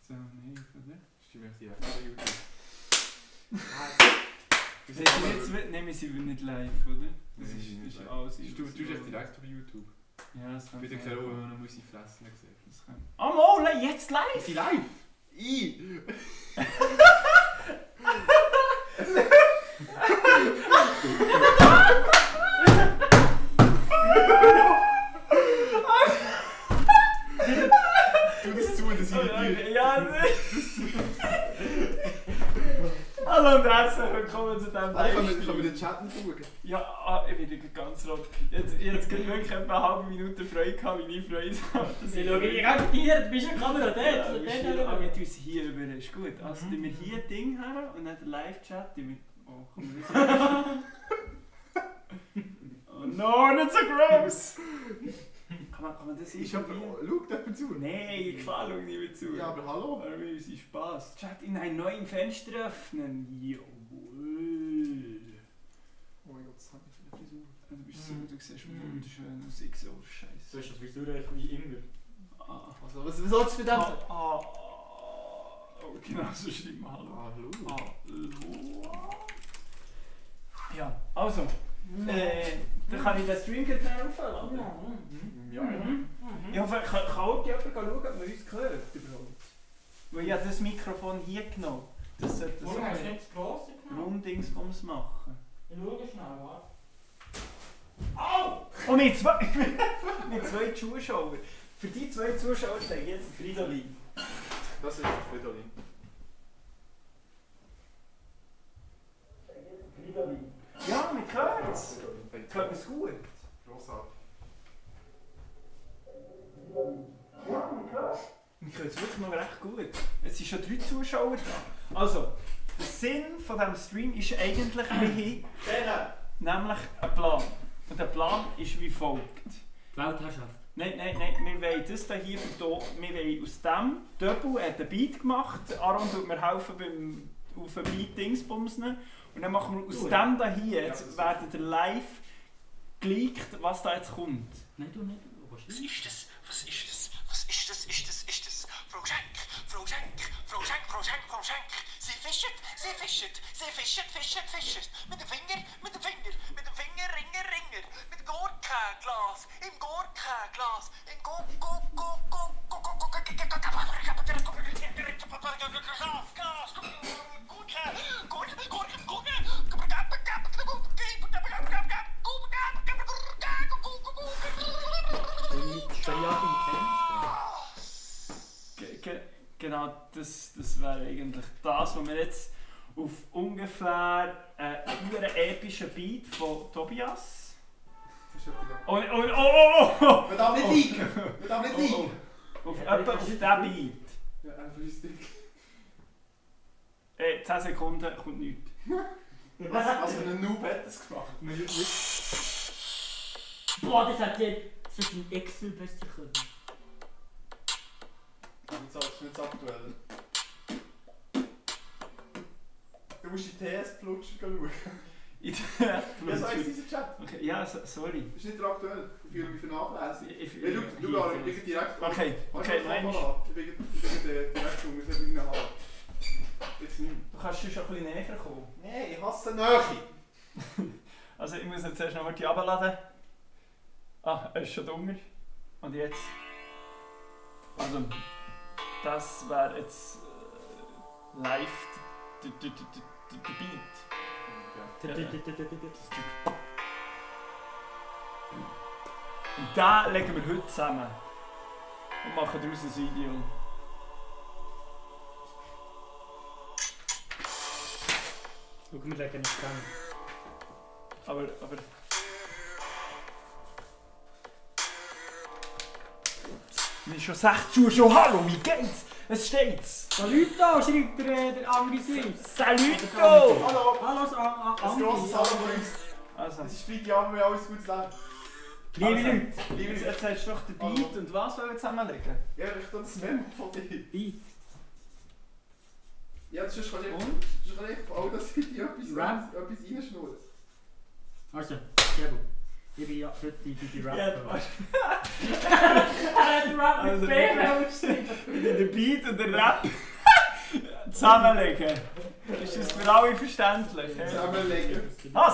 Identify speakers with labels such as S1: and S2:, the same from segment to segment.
S1: nicht, oder?
S2: Stimmt, ich direkt auf YouTube.
S1: Nehmen wir sie nicht live, oder? Das
S2: Nein,
S1: ist
S2: nicht live.
S1: alles.
S2: Du bist direkt auf YouTube.
S1: Ja, das kann
S2: Bitte erklären, wo man muss ich fressen gesehen.
S1: Oh, Mola, jetzt live!
S2: Ist sie live? Tu das zu, das irritiert.
S1: Ja, hallo und herzlich willkommen zu diesem
S2: Ich kann mir den Chat nicht schauen.
S1: Ja, ich bin ganz rot. Jetzt wirklich etwa eine halbe Minute Freude gehabt, wie ich Freude habe.
S3: Ich schaue direkt dir, du bist eine Kamera dort.
S1: Aber wir tun es hier über, ist gut. Also tun wir hier ein Ding her und dann den Live-Chat. Oh, komm, oh no, nicht so gross! Kann man das hier
S2: Schaut jemand zu?
S1: Nein, klar schau niemand zu.
S2: Ja, aber hallo?
S1: Aber wir haben Spaß. Chat in ein neues Fenster öffnen. Jawohl.
S2: Oh mein Gott, was habe ich für eine Frisur?
S1: Du siehst wunderschön aus. Ich sehe so scheiße.
S3: So ist das Frisur wie immer.
S2: Also, was sollst du für das?
S1: Oh, genau so schreiben wir Hallo.
S2: Hallo.
S1: Hallo. Ja, also. Dann kann ich den Stream gleich aufhören.
S2: Ja.
S1: Ich hoffe, kann auch jemand schauen, ob man uns hört überhaupt. Weil ich habe das Mikrofon hier genommen. Das sollte so
S3: Hast du nicht das grosse genommen?
S1: Runddingsbums machen.
S3: Ich schaue schnell, warte.
S1: Au! Und mit zwei Zuschauern. Für die zwei Zuschauer zeige ich jetzt Fridolin.
S2: Das ist Fridolin.
S1: Fridolin. Ja, man hört es. Hört man es gut?
S2: Grossartig.
S1: Ja, man hört es. Man hört es wirklich noch recht gut. Es sind schon 3 Zuschauer da. Also, der Sinn von diesem Stream ist eigentlich wie nämlich ein Plan. Und der Plan ist wie folgt.
S3: Weltherrschaft.
S1: Nein, wir wollen das hier vertonen. Wir wollen aus dem Double einen Beat gemacht. Aaron tut mir helfen auf den Beat Dingsbumsen. Und dann machen wir aus dem hier, jetzt werden ihr live geleakt, was da jetzt kommt.
S3: Nein, du nicht.
S4: Was ist das? Was ist das? Was ist das? Ist das? Frau Schenk! Frau Schenk! Frau Schenk! Frau Schenk! Frau Schenk! Sie fischt! Sie fischt! Sie fischt! Mit dem Finger! Mit dem Finger! Mit dem Finger! Ringer! Mit dem Gorka-Glas! Im Gorka-Glas! Im
S1: Genau, das wäre eigentlich das, was wir jetzt auf ungefähr einen epischen Beat von Tobias. Oh!
S2: Man darf nicht liegen! Man darf nicht liegen!
S1: Auf diesen Beat.
S2: Ja, einfach ein Stick.
S1: 10 Sekunden kommt nichts.
S2: Was für einen Noob hat das gemacht?
S3: Boah, das hat in Excel besser können.
S2: Das ist nicht aktuell. Du musst die TS-Flutscher schauen. Ja, so ist dieser Chat.
S1: Okay, ja, sorry.
S2: Das ist nicht aktuell. Ich fühle mich vernachlässigt. Du gehst direkt.
S1: Okay, nein.
S2: Ich bin direkt um, wir sind haben. Jetzt nicht.
S1: Du kannst schon ein bisschen näher kommen.
S2: Nein, ich hasse Nähe.
S1: Also ich muss jetzt erst noch die runterladen. Ah, er ist schon dunger. Und jetzt. Also, das wäre jetzt live der Beat. Und den legen wir heute zusammen und machen daraus ein Video.
S3: Schau, wir legen es zusammen.
S1: Aber... Wir sind schon 6 Zuschauer. Hallo, wie geht's? Es steht's.
S3: Saluto, schreibt der andere Swiss.
S1: Saluto!
S2: Hallo!
S3: Hallo,
S2: Ein grosses Hallo von uns.
S1: Also,
S2: Es ist Freitagabend, wir haben alles gutes Leben.
S3: liebe Leute.
S1: jetzt hast du doch den Beat und was wollen wir zusammenlegen?
S2: Ja, ich tue das Memo von dir.
S3: Beat.
S2: Ja, das ist schon
S1: Und?
S2: echt auf all das Video etwas
S3: Rap.
S2: reinschnurren.
S3: Also, Sebo. Ich bin ja heute die
S1: Ja,
S3: Rapper.
S1: Er hat Rap mit B geschrieben. Der Beat und der Rap zusammenlegen. Ist das für alle verständlich?
S2: Zusammenlegen.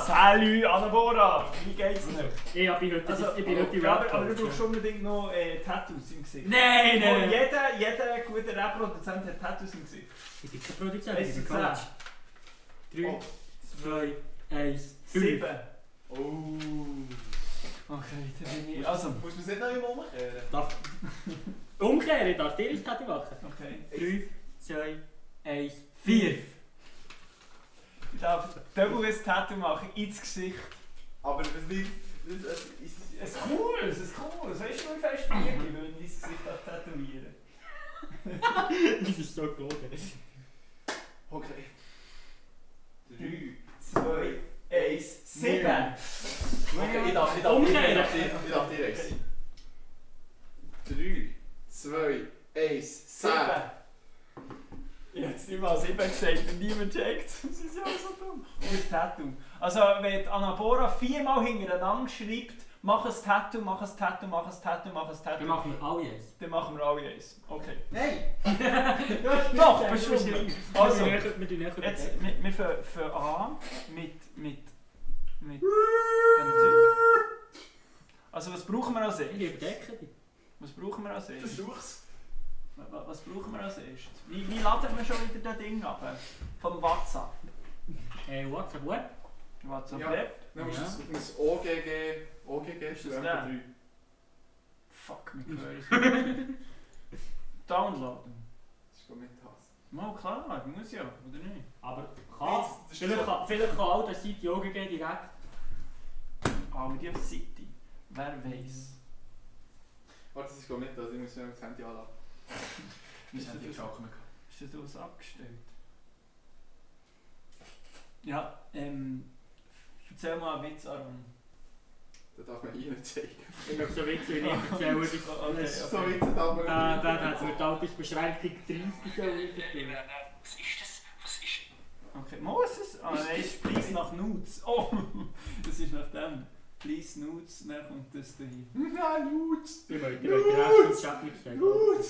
S1: Salut, Anabora! Wie geht's dir?
S3: Ich bin heute die Rapper.
S1: Aber du brauchst unbedingt noch Tattoos im Gesicht.
S3: Nein!
S1: Jeder gute Rapper-Produzent hat Tattoos im Gesicht.
S3: Ich bin kein Produzent, ich bin
S1: 10.
S3: Coach. 3, 2, 1,
S1: 7.
S3: 5.
S2: Oh.
S1: Okay, dann bin ich... Also...
S2: Musst du es nicht noch immer umkehren?
S3: Umkehren, darf dir das Tattoo machen?
S1: Okay.
S3: 3, 2, 1, 4.
S1: Ich darf Double ein Tattoo machen, ins Gesicht.
S2: Aber es liegt...
S1: Es ist cool, es ist cool. Weißt du, wie fest ich wenn ich dein Gesicht tätowieren.
S3: Das ist so gelogen.
S2: Okay.
S1: 3, 2, 1, 7.
S2: Okay, ich darf dir eins. 3, 2, 1, 7.
S1: Ich hätte es nicht mal 7 gesagt und niemand checkt. Das ist ja so dumm. Und ein Tattoo. Also wenn Anabora 4-mal hintereinander schreibt, mach ein Tattoo, mach ein Tattoo, mach ein Tattoo, mach ein Tattoo.
S3: Dann machen wir alle eins.
S1: Dann machen wir alle eins. Okay.
S2: Nein!
S1: Doch, bestimmt. Also,
S3: wir tun näher
S1: jetzt, wir fangen an mit dem Zeug. Also was brauchen wir als
S3: Ich
S1: erstes?
S3: überdecke dich.
S1: Was brauchen wir als erstes?
S2: Versuch's.
S1: Was brauchen wir als erstes? Wie laden wir schon wieder das Ding ab? Vom WhatsApp.
S3: WhatsApp Web?
S1: WhatsApp
S2: Ja.
S1: Web?
S2: Dann musst du
S3: Ja.
S2: es auf ein OGG
S1: Ist das
S2: stellen.
S1: der?
S2: 3.
S1: Fuck, mit Gehör. Downloaden.
S2: Das ist gar nicht das.
S1: Mal klar, muss ja, oder nicht?
S3: Aber
S2: Das ist
S3: vielleicht kann all das Seite Yoga gehen direkt.
S1: Audio City. Wer weiß.
S2: Warte, das ist gar nicht das. Ich muss das Handy anladen.
S1: Ist das was abgestellt? Ja, erzähl mal einen Witz, Aaron.
S2: Das darf man hier nicht zeigen.
S3: Ich glaube, so Witze wie ich erzähle.
S1: Okay.
S2: So Witze darf man
S3: Da hat es mit Altersbeschränkung 30 so weitergegeben.
S4: Was ist das? Was ist
S1: Okay, muss es? Ah, nein, ist Please nach Nudes. Oh, das ist nach dem. Please Nudes, dann kommt das da hin.
S2: Nein, gut!
S3: Ich wollte den Rest des Chat nicht sagen.
S2: Gut!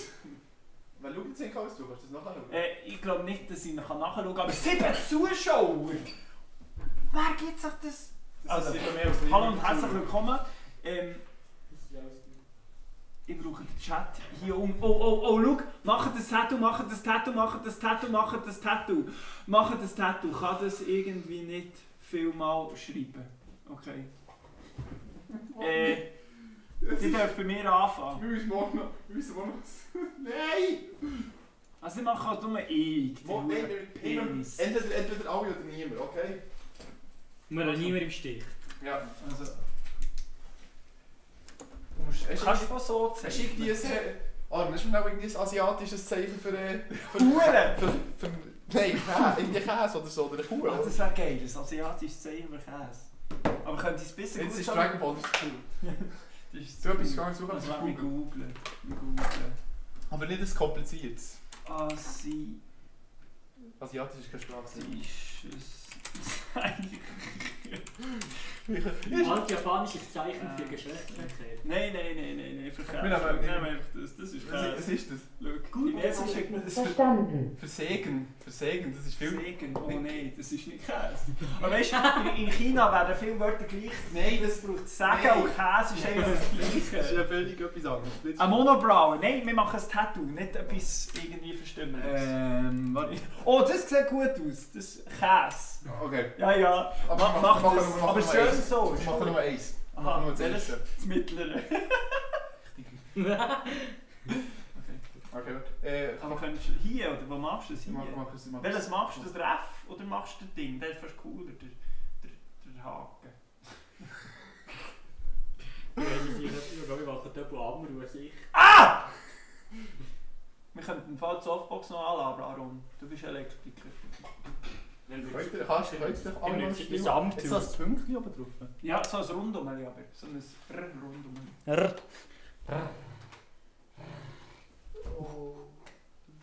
S2: Wann schaut jetzt aus? Du kannst das nachschauen.
S1: Ich glaube nicht, dass ich noch nachschauen kann, aber 7 Zuschauer! Wer gibt sich das? Also, hallo und herzlich willkommen. Ich brauche den Chat hier um. Oh, schau! Macht das Tattoo, macht das Tattoo, macht das Tattoo, macht das Tattoo. Macht das Tattoo. Kann das irgendwie nicht viel mal schreiben? Okay. Die dürfen bei mir anfangen.
S2: Wir müssen morgen noch... Nein!
S1: Also ich mache halt nur ich.
S2: Penis. Entweder alle oder niemand, okay?
S3: Wir lassen niemand im Stich.
S2: Ja.
S1: Also,
S2: Du musst...
S1: kannst du von so
S2: Er schickt dir ein... Oh, das ist mir auch irgendwie ein asiatisches Zeichen für...
S1: Huren!
S2: Nein, irgendwie Käse oder so, oder Kuh.
S1: Das wäre geil, ein asiatisches Zeichen für Käse. Aber könnte ich es besser
S2: Jetzt ist
S1: gut
S2: Dragon Ball, das ist cool.
S1: Das ist
S2: So etwas gar nicht suchen,
S1: das
S2: das
S1: war
S2: ist
S1: wir
S2: Google.
S1: googlen.
S2: Aber nicht ein kompliziertes.
S1: Asiatisches
S2: Asiatisch ist keine Sprache.
S1: Zeichen.
S3: Altjapanisches Zeichen für Geschlechtsverkehr.
S1: Nein, für Käse.
S2: Wir nehmen-
S1: Nein, das ist
S2: Was
S1: Käse.
S2: ist das?
S1: Schau, Chinesisch ist
S5: Verstanden.
S2: Versägen, das ist viel...
S1: Segen. Oh nein, das ist nicht Käse. Aber weißt du, in China werden viele Wörter gleich. Nein, das braucht Segen
S2: Nein.
S1: und Käse ist eigentlich das
S2: Das ist
S1: Gleiche.
S2: ja völlig etwas anderes.
S1: Ein Monobrow. Nein, wir machen ein Tattoo, nicht etwas irgendwie Verstümmeltes.
S2: Warte.
S1: Oh, das sieht gut aus. Das ist Käse.
S2: Okay.
S1: Ja.
S2: Aber
S1: Mach
S2: mach
S1: das.
S2: nur
S1: Aber
S2: eins.
S1: schön so.
S2: Ich mache nur eins. Ich
S1: Aha,
S2: mache nur das
S1: welches?
S2: erste.
S1: Das mittlere.
S2: Okay,
S1: Aber könntest du hier, oder wo machst du es hier?
S2: mach
S1: Welches machst du? Das F oder machst du das Ding? Der ist fast cooler, der Haken.
S3: Ich mache Double Amru als ich.
S1: Ah! Wir könnten den Fall die Softbox noch anladen, Aaron. Du bist Elektriker.
S2: Kannst du doch alle mal spielen? Jetzt das Pünktchen oben drauf.
S1: Ja, so ein Rundum, aber so ein Rundum.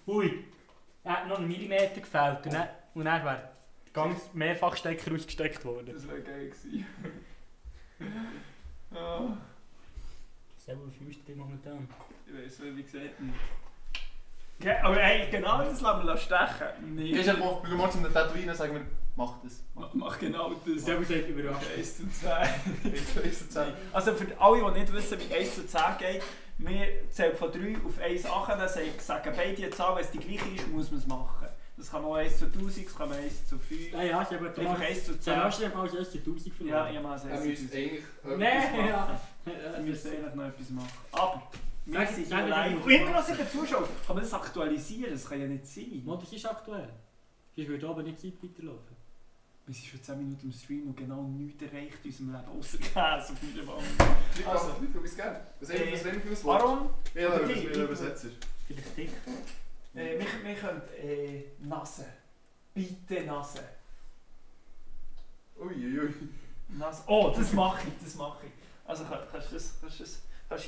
S3: Hui! Er hat noch einen Millimeter gefällt und dann wäre der ganz Mehrfachstecker ausgesteckt worden.
S1: Das wäre geil gewesen.
S3: fühlst du dich momentan?
S1: Ich weiss, wie gesagt. Okay, aber hey, genau das lassen wir stechen. Nee.
S2: Gehst du mal zum Tätowieren und sagen wir, mach das.
S1: Mach genau das.
S3: Der sagt überrascht.
S1: 1 zu 10.
S2: 1 zu 10.
S1: Also für alle, die nicht wissen, wie 1 zu 10 geht, wir zählen von 3 auf 1 an, dann sagen beide die Zahl, wenn es die gleiche ist, muss man es machen. Das kann man 1 zu 1000, das kann man 1 zu 5.
S3: Ja, ja, aber du
S1: Einfach 1 zu 10.
S3: Dann hast du mal als 1 zu 1000 verloren.
S1: Ja, ich mache es
S2: Er
S1: 1 zu
S2: müsste
S1: 1000.
S2: eigentlich
S3: Nein, ja.
S1: Wir müssen eigentlich noch etwas machen. Aber wir
S3: Sag-
S1: sind
S3: sag
S1: hier
S3: mir,
S1: live.
S3: wie
S1: Und
S3: wir
S1: immer noch
S3: machen.
S1: 7 Zuschauer. Kann man das aktualisieren? Das kann ja nicht sein.
S3: Mo, das ist aktuell. Sonst würde aber nicht Zeit weiterlaufen.
S1: Wir sind schon 10 Minuten im Stream und genau nichts erreicht in unserem Leben, außer Käse auf meiner Wand.
S2: Also, du bist gerne. Was haben wir für ein Wort?
S1: Warum?
S2: Ja,
S1: Oder
S2: das
S1: die-
S2: ist ein Übersetzer.
S3: Vielleicht dich.
S1: Wir können Nase. Bitte Nase.
S2: Uiuiui.
S1: Nase. Oh, das mache ich, das mache ich. Also kannst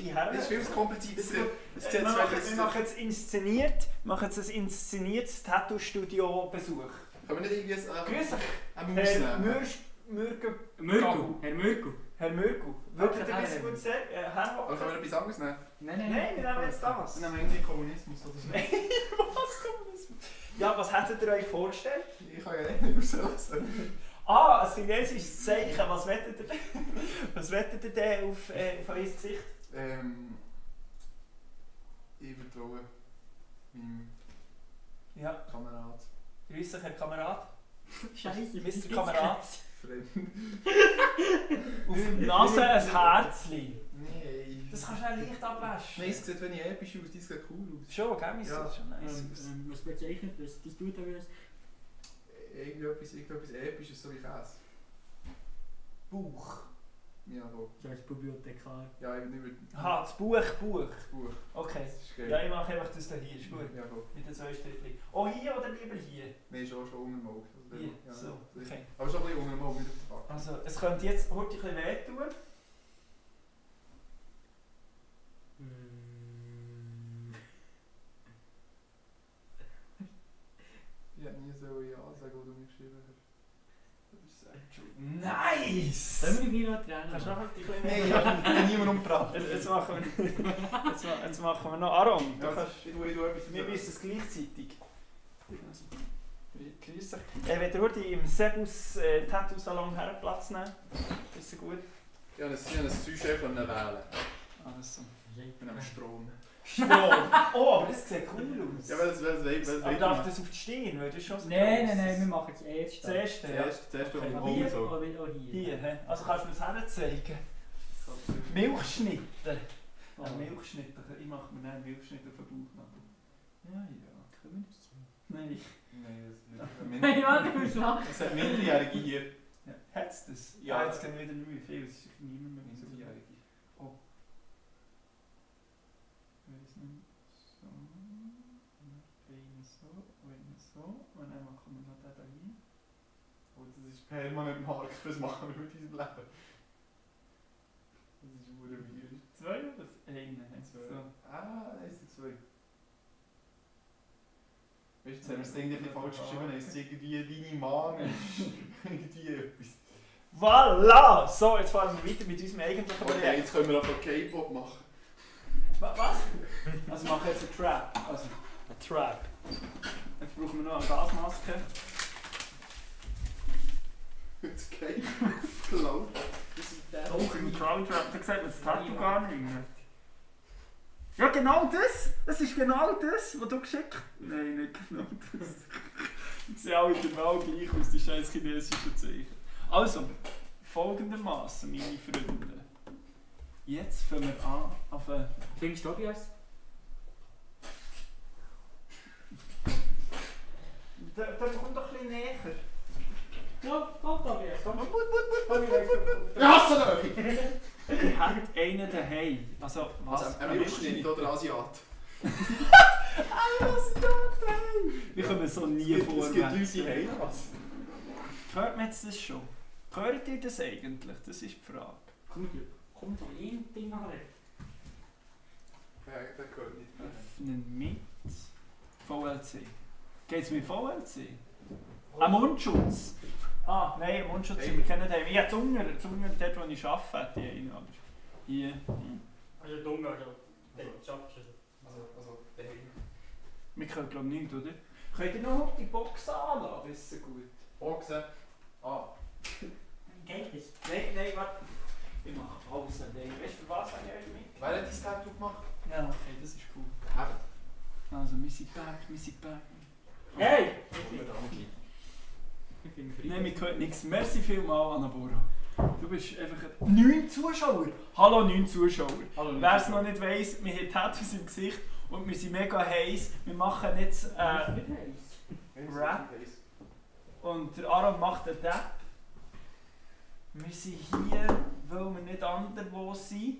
S1: du hierher?
S2: Das ist viel zu kompliziert. Das sieht
S1: Wir
S2: jetzt
S1: machen jetzt inszeniert, machen jetzt ein inszeniertes Tattoo-Studio-Besuch.
S2: Können wir nicht irgendwie
S1: Grüß euch,
S2: eine Maus
S1: Herr
S2: nehmen?
S3: Mürku. Herr Mürku.
S1: Herr Mürku. Würdet ihr
S3: Okay,
S1: das gut sehen?
S2: Oder können wir etwas anderes nehmen?
S3: Nein,
S1: Nein, wir nehmen jetzt das.
S2: Wir nehmen irgendwie Kommunismus oder so.
S1: Was Kommunismus? Ja, was hättet ihr euch vorgestellt?
S2: Ich kann ja nicht rauslassen.
S1: Ah, ein chinesisches Zeichen. Was wettet ihr denn? Was wettet ihr denn auf euer Gesicht?
S2: Ich vertraue meinem
S1: Ja,
S2: Kamerad.
S1: grüß dich, Herr Kamerad.
S3: Scheiße.
S1: Mr. Kamerad.
S2: Fremd.
S1: Auf der Nase ein Herzchen.
S2: Nein.
S1: Das kannst du auch leicht abwaschen.
S2: Nein, es sieht, wenn ich episch aus, das sieht cool aus.
S1: Schon, gell? Mir
S2: Ja.
S1: sieht schon nice aus.
S3: Was bezeichnet das? Das tut aber
S2: Irgendetwas Episches, so wie Käse.
S1: Buch.
S2: Ja, wo.
S3: das heißt Bibliothekar.
S2: Ja, eben nicht
S1: Aha, das Buch.
S2: das Buch.
S1: Okay.
S2: Das ist geil.
S1: Ja, ich mache einfach das da hier. Ist gut.
S2: Ja, go.
S1: Mit den 2 Strichen. Oh, hier oder lieber hier?
S2: Nein, schon unter dem Auge. Also,
S1: Hier,
S2: ja,
S1: so. Okay.
S2: Aber schon ein bisschen unter dem Auge, nicht auf der Back.
S1: Also, es könnte jetzt heute ein bisschen wehtun.
S2: Ich hätte nie so ja sagen, wo du mir geschrieben hast. Das ist echt schön.
S1: Nice!
S3: Sollen wir noch trennen?
S1: Kannst du noch ein bisschen
S2: Nein, ich
S1: mehr?
S2: habe niemanden umgebracht.
S1: Jetzt machen wir noch. Aaron, du
S2: Ja,
S1: kannst...
S2: ich tue etwas.
S1: Wir wissen es gleichzeitig. Grüß dich. Wenn ihr heute im Sebus Tattoo-Salon Platz nehmen, ist es gut.
S2: Ich habe ein Süßchef wählen.
S1: Also.
S2: Mit einem Strom.
S1: Strom! Oh, aber das sieht cool aus.
S2: Ja, weil
S1: Aber darf das auf die Stehen? Weil das ist schon so
S3: Nein,
S1: gross.
S3: wir machen es erst.
S1: Das erste, ja.
S2: Zuerst
S1: Okay.
S2: um
S3: Hier
S2: so.
S3: oder auch hier?
S1: Hier, hä? Also kannst du mir das herzeigen? Milchschnitte. Milchschnitte. Ich mache mir einen Milchschnitt auf den Bauchnabel. Ja, ja.
S3: Können wir das tun?
S1: Nein.
S3: Nein, warte, du musst machen.
S2: Es hat Minderjährige hier.
S1: Ja. Hat es das?
S2: Ja.
S1: Ja, jetzt gehen wieder nicht mehr viel. Es ist niemand mehr so.
S2: Minderjährige.
S1: Weiss nicht. So. Einen so, einen so. Und dann machen wir noch den da hin.
S2: Oh, das ist permanent Markt, was machen wir mit unserem Leben? Das ist verdammt weird.
S1: 2 oder 1? So.
S2: Ah, 1 zu 2. Weißt du, jetzt haben wir das Ding nicht falsch geschrieben, es ist irgendwie deine Mann ist irgendwie etwas.
S1: Voilà! So, jetzt fahren wir weiter mit unserem eigentlichen
S2: Okay,
S1: Projekt.
S2: jetzt können wir einfach K-Pop machen.
S1: Was? Also wir machen jetzt einen Trap. Also, einen Trap. Jetzt brauchen wir noch eine Gasmaske.
S2: Jetzt K-Pop. Das ist der.
S1: Oh, ein Crowd Trap. Da sieht man das Tattoo gar nicht mehr. Ja, genau das! Das ist genau das, was du geschickt hast. Nein, nicht genau das. Die sehen alle genau gleich aus, die scheiß chinesischen Zeichen. Also, folgendermaßen, meine Freunde. Jetzt fangen wir an auf eine...
S3: Findest du Tobias?
S1: Der kommt doch ein bisschen näher.
S3: Ja, komm Tobias. Komm.
S2: Ich hasse dich!
S1: Ich hätte einen daheim. Also, was?
S2: Ein Milchschnitt oder Asiat?
S1: Wir kommen so nie
S2: Es gibt Leute,
S1: vorwärts.
S2: die haben was.
S1: Hört man jetzt das schon? Hört ihr das eigentlich? Das ist die Frage.
S3: Komm doch ein Ding an.
S2: Ja, das gehört nicht.
S1: Öffnen mit VLC. Geht es mit VLC? Ein Mundschutz? Ah, nein, einen Mundschutz,
S2: Hey.
S1: wir kennen den. Ich habe die Ungar, dort wo ich arbeite, die einen. Aber hier.
S3: Also dumm, also. Dann schaffst du es.
S2: Also, daheim.
S1: Wir können glaube ich nicht, oder? Könnt ihr noch die Box anlassen? Das ist so gut.
S2: Boxen. Ah.
S3: Geht das?
S1: Nein, warte. Ich mache Pause. Weißt du, für was habe ich euch mit?
S2: Wer hat dein Tattoo gemacht?
S1: Ja, okay, das ist cool. Also, wir sind back.
S3: Hey!
S1: Nein, wir hören nichts. Merci vielmals, Anabora. Du bist einfach 9 Zuschauer. Hallo 9 Zuschauer. Wer es noch nicht weiss, wir haben Tattoos im Gesicht und wir sind mega heiß. Wir machen jetzt Rap. Und der Aaron macht einen Tap. Wir sind hier, weil wir nicht anderwo sind.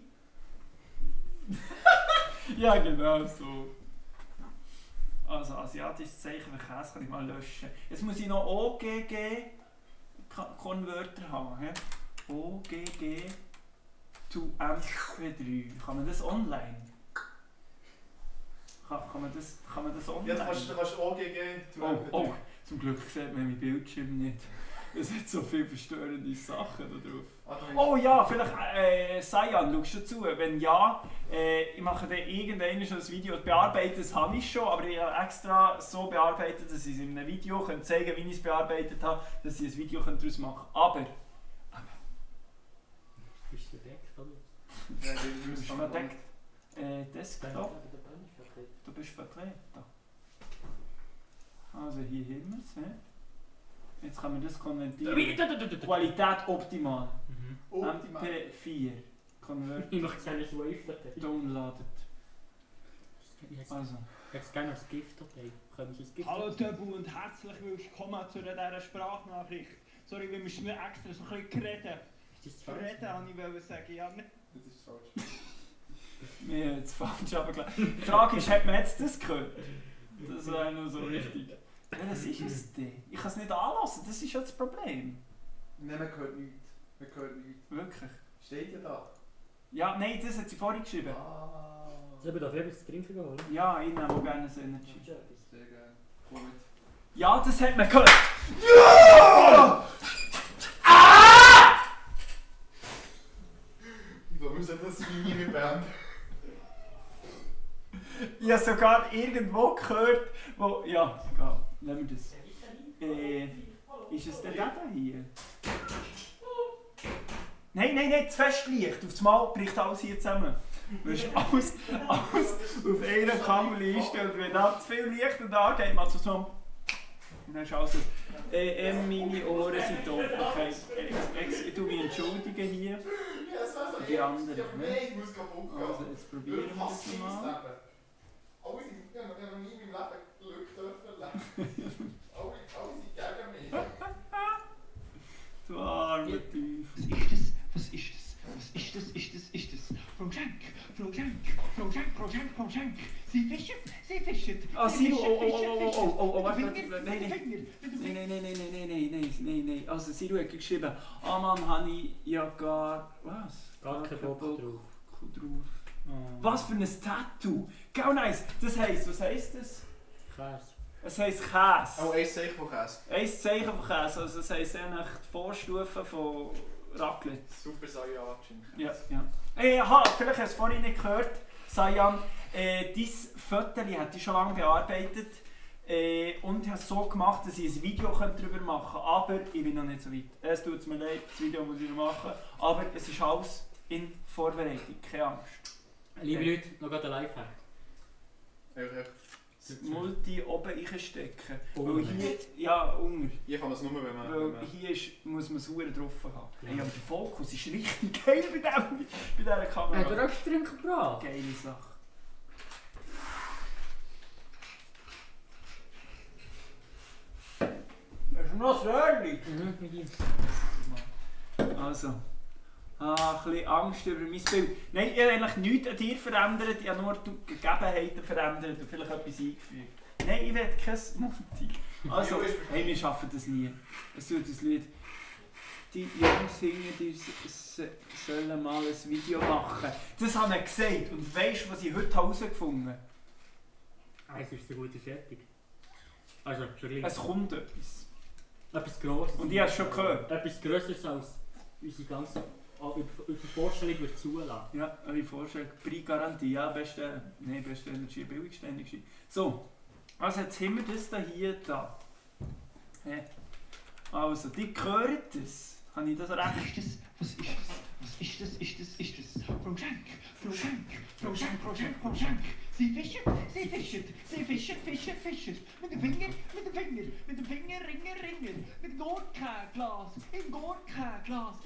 S1: Ja, genau so. Also, asiatisches Zeichen für Käse kann ich mal löschen. Jetzt muss ich noch OGG-Konverter haben. He? OGG to MP3. Kann man das online? Kann man das online?
S2: Ja, du kannst OGG to MP3.
S1: Oh, zum Glück sieht man mein Bildschirm nicht. Es hat so viele verstörende Sachen da drauf. Oh ja, vielleicht Sayan, schaust du zu? Wenn ja, ich mache dann irgendwann schon ein Video. Bearbeitet das habe ich schon, aber ich habe extra so bearbeitet, dass ich es in einem Video zeigen kann, wie ich es bearbeitet habe, dass ich ein Video daraus machen kann. Aber...
S3: Bist du verdeckt, oder?
S2: Ja,
S1: du bist verdeckt. Desktop. Du bist vertreten. Also hier haben wir es. Jetzt kann man das konvertieren. Qualität optimal. MP4 Convert.
S3: Ich möchte gerne so Wave-Datei.
S1: Downloaded.
S3: Also. Ich hätte gerne als Gift-Datei. Können Sie das Gift?
S1: Hallo Töbu und herzlich willkommen zu dieser Sprachnachricht. Sorry, wir müssen extra so ein bisschen reden.
S3: Ist das falsch?
S1: Reden wollte ich sagen, ja.
S2: Das ist falsch.
S1: Wir haben jetzt falsch abgeklärt. Die Frage ist, hat man jetzt das gehört? Das wäre noch so richtig. Was ist es denn? Ich kann es nicht anlassen, das ist ja das Problem.
S2: Nein, man hört nichts.
S1: Wirklich?
S2: Steht ja da.
S1: Ja, nein, das hat sie vorhin geschrieben.
S3: Sollen wir dafür etwas zu trinken holen?
S1: Ja, ich nehme auch gerne so Energy.
S2: Sehr gerne. Komm mit.
S1: Ja, das hat man gehört.
S2: Ja! Ich glaube, wir sollten das nie mehr beenden.
S1: Ich habe sogar irgendwo gehört, wo... Ja, egal. Lassen wir das. Ist es denn der hier? Nein, das Festlicht. Auf das Mal bricht alles hier zusammen. Du hast alles auf einer Kammer eingestellt. Wenn da zu viel Licht und angeht, machst du so... Dann hast du alles... meine Ohren sind tot. Okay. Ich tue mich entschuldigen hier. Für die anderen.
S2: Ich muss kaputt gehen.
S1: Also, jetzt probieren wir das mal.
S2: Alle sind, ich habe noch nie in meinem Leben Glück erleben. Alle sind gegen mich.
S1: Du arme Teufel.
S4: Was ist das? Frau Schenk. Sie fischen.
S1: Ah, Siro, oh, warte, nein. Also, Siro hat geschrieben, Mann, habe ich ja gar... Was?
S3: Gar keinen Bock drauf.
S1: Was für ein Tattoo! Genau nice! Das heisst, was heisst das?
S3: Käse.
S1: Es heisst Käse.
S2: Oh, ein Zeichen von Käse.
S1: Ein Zeichen von Käse, also das heisst eigentlich die Vorstufe von Raclette.
S2: Super Saiyajin.
S1: Ja. Hey, vielleicht hast du es vorhin nicht gehört, Sayan. Dein Foto hätte ich schon lange bearbeitet und ich habe es so gemacht, dass ich ein Video darüber machen könnte, aber ich bin noch nicht so weit. Es tut mir leid, das Video muss ich noch machen, aber es ist alles in Vorbereitung, keine Angst.
S3: Liebe Leute, noch gerade ein Lifehack.
S1: Das Multi oben reinstecken.
S3: Unten.
S1: Weil hier, ja, unten.
S2: Hier kann man es nur, wenn man...
S1: Weil hier muss man es verdammt drauf haben.
S3: Ja.
S1: Hey, aber der Fokus ist richtig geil bei dieser Kamera.
S3: Hat er auch Trinken gebracht?
S1: Geile Sache. Hast du noch das Röhrchen? Also. Ein bisschen Angst über mein Bild. Nein, ich habe eigentlich nichts an dir verändert, ich habe nur die Gegebenheiten verändert und vielleicht etwas eingefügt. Nein, ich will kein Montig. Also, hey, wir schaffen das nie. Es tut uns leid. Die Jungs hinter dir sollen mal ein Video machen. Das habe ich gesagt. Und weißt du, was ich heute herausgefunden habe?
S3: Es ist eine gute Fertig. Also, schon gleich.
S1: Es kommt etwas.
S3: Etwas Grosses.
S1: Und ich habe es schon gehört.
S3: Etwas Grösseres als unsere ganze eure Vorstellung wird zulassen.
S1: Ja, eure Vorstellung, Preisgarantie, ja, beste Energie, billigste Energie. So, also jetzt haben wir das hier da. Also, die hören das. Habe ich das recht?
S4: Was ist das? Project. Sie fischen. Mit dem Finger. Ringer. Mit Gorka-Glas. Im Gorka-Glas.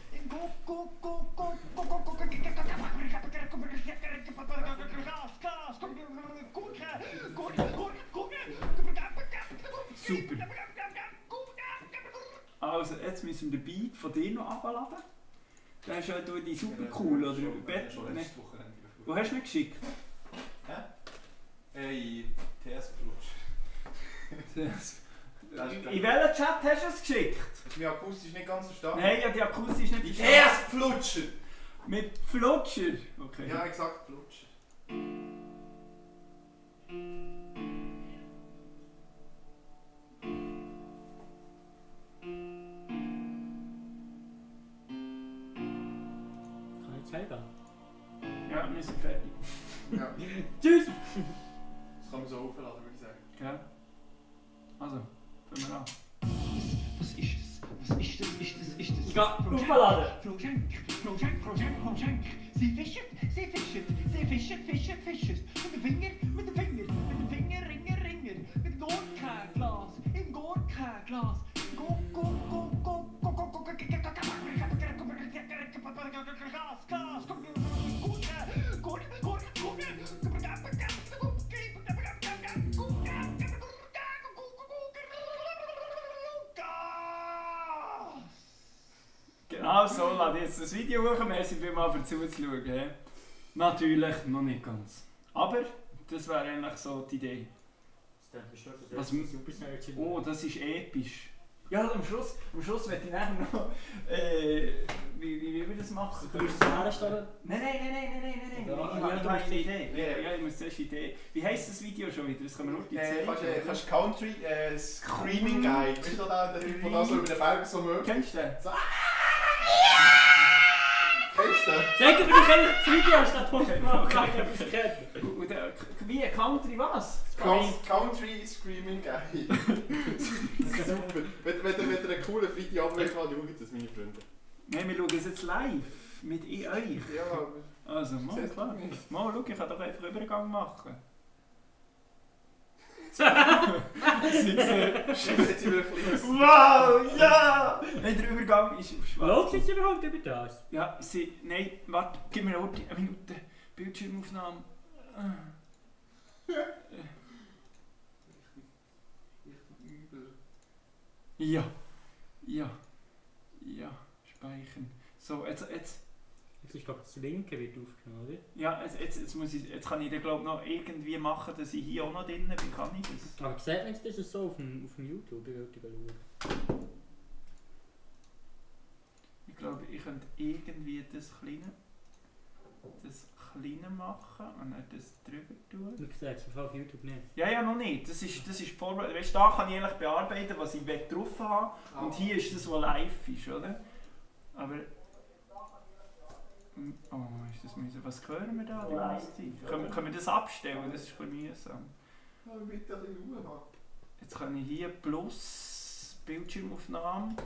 S1: Super. Also, jetzt müssen wir den Beat von dir noch abladen. Der ist ja die super cool, oder? Wo hast du ihn geschickt?
S2: Hey, TS-Flutsch.
S1: In welchen Chat hast du es geschickt?
S2: Hast du mich akustisch nicht ganz verstanden?
S1: Nein, ich habe die akustisch nicht verstanden.
S2: TS-Flutscher!
S1: Mit Flutscher? Okay.
S2: Ja, exakt, Flutscher.
S3: Kann ich jetzt heimgehen?
S1: Ja, wir sind fertig.
S2: Ja,
S1: Tschüss!
S2: das kann man so aufladen, würde ich sagen.
S1: Ja. Also, fangen wir an.
S4: Was ist das?
S3: Ich gehe aufladen!
S4: Project. Sie fischen. Mit dem Finger. Ringer. Mit Gorka-Glas. Im Gorka-Glas.
S1: Genau so, lade jetzt das Video hoch, merci vielmals für zuzuschauen. He? Natürlich noch nicht ganz. Aber das wäre eigentlich so die Idee. Was- Oh, das ist episch. Ja, am Schluss werde ich nachher noch. Wie wir das machen?
S3: Du musst es herstellen.
S1: Nein.
S3: Ja,
S1: Ich
S3: du
S1: habe
S3: musst
S1: eine Idee. Ja, ich muss zuerst eine Idee. Wie heisst das Video schon wieder? Das können wir nur zeigen.
S2: Kannst Country Screaming Guy. Weißt du da, der Typ, der da so über den Berg so mögt?
S1: Kennst du den?
S2: Kennst du den?
S3: Sag mir, du kennst das Video, anstatt Post machen, ob ich es kenne.
S1: Und wie Country was?
S2: Country Screaming Guy. Super. Wenn ihr einen coolen Video abwählt, schaut das, meine Freunde.
S1: Nein, wir schauen das jetzt live. Mit euch.
S2: Ja,
S1: Also, mal
S2: Seht
S1: klar.
S2: ihr nicht?
S1: Mal, schau, ich kann doch einfach Übergang machen.
S2: jetzt sind wir ein kleines...
S1: Wow, ja! Nein, der Übergang ist auf schwarz.
S3: Läuft jetzt überhaupt über das?
S1: Ja, nein, warte, gib mir eine Minute. Bildschirmaufnahme. Ja, speichern. So, jetzt.
S3: Jetzt ist glaube ich das linke wird aufgenommen, oder?
S1: Ja, jetzt kann ich dann glaube noch irgendwie machen, dass ich hier auch noch drin bin. Wie kann ich das?
S3: Aber sieht man jetzt das so auf dem YouTube?
S1: Ich glaube, ich könnte irgendwie das kleiner machen und dann das drüber tun.
S3: Du siehst es auf YouTube nicht.
S1: Ja, noch nicht. Das ist die Vorbereitung. Weißt du, da kann ich eigentlich bearbeiten, was ich drauf habe. Und hier ist das, was live ist, oder? Aber... Oh, ist das mühsam. Was hören wir da die ganze Zeit? Können wir das abstellen? Das ist ein bisschen mühsam.
S2: Ja, bitte ein bisschen Ruhe haben.
S1: Jetzt kann ich hier plus Bildschirmaufnahme.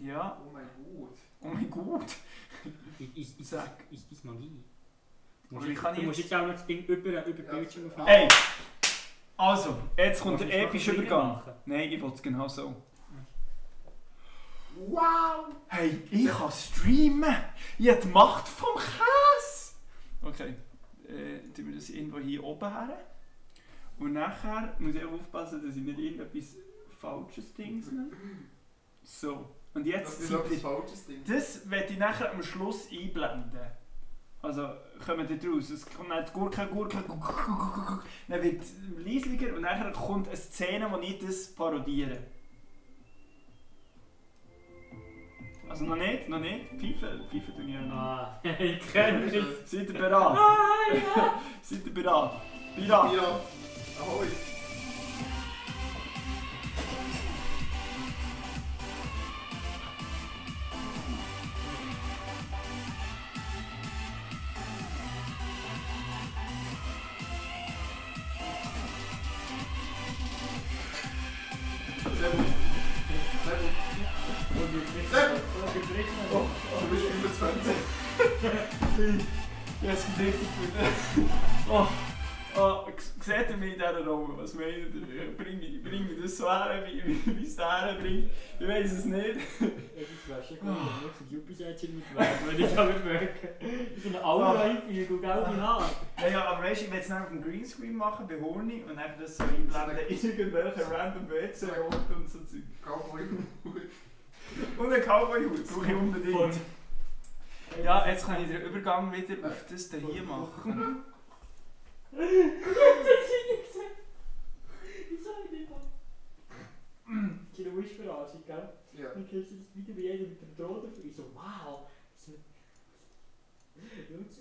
S1: Ja.
S2: Oh mein Gott.
S1: Oh mein Gott.
S3: Ist Magie.
S1: Aber ich kann
S3: Du musst
S1: jetzt...
S3: jetzt auch noch das Ding über Bildschirm aufnehmen.
S1: Hey! Also, jetzt kommt der
S3: Kannst du es
S1: epische
S3: noch
S1: Übergang.
S3: machen?
S1: Nein, ich will es genau so.
S2: Wow!
S1: Hey, ich kann streamen! Ich habe die Macht vom Käse! Okay, tun wir das irgendwo hier oben her. Und nachher muss ich auch aufpassen, dass ich nicht irgendetwas falsches Dings nehme. So, und jetzt
S2: Das ist
S1: seid
S2: etwas
S1: ihr-
S2: falsches Ding.
S1: das werde ich nachher am Schluss einblenden. Also, kommen da draus. Es kommt dann die Gurke, dann wird es leislicher und nachher kommt eine Szene, wo ich das parodiere. Also noch nicht. Pfeife tue ich ja noch.
S3: Ah, ich kenne es.
S1: Seid ihr bereit? Seid ihr bereit? Bereit?
S2: Ja. Ahoi.
S1: Ja, es gibt richtig gut. Oh, seht ihr mich in dieser Rolle? Was meint ihr? Bring mich das so her, wie es da herbringt? Ich weiss es nicht.
S3: Das wäre schon gut, wenn ich ein Juppie-Sätchen mit wäre, würde ich aber mögen. So eine Aura-Einführung und gelbe Haare.
S1: Ja, aber weißt du, ich will es dann auf dem Greenscreen machen, bei Horny, und dann das so einblenden in irgendwelchen random WC und so Zeug.
S2: Cowboy-Hut.
S1: Und einen Cowboy-Hut, brauche ich unbedingt. Ja, jetzt kann ich den Übergang wieder auf das hier machen.
S3: Das hat sie nicht gesagt. Ich sag dir mal. Keine Wish-Verarschung, gell?
S2: Ja.
S3: Dann kriegst du das Video bei jedem mit dem Drohnen vor. Ich so, wow.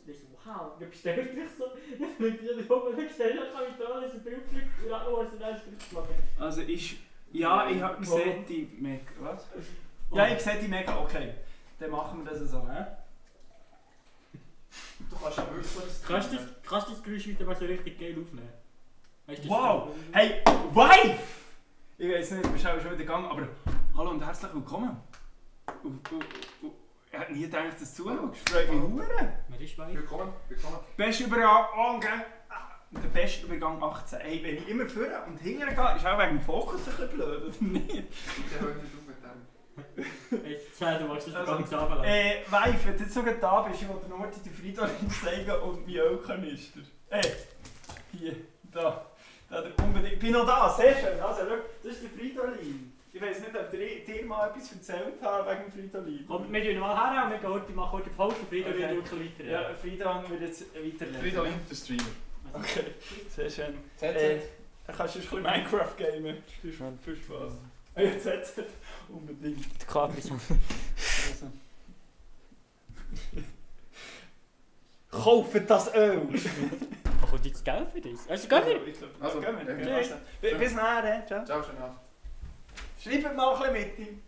S3: Ich so, wow. Und dann bestellt dich so. Ich bin dir oben gestellt, dann kann ich da alles ein Bild fliegen. Und dann muss ich dann Schritt machen.
S1: Also ich habe gesehen die mega. Was? Ja, ich sehe die mega, okay. Dann machen wir das so, hä?
S2: Du kannst ja wirklich so
S3: Kannst du das Geräusch wieder mal so richtig geil aufnehmen? Weißt du, das
S1: Wow!
S3: so-
S1: Hey, Wife! Ich weiß nicht, du bist auch schon wieder gegangen, aber hallo und herzlich willkommen. Ich hätte nie gedacht, dass du zuschaust. Freut mich hure.
S3: Wer ist weiß?
S2: Willkommen.
S1: Best Übergang, der beste Übergang 18. Hey, wenn ich immer vorne und hinten gehe, ist auch wegen dem Fokus ein bisschen blöd, oder nicht?
S2: Bitte hör nicht auf mit dem.
S3: Jetzt sag, du machst das
S1: Also,
S3: ganz runterlassen.
S1: Wife, wenn du jetzt sogar da bist, ich wollte Nordi den Fridolin zeigen und mein Ölkanister. Hier, da der unbedingt. Ich bin noch da, sehr schön. Also, schau, das ist der Fridolin. Ich weiß nicht, ob dir mal etwas erzählt habe wegen dem Fridolin.
S3: Komm, wir gehen mal her, wir machen heute Pause und Frieda
S1: Okay.
S3: wird wirklich weiter.
S1: Ja, Fridolin wird jetzt weiterlesen.
S2: Fridolin, der Streamer.
S1: Okay, sehr schön.
S2: ZZ.
S1: Dann kannst du ein bisschen Minecraft gamen. Viel Spaß. Ja, ZZ. Unbedingt.
S3: Die Karte ist
S1: Also. Kaufen das Öl!
S3: Was kommt jetzt Geld für das? Also, gehen wir?
S2: Also,
S1: gehen wir.
S2: ja.
S1: Also, bis nachher, ciao.
S2: Ciao, schönen Abend.
S1: Schreibt mal ein bisschen mit ihm.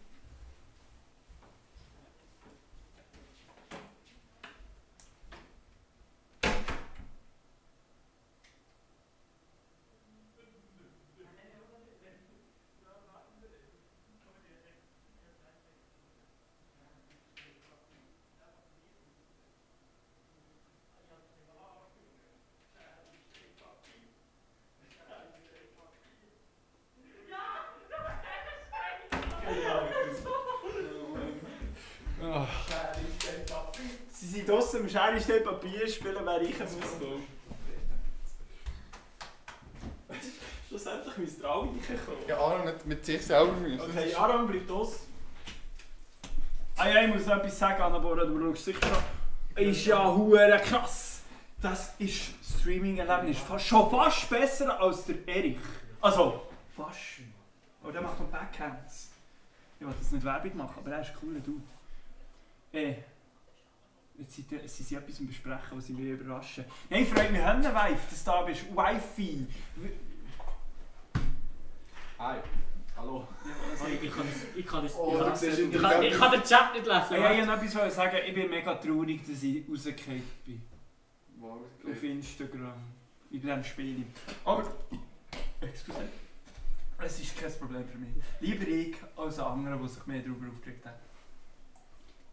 S1: Sie sind draussen im Schere Papier spielen, wer ich muss gehen. Schlussendlich müsste der alle kommen.
S2: Ja, Aaron hat mit sich selber müssen.
S1: Okay, Aaron bleibt aus. Ah ja, ich muss noch etwas sagen, Annabora, du brauchst sicher noch. Ist ja hure krass. Das ist Streaming-Erlebnis. Schon fast besser als der Erich. Also, fast. Aber der macht noch Backhands. Ich wollte jetzt nicht Werbung machen, aber er ist ein cooler Dude. Jetzt sind sie etwas am Besprechen, was ich mich überraschen. Nein, freut mich, Wife, dass du da bist. Wifi.
S2: Hi. Hallo.
S3: Ich kann das.
S2: Oh, du siehst in
S3: Ich kann den Chat nicht lesen.
S1: Ja, ich wollte noch etwas sagen. Ich bin mega traurig, dass ich rausgefallen bin.
S2: Wow,
S1: Auf Instagram. In diesem Spiel. Aber. Excuse. Es ist kein Problem für mich. Lieber ich als andere, die sich mehr darüber aufgeregt haben.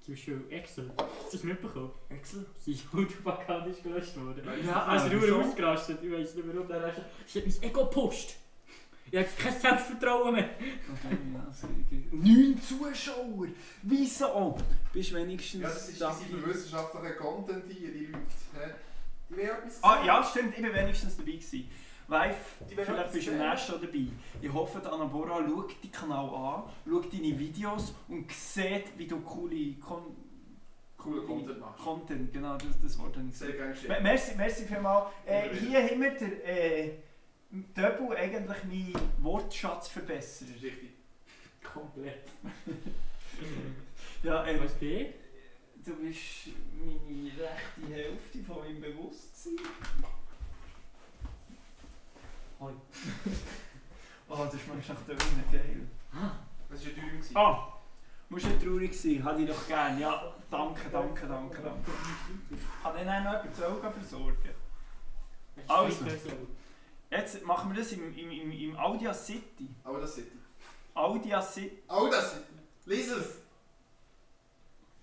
S3: Zum Beispiel Excel. Hast du das mitbekommen?
S1: Excel?
S3: Sein YouTube-Account ist gelöscht worden.
S1: Ja,
S3: Also du
S1: wieso?
S3: ausgerastet. Ich weiss nicht warum. Ich hab mein Ego gepusht. Ich hab kein Selbstvertrauen mehr.
S1: 9 Zuschauer! Wieso? Bist du wenigstens
S2: Ja, das ist
S1: dabei?
S2: für wissenschaftlichen Content hier, die Leute. Hä? Die will etwas
S1: Ah
S2: sagen.
S1: ja, stimmt, ich war wenigstens dabei gewesen. Wife,
S2: Die will
S1: vielleicht
S2: etwas
S1: bist du im
S2: sagen.
S1: nächsten dabei. Ich hoffe, die Annabora schaut deinen Kanal an, schaut deine Videos und sieht, wie du coole
S2: Cooler Content machst.
S1: Content, genau, das Wort habe ich
S2: Sehr
S1: gesagt.
S2: gerne geschehen.
S1: Merci vielmals. Hier haben wir den Döbel eigentlich meinen Wortschatz verbessert.
S2: Das ist richtig.
S3: Komplett.
S1: Ja,
S3: Was bin ich?
S1: du bist meine rechte Hälfte von meinem Bewusstsein.
S3: Hoi.
S1: Oh, das schmeckt nach der Wunde geil.
S2: Das war ja teuer.
S1: Ah, musst nicht traurig sein, hatte ich doch gern. Ja, danke. Kann ich dann noch etwas zu versorgen? Also. Jetzt machen wir das im Audia City.
S2: Aber das City.
S1: Audia City.
S2: Oh, das City. Lies es!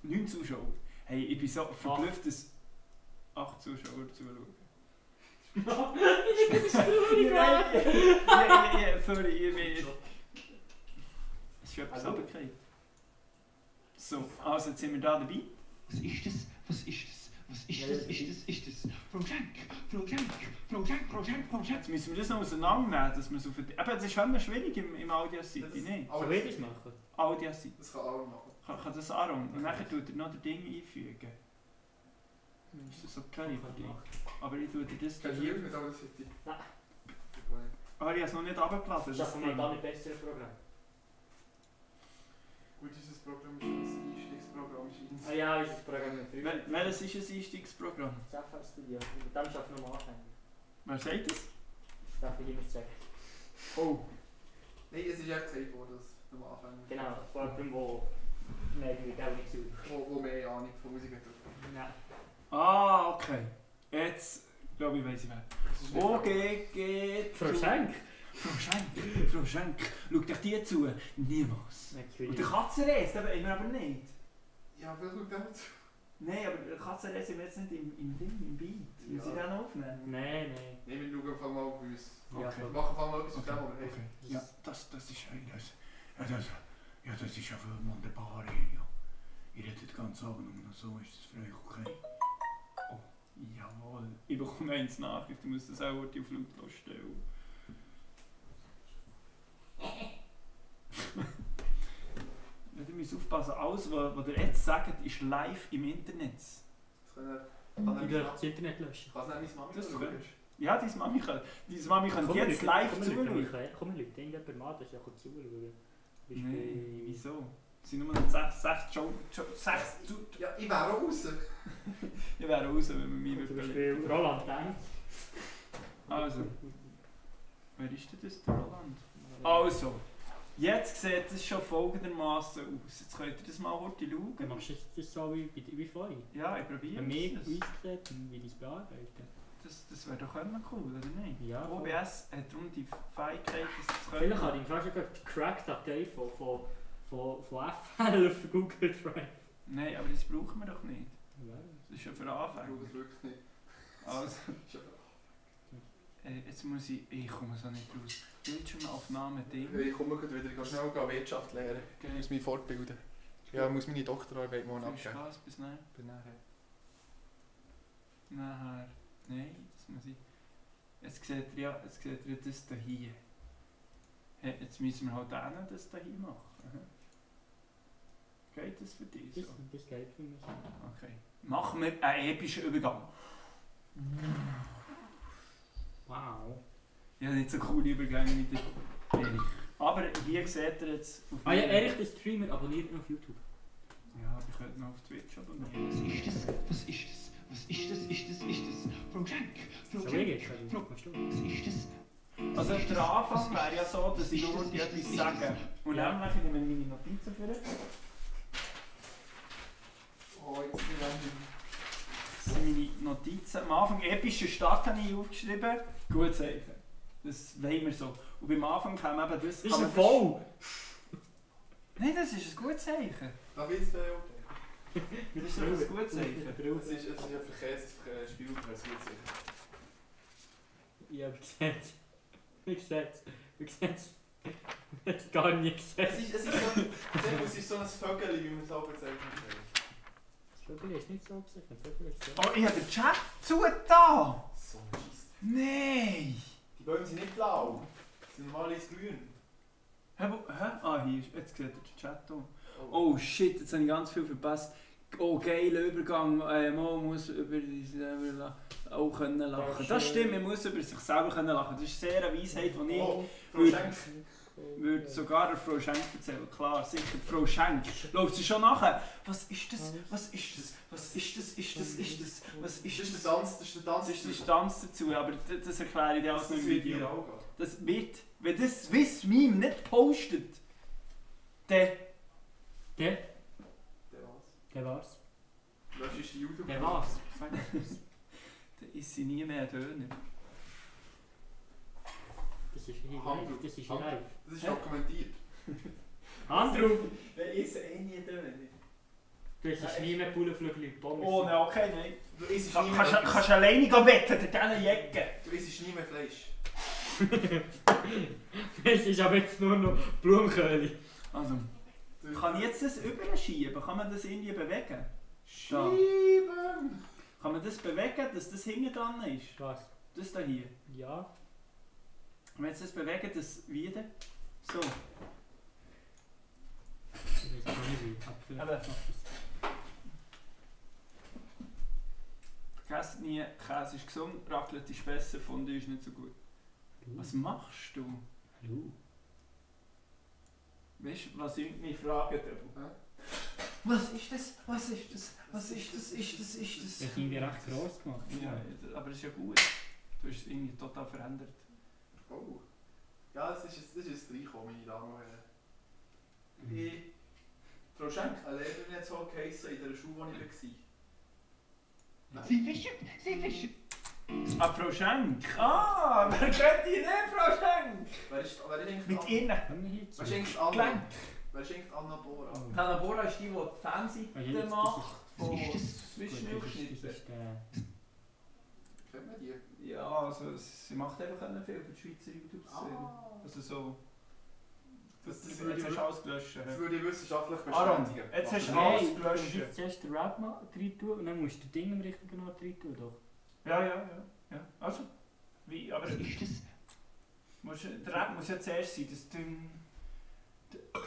S1: 9 Zuschauer. Hey, ich bin so verblüfft, dass... 8 Zuschauer zuschauen.
S3: Das ist traurig,
S1: Ja, sorry, ich bin... Es ist etwas
S3: Hallo?
S1: runtergefallen. So, also jetzt sind wir da dabei.
S4: Was ist das? Was ist das? Was ist das? Ist das? Project.
S1: Jetzt müssen wir das noch auseinandernehmen, dass wir es auf... Eben, das ist halt noch schwierig im Audio-City, nicht?
S3: Soll ich das machen?
S1: Audio-City.
S2: Das kann Aaron machen.
S1: Kann das Aaron? Und nachher tut er noch das Ding einfügen. Ist das okay für dich? Aber ich tue dir das
S2: Kannst du
S1: hier...
S2: nicht mit Audio City?
S3: Nein.
S1: Ah, ich habe es noch nicht runtergeladen.
S3: Schaffen wir da nicht bessere Programm?
S2: Gut, dieses Programm ist ein Einstiegsprogramm.
S3: Ah ja, unser Programm mit früher.
S1: Welches ist ein Einstiegsprogramm?
S3: Das FL Studio. Mit dem schaffen wir am Anfang.
S1: Wer sagt das?
S3: Das darf ich immer sagen.
S1: Oh.
S2: Nein, es ist ja gesagt worden, dass du am Anfang...
S3: Genau, vor allem wo... Nein, ich will auch nicht suchen.
S2: Wo mehr Ahnung von Musik hat.
S3: Nein.
S1: Ah, okay. Jetzt glaube ich, weiss ich wer.
S2: Das ist nicht
S1: OGG.
S3: Frau Schenk?
S1: Frau Schenk. Schau dich die zu. Niemals. Und der Katzenrest haben wir aber nicht.
S2: Ja, wer schaut damit zu?
S1: Nein, aber der Katzenrest sind wir jetzt nicht im Beat. Müssen Sie
S2: Ja.
S1: den aufnehmen?
S3: Nein.
S2: Nein, wir schauen einfach mal bei uns.
S3: Ja,
S1: Okay.
S2: Wir machen einfach mal etwas mit dem, was wir haben.
S1: Okay. Ja, das ist das ist ja voll wunderbar hier. Ja. Ihr redet ganz Abend nur noch so, ist das für euch okay? Oh, jawohl. Ich bekomme eins Nachricht, ich muss das auch auf lautlos stellen. Ja, ihr müsst aufpassen, alles, was ihr jetzt sagt, ist live im Internet.
S2: Das kann
S3: Ich will das Internet löschen.
S2: es nicht meine Mami
S1: Das
S2: schauen?
S1: kannst Ja, deine Mami kann jetzt live zuschauen.
S3: Komm, wir Leute, irgendjemand mal, das ist ja zuschauen.
S1: Nein, wieso? Es sind nur noch 6 zu...
S2: Ja, ich wäre auch raus.
S1: Ich wäre raus, wenn man mich
S3: Zum
S1: überlegt.
S3: Beispiel Roland denkt.
S1: Also, wer ist denn das, der Roland? Also, jetzt sieht es schon folgendermaßen aus. Jetzt könnt ihr das mal heute
S3: Dann
S1: schauen.
S3: machst du das so wie vorhin.
S1: Ja, ich probiere
S3: Wenn wir
S1: es.
S3: ausgeredet wie ich es bearbeiten.
S1: Das wäre doch immer cool, oder nicht?
S3: Ja, voll.
S1: OBS hat darum die Fähigkeit, dass es
S3: Vielleicht habe ich fast sogar die Crack-Datei von FL auf Google Drive.
S1: Nein, aber das brauchen wir doch nicht.
S3: Ja.
S1: Das ist ja für
S2: Ich
S1: Anfänger.
S2: schaue es wirklich nicht.
S1: Also,
S2: Das ist einfach-
S1: jetzt muss ich komme so nicht raus. Bildschirmaufnahme Ding.
S2: Ich komme gleich wieder, ich kann schnell Wirtschaft lernen. Ich muss mich fortbilden. Ja, ich muss meine Doktorarbeit morgen
S1: Viel
S2: abgeben.
S1: Spaß, bis nachher.
S2: Bin nachher.
S1: Nachher. Nein, das muss ich. Jetzt seht ihr das hier. Hey, jetzt müssen wir halt auch das hier machen. Aha. Geht das für dich so?
S3: Das geht für mich.
S1: Okay. Machen wir einen epischen Übergang.
S3: Wow.
S1: Ich habe nicht so coole Übergänge mit Erich. Aber hier seht ihr jetzt auf
S3: Ah ja,
S1: meiner-
S3: Erich, der Streamer, abonniert ihn auf YouTube.
S1: Ja, aber ich könnte noch auf Twitch abonnieren.
S4: Was ist das?
S3: So wie geht's? Machst du?
S4: Was ist das?
S1: Also der Anfang wäre ja so, dass ich nur dir etwas sage. Und
S3: Ja.
S1: nämlich, ich nehme meine Notizen für.
S2: Oh, jetzt bin ich
S1: Das sind meine Notizen. Am Anfang epische Start habe ich aufgeschrieben. Gut Zeichen. Das wollen wir so. Und beim Anfang kam eben das...
S3: Das ist
S1: kann
S3: ein
S1: man
S3: Voll!
S1: Nein, das ist ein gutes Zeichen.
S2: Da willst du ja auch.
S1: Das ist doch ein gutes Zeichen.
S2: Es ist ein Verkehrsspiel, das ist gut sicher.
S3: Ja, wie gesagt. Ich hab's gar nicht gesehen.
S2: Es ist so ein Vögel, wie man es auch bezeichnet hat.
S3: Das Vögel ist nicht so gesagt, ein Vögel ist so.
S1: Oh, ich habe den Chat zugetan.
S2: So ein Scheiß.
S1: Nein.
S2: Die Bäume sind nicht blau, sie sind normalerweise grün.
S1: Hä? Ah, hier ist... Jetzt sieht ihr den Chat hier. Oh shit, jetzt habe ich ganz viel verpasst. Oh, geiler Übergang. Man muss über sich selber auch können lachen. Das stimmt, man muss über sich selber können lachen. Das ist sehr eine Weisheit, die ich
S2: Oh, Frau
S1: würde-
S2: Schenk.
S1: würde sogar der Frau Schenk erzählen. Klar, sicher, die Frau Schenk. Läuft sie schon nachher? Was ist das? Was ist das? Was ist das? Ist das? Ist das? Was
S2: Das
S1: ist
S2: ist
S1: das?
S2: der Tanz, das ist der Tanz.
S1: Das ist der Tanz dazu, aber das erkläre ich dir alles noch im
S2: wird dir
S1: Video.
S2: auch gehen.
S1: Das wird, wenn das Swiss Meme nicht postet, dann...
S3: Der?
S2: Der was?
S3: Der war's.
S2: Das ist die YouTube.
S3: Der war's.
S1: Dann isst sie nie mehr Döner.
S3: Das ist hier
S2: Hand
S3: live.
S2: drauf.
S3: Das ist hier
S2: Hand
S3: live.
S2: Das ist dokumentiert.
S3: Hand drauf!
S1: Dann isst eh nie Döner.
S3: Du hast nie mehr Bullenflügel Pommes.
S1: Oh nein, okay, nein.
S2: Du isst
S1: Da
S2: nie
S1: kannst
S2: mehr
S1: du alleine gehen wetten, in diesen Jecken.
S2: Du isst nie mehr Fleisch.
S3: Es ist aber jetzt nur noch Blumenköhle.
S1: Also, kann ich jetzt das überschieben? Kann man das irgendwie bewegen?
S2: Schieben!
S1: Kann man das bewegen, dass das hinten dran ist?
S3: Was?
S1: Das da hier.
S3: Ja.
S1: Kann man jetzt das bewegen, das wieder? So.
S3: Ich weiß auch nicht wie. Aber vielleicht
S1: Aber-
S3: macht das.
S1: Vergesst nie, Käse ist gesund, Raclette ist besser, Fondue ist nicht so gut. Was machst du?
S3: Hallo.
S1: Weißt du, was ich mich frage? Was ist das? Was ist das? Was ist das? Ist das? Ist
S3: Das
S1: das?
S3: ist irgendwie recht gross gemacht.
S1: Ja, aber das ist ja gut. Du hast es irgendwie total verändert.
S2: Oh. Ja, das ist ein Reinkommen, meine Damen und Herren. Frau Schenk, eine Lehrerin hat so geheissen in der Schule, wo ich war.
S4: Sie fischen, sie fischen.
S1: Ah, Frau Schenk! Ah, wer kennt die nicht, Frau Schenk?
S2: Wer ist eigentlich
S1: Mit
S2: Anna?
S1: innen.
S3: Können wir hier zu?
S2: Wer ist eigentlich Anna?
S1: Gelenk.
S2: Wer ist eigentlich Anna Bora?
S3: Oh.
S1: Hanna Bora ist die Fernsehen
S3: Das
S1: macht. Von
S4: ist das?
S3: Gut,
S1: Zwischenausschnitten.
S3: das ist der...
S2: Kennt man die?
S1: Ja, also sie macht einfach viel für die Schweizer YouTube-Szene.
S2: Ah.
S1: Also so.
S2: Das
S1: Jetzt
S2: würde
S1: hast
S2: ich,
S1: du alles gelöscht.
S2: das würde ich wissenschaftlich
S1: Aaron,
S2: bestätigen.
S1: jetzt hast du
S2: Mach
S1: alles
S3: Nein, du
S1: gelöscht.
S3: musst zuerst den Rap rein tun und dann musst du das Ding im richtigen Ort rein tun, doch.
S1: Ja. Also, wie, aber
S4: Was ist das?
S1: der Rap muss ja zuerst sein, das Ding.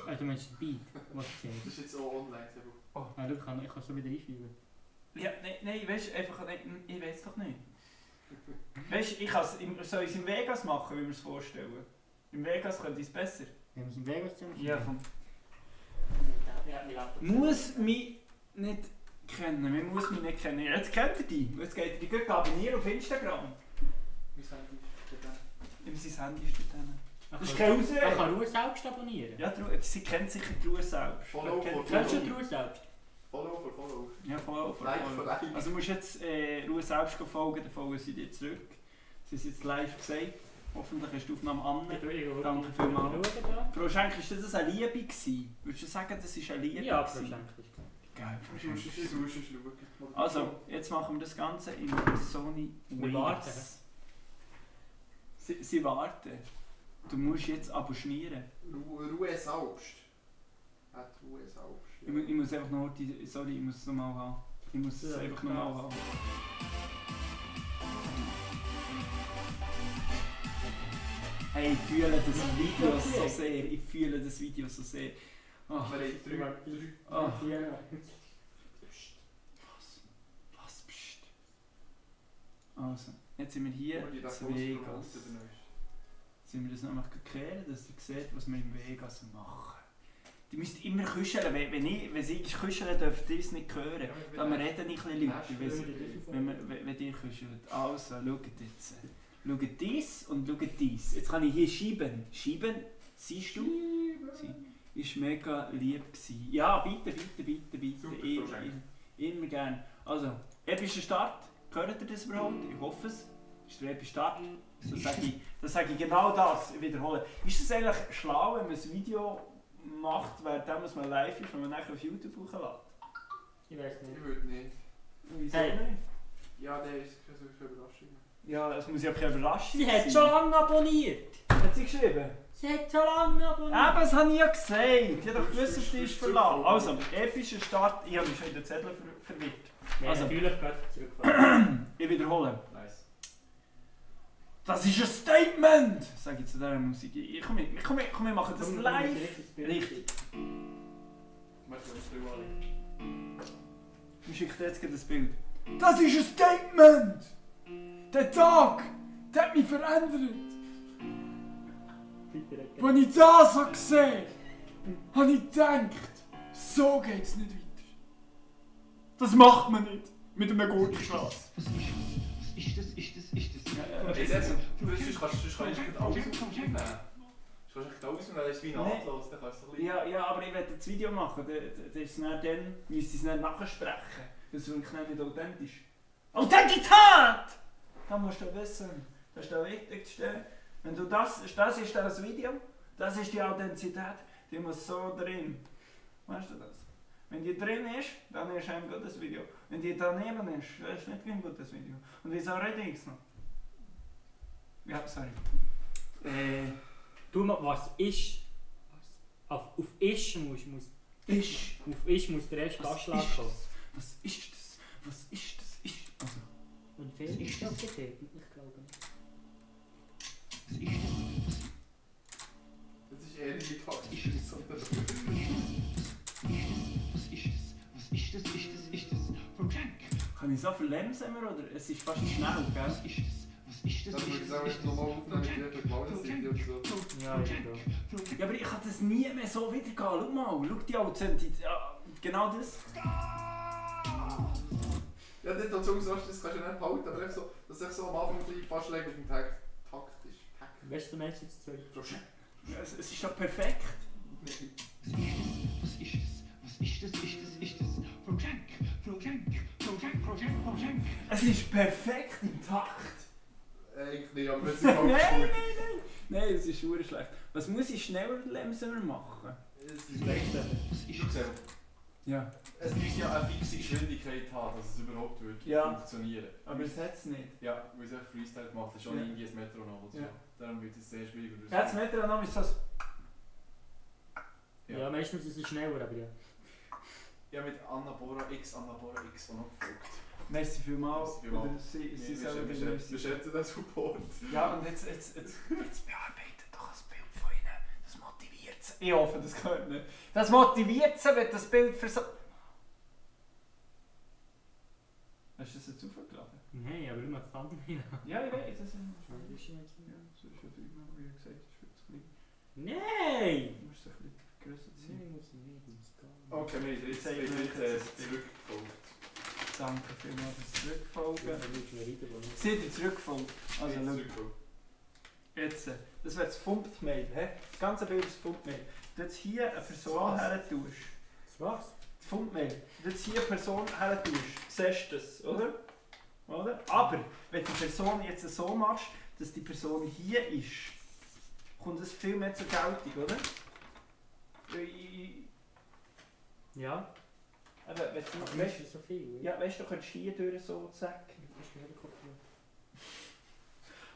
S3: Ah, du meinst den Beat, was du
S2: Das
S3: siehst.
S2: ist jetzt auch online. Sebu.
S3: Ah, schau, ich kann es so wieder einfügen.
S1: Ja, nein, weißt du, einfach, nein, ich weiß doch nicht. Weißt du, soll ich es in Vegas machen, wie wir es vorstellen? In Vegas könnte ich es besser.
S3: Wir haben es im Vegas zusammen
S1: Komm.
S3: Ja,
S1: Muss mich nicht kennen, man muss mich nicht kennen. Jetzt kennt ihr die, jetzt geht ihr die gut abonnieren auf Instagram.
S2: Mein Handy ist da.
S1: Im sein Handy ist dort drin.
S3: Man
S1: Das ist
S3: kann
S1: keine Ausrede.
S3: man kann Ruhe selbst abonnieren.
S1: Ja, sie kennt sicher die Ruhe selbst.
S2: Follow for
S3: Kennst du die
S2: Follow.
S3: Ruhe selbst?
S2: Follow for Follow.
S1: Ja, voll.
S2: Like for Like.
S1: Also du musst jetzt Ruhe selbst folgen, dann folgen sie dir zurück. Sie haben es jetzt live gesagt. Hoffentlich hast du die Aufnahme an. Danke vielmals. Frau Schenk, war das eine Liebe gewesen? Würdest du sagen, das war eine Liebe?
S3: Ja, Frau
S1: gewesen?
S3: Schenk ist gut.
S1: Geil, Frau
S2: Du
S1: Schenk.
S2: musst es schauen.
S1: Also, jetzt machen wir das Ganze in Sony
S3: Wir warten.
S1: Vegas. Sie warten. Du musst jetzt abonnieren.
S2: Ruhe selbst. Hat Ruhe selbst.
S1: Ich muss einfach noch sorry, ich muss es nochmal haben. Ich muss es
S3: Ja,
S1: einfach
S3: klar.
S1: nochmal haben. Hey, ich fühle das Video so sehr. Ich fühle das Video so sehr. Oh,
S2: Wir haben drei.
S1: oh.
S3: Ja.
S1: Was? Psst. Also, jetzt sind wir hier
S2: Und die da
S1: in
S2: groß
S1: Vegas.
S2: promoten, der Neueste.
S1: Sind wir das noch geklärt, dass ihr seht, was wir in Vegas machen. Die müsst immer kuscheln. Wenn sie kuscheln, dürft ihr es nicht hören. Dann reden ein bisschen Leute, wenn ihr kuschelt. Also, schaut jetzt. Schaut dies und schaut dies. Jetzt kann ich hier schieben. Schieben, siehst du? Sie war mega lieb gewesen. Ja, bitte.
S2: Super,
S1: Ich-
S2: Frau Schenk.
S1: Immer gern. Also, epischer Start. Hört ihr das überhaupt? Ich hoffe es. Ist der epische Start? Das sage ich genau das. Ich wiederhole. Ist es eigentlich schlau, wenn man ein Video macht, während man live ist und man nachher auf YouTube hochlädt?
S3: Ich weiß
S2: Ich
S3: nicht.
S2: würde nicht.
S1: Wieso
S3: Hey.
S1: nicht?
S2: Ja, der ist keine solche Überraschung.
S1: Ja, es muss ja keine Überraschung
S3: Sie hat
S1: sein.
S3: schon lange abonniert.
S1: Hat sie geschrieben?
S3: Sie hat schon lange abonniert.
S1: Eben, das habe ich ja gesagt. Ich habe doch gewusst, dass die ist verlassen. Also, epischer Start. Ich habe mich schon in den Zettel verwirrt.
S3: Ja,
S1: Also.
S3: natürlich geht sie zurückfahren.
S1: Ich wiederhole.
S2: Nice.
S1: Das ist ein Statement! Sage ich zu dieser Musik. Komm, wir machen das live. Richtig.
S2: Warte, wir müssen alle.
S1: Ich schicke dir jetzt gerade das Bild. Das ist ein Statement! Der Tag, der hat mich verändert. Als ich das so gesehen habe, habe ich gedacht, so geht es nicht weiter. Das macht man nicht mit einem Gurkenglas.
S4: Was ist das?
S2: Ey, das, sonst kannst du alles aufnehmen. Du kannst alles aufnehmen, das ist wie nahtlos, dann kannst du ein bisschen...
S1: Ja, aber ich werde das Video machen, dann müsste ich es nicht nachsprechen. Das wirkt nicht authentisch. Authentität! Das musst du wissen. Das ist das Wichtigste. Wenn du das ist das Video, das ist die Authentizität, die muss so drin. Weißt du das? Wenn die drin ist, dann ist ein gutes Video. Wenn die daneben ist, dann ist nicht ein gutes Video. Und wieso rede ich noch? Ja, sorry.
S3: Du mal, was ist? Auf «isch» muss
S1: Ich.
S3: auf «isch» muss der erste Anschlag kommen.
S1: Was ist das? Was ist das? Ich. Also.
S3: Und wer ist das geteilt? Ich glaube nicht.
S2: Das ist eher nicht die Taktik, sondern...
S1: Kann ich so viel langsamer oder? Es ist fast schnell, gell?
S2: Das würde ich sagen, wenn nochmal aufnehmen mit der Pause sind oder so.
S3: Ja, ja.
S1: Ja, aber ich kann das nie mehr so wiedergehen. Schau mal, schau die Akzente. Ja, genau das.
S2: Ja, dort dazu sagst, das kannst du nicht behalten, aber einfach so, dass ich so am Anfang ein bisschen fast auf dem Takt ist.
S3: Weißt du, meinst du jetzt zwei?
S1: Ja, es ist doch perfekt. Es ist perfekt im Takt.
S2: Eigentlich nicht, aber wenn es nicht
S1: Nein,
S2: falsch
S1: nein, nein. Nein, es ist schwer schlecht. Was muss ich schneller oder langsamer machen?
S2: Es ist leichter.
S1: Ja.
S2: Es muss ja eine fixe Geschwindigkeit haben, dass es überhaupt wird funktionieren.
S1: Aber es hat es nicht.
S2: Ja, weil es einfach Freestyle gemacht ist, schon
S1: Ja.
S2: irgendwie ein Metronom oder so.
S1: Ja.
S2: Darum wird es sehr schwierig.
S1: Das Metronom ist das.
S3: Ja, meistens ist es schneller, aber ja.
S2: Ja, mit Annabora X auch noch gefolgt.
S1: Merci vielmals.
S2: Merci vielmals.
S1: Oder sie sollen
S2: Wir
S1: den
S2: schätzen den Support.
S1: Ja, und jetzt bearbeitet doch das Bild von ihnen. Das motiviert sie. Ich hoffe, das gehört nicht. Das motiviert sie, wenn das Bild für so... Hast du das jetzt aufgeladen?
S3: Nein, aber immer Thumbnail.
S1: Ja, ich weiß. Das ist
S3: Das ist ja jetzt
S1: ja, so ist ja immer, wie gesagt, das ist viel zu klein.
S3: Nein!
S1: Du musst es ein bisschen grösser ziehen.
S3: Nein, muss ich nicht. Muss gar nicht.
S2: Okay, wir haben jetzt zurückgefolgt.
S1: Danke vielmals fürs Zurückfolgen.
S3: Ja, dann willst du mir reiten, wo nicht.
S1: Seid ihr zurückgefolgt? Also, schau. Jetzt, das wäre das Thumbnail. Das ganze Bild ist das Thumbnail. Du jetzt hier eine Person her tust.
S3: Was?
S1: Das Thumbnail. Du jetzt hier eine Person her tust. Siehst du das, oder? Aber, wenn du die Person jetzt so machst, dass die Person hier ist, kommt das viel mehr zur Geltung, oder?
S3: Ja.
S1: Aber, wenn du
S3: Aber
S1: weißt,
S3: ist so viel.
S1: ja, weißt du, könntest hier durch so zack.
S3: Das ist mir nicht kopiert.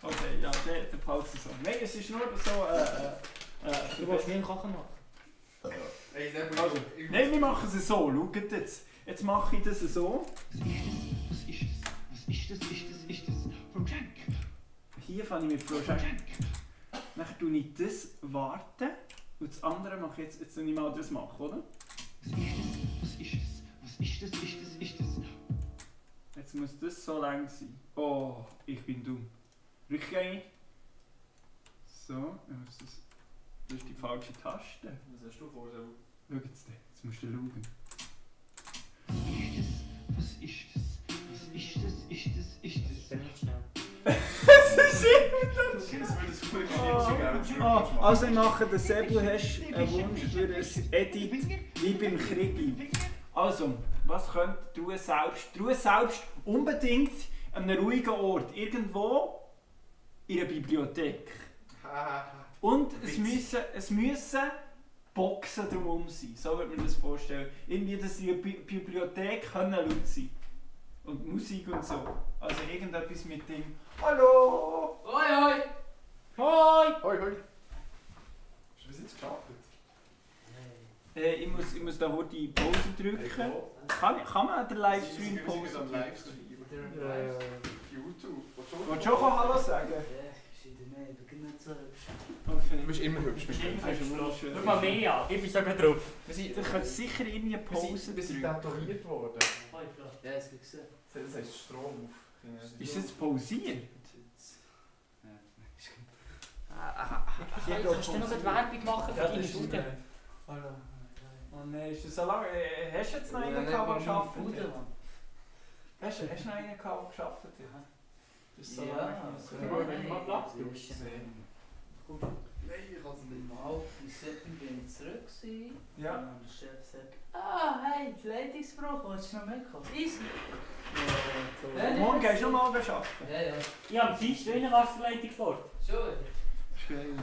S1: Okay, ja, der Pause so. Nein, es ist nur so
S3: Du willst mir einen Kochen machen?
S1: Also, nein, wir machen es so. Schaut jetzt. Jetzt mache ich das so. Hier fange ich mit Projekt. Dann tue ich das warten. Und das andere mache ich jetzt nicht mal das machen, oder? Jetzt muss das so lang sein. Oh, ich bin dumm. Rückgängig. So, das ist die falsche Taste.
S2: Was hast du vor?
S1: Schau jetzt, jetzt musst du schauen.
S3: Ich bin nicht schnell.
S1: Also ich mache den Säbel, hast du einen Wunsch für ein Edit wie beim Krieg. Also, was könnt du selbst? Du selbst unbedingt an einem ruhigen Ort, irgendwo in einer Bibliothek. Und es müssen Boxen drumherum sein, so würde man das vorstellen. Irgendwie, dass die Bibliothek laut sein können. Und Musik und so. Also irgendetwas mit dem Hallo!
S3: Hoi hoi! Hoi!
S2: Hoi hoi! Hast du bis jetzt gestartet?
S1: Ich muss da heute die Pause drücken. Kann man den Livestream Pause
S2: am
S1: drücken?
S2: Livestream. Auf YouTube.
S1: Willst du schon Hallo sagen? Okay.
S2: Du bist immer hübsch mit dem.
S3: Schau mal mehr an, ich bin sogar drauf.
S1: Du könntest sicher irgendwie eine Pause
S2: Wir sind
S1: drücken.
S2: tätowiert worden.
S3: Ja, es gibt gesehen.
S2: Das heisst Strom auf.
S1: Ist das pausiert?
S3: Kannst du noch eine Werbung machen für deine Bude?
S1: Oh nein, ist das so lange? Hast du jetzt noch einen gehabt, der gearbeitet hat? Hast du noch einen gehabt, der gearbeitet hat? Das ist so lange.
S3: Wenn du mal Platz brauchst.
S2: Nein, ich kann es nicht.
S5: Mal im Setting bin ich zurück gewesen.
S1: Ja.
S5: Und der Chef sagt, hey, die Leitungsbruch, willst du noch mitkommen? Easy.
S1: Morgen gehst du noch mal arbeiten?
S5: Ja.
S3: Ich habe am Dienstag eine Wasserleitung vor.
S5: Schon?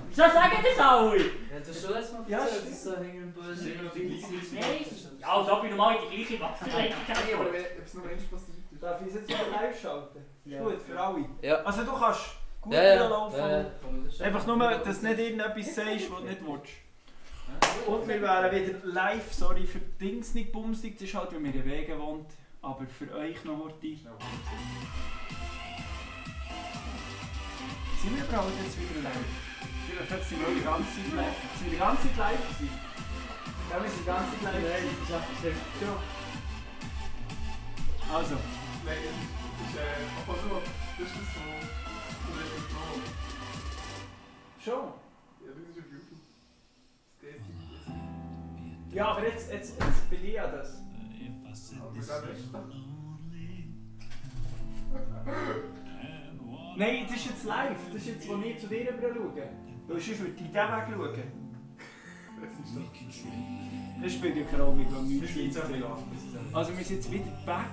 S3: Wieso sagen das alle?
S5: Ja, du hast schon letztes Mal
S1: Ja,
S5: erzählt, dass so hinter dem Bösen...
S3: Nein, Ja, als ob ich normal die gleiche Wasserleitung
S2: Nein, aber
S3: habe.
S2: wenn es nur eins passiert ist.
S1: Darf ich es jetzt wieder live schalten?
S3: Ja.
S1: Gut, für alle.
S6: Ja.
S1: Also du kannst gut
S6: Ja,
S1: laufen.
S6: ja.
S1: Einfach nur, dass du nicht irgendetwas sagst, was du nicht willst. Und wir wären wieder live, sorry für die Dings nicht bumsig, das ist halt, weil wir in Wegen wohnt. Aber für euch noch heute. Sind wir überhaupt jetzt wieder live? Vielleicht sind wir die ganze Zeit live. Sind wir die ganze Zeit live gewesen? Ja, wir sind die ganze Zeit live.
S3: Nein, das ist einfach schlecht.
S1: Schon. Also.
S2: Nein, das ist aber so. Das ist so. Das ist so.
S1: Schon?
S2: Ja, das ist auf YouTube. Das geht nicht.
S1: Ja, aber jetzt bin ich ja das.
S2: Aber dann ist das.
S1: Nein, das ist jetzt live. Das ist jetzt, wo ich zu dir rüber schaue. Weil sonst würde ich diesen Weg schauen.
S2: Das ist doch.
S1: Das spielt ja keine Rolle, ich glaube,
S2: Wir
S1: nichts
S2: spielen
S1: Schlimmes.
S2: es auch.
S1: Also wir sind jetzt wieder back.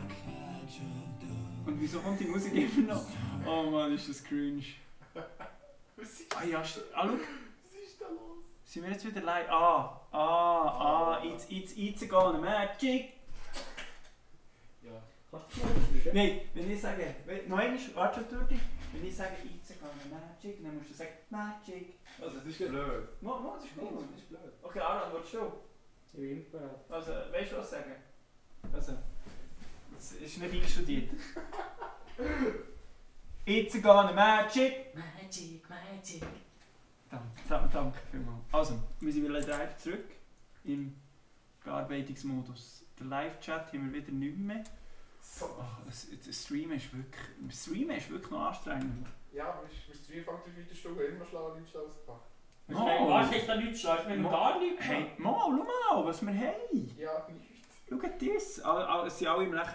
S1: Und wieso kommt die Musik immer noch? Oh Mann, ist das cringe.
S2: Was ist
S1: Ah ja, schau.
S2: da los?
S1: Sind wir jetzt wieder live? It's gonna magic.
S2: Ja.
S3: Kannst du mal aufschreiben?
S1: Nein, wenn ich sage, noch einmal, warte schon durch dich. Wenn ich sage It's gonna magic, dann musst du sagen Magic.
S2: Also, das ist blöd.
S1: Das ist gut.
S2: Das ist blöd.
S1: Okay, Aran, willst du?
S3: Ich bin immer bereit.
S1: Also, weißt du was sagen? Also, es ist nicht einstudiert. It's gonna magic.
S5: Magic.
S1: Danke vielmals. Also, wir sind wieder live zurück im Bearbeitungsmodus. Der Live-Chat haben wir wieder nicht mehr.
S2: So.
S1: Das Streamen ist wirklich noch anstrengend.
S2: Ja, aber wir streamen fängt auf weiter Stunde immer schlagen, nicht schlau ausgepackt.
S3: Also, was ist da nichts schlecht? Wir haben gar nichts
S1: Hey,
S3: gemacht.
S1: schau mal, was wir haben.
S2: Ja, nicht.
S1: Schaut das. Es sind alle im Lech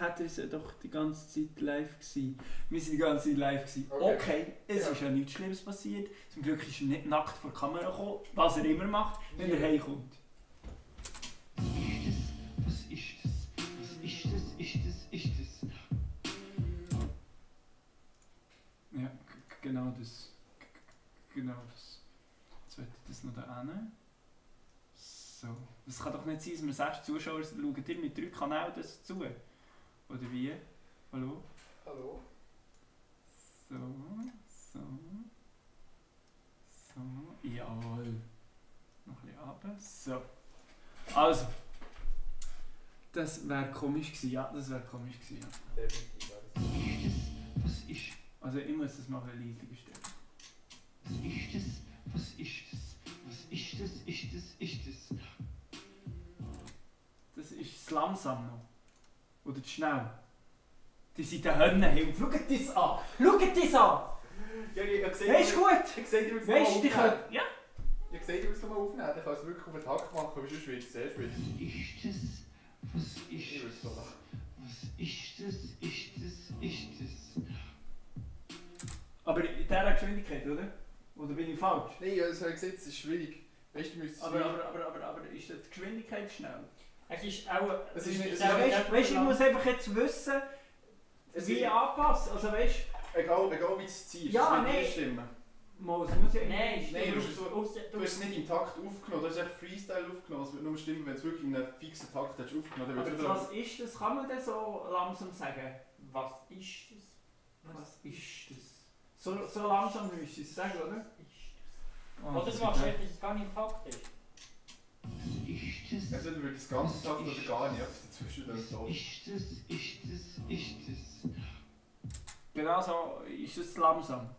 S1: doch die ganze Zeit live gewesen. Wir sind die ganze Zeit live gewesen. Okay, es
S2: Ja.
S1: ist ja nichts Schlimmes passiert. Zum Glück ist er nicht nackt vor die Kamera gekommen, was er immer macht, wenn er heimkommt.
S4: Was ist das?
S1: Ja, genau das. Genau das. Jetzt wollte ich das noch da hin. So. Das kann doch nicht sein, dass wir 6 Zuschauer schauen dir mit 3 Kanälen das zu. Oder wie? Hallo?
S2: Hallo?
S1: So. Jawohl. Noch ein bisschen runter. So. Also. Das wäre komisch gewesen, ja. Das wäre komisch gewesen, ja.
S2: Definitiv.
S1: Also ich muss das mal ein bisschen leiser stellen. Das ist das langsam noch. Oder zu schnell. Die sind der Hönnenhilfe. Schaut das an! Schaut das an!
S2: Ja, ich habe gesehen,
S1: Hey, ist gut!
S2: ich sehe, du willst
S1: Weißt du, die können... Ja?
S2: Ich habe gesehen, du willst es nochmal aufnehmen, dann kannst du es wirklich auf den Takt machen, aber sonst wird es sehr schwierig. Ich will es so machen.
S1: Aber in dieser Geschwindigkeit, oder? Oder bin ich falsch?
S2: Nein, ich habe gesehen, es ist schwierig. Weißt du, du müsstest
S1: Aber ist die Geschwindigkeit schnell?
S3: Es ist auch...
S2: Es ist nicht-
S1: Ja, weißt du, ich muss einfach jetzt wissen,
S2: Es
S1: wie
S2: ist-
S1: anpassen. Also weißt
S2: Egal wie du es ziehst,
S1: Ja,
S2: es wird
S1: nein.
S2: nicht stimmen.
S1: du, es muss ja...
S3: Nein,
S2: Nein,
S3: du
S2: du hast Du hast es nicht im Takt aufgenommen, du hast echt Freestyle aufgenommen. Es wird nur stimmen, wenn es wirklich in einem fixen Takt hast aufgenommen hast.
S1: Aber was ist das? Kann man das so langsam sagen?
S3: Was ist das?
S1: Was ist das? So langsam müsst ihr es sagen, oder?
S3: Oder du machst echt, dass es gar nicht im Takt ist.
S2: Entweder wird das ganze Takt oder gar nicht etwas dazwischen laufen.
S1: Genau so ist es langsam.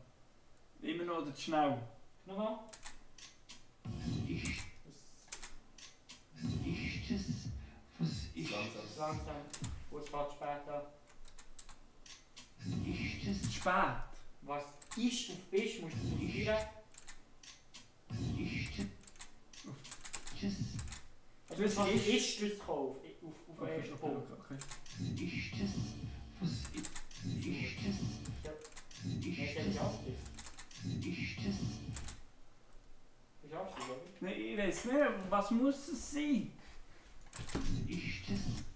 S1: Immer noch oder zu schnell.
S3: Nochmal?
S2: Langsam.
S3: Langsam. Gut, es fällt spät an.
S1: Zu spät.
S3: Was ist auf bist, musst du probieren. Also
S1: Das
S3: was
S1: ist-
S3: ist das Kauf? Auf den ersten Punkt.
S1: okay.
S3: Nein, ich schaffst es. Du schaffst es, oder?
S1: Nein, ich weiß nicht, was muss es sein?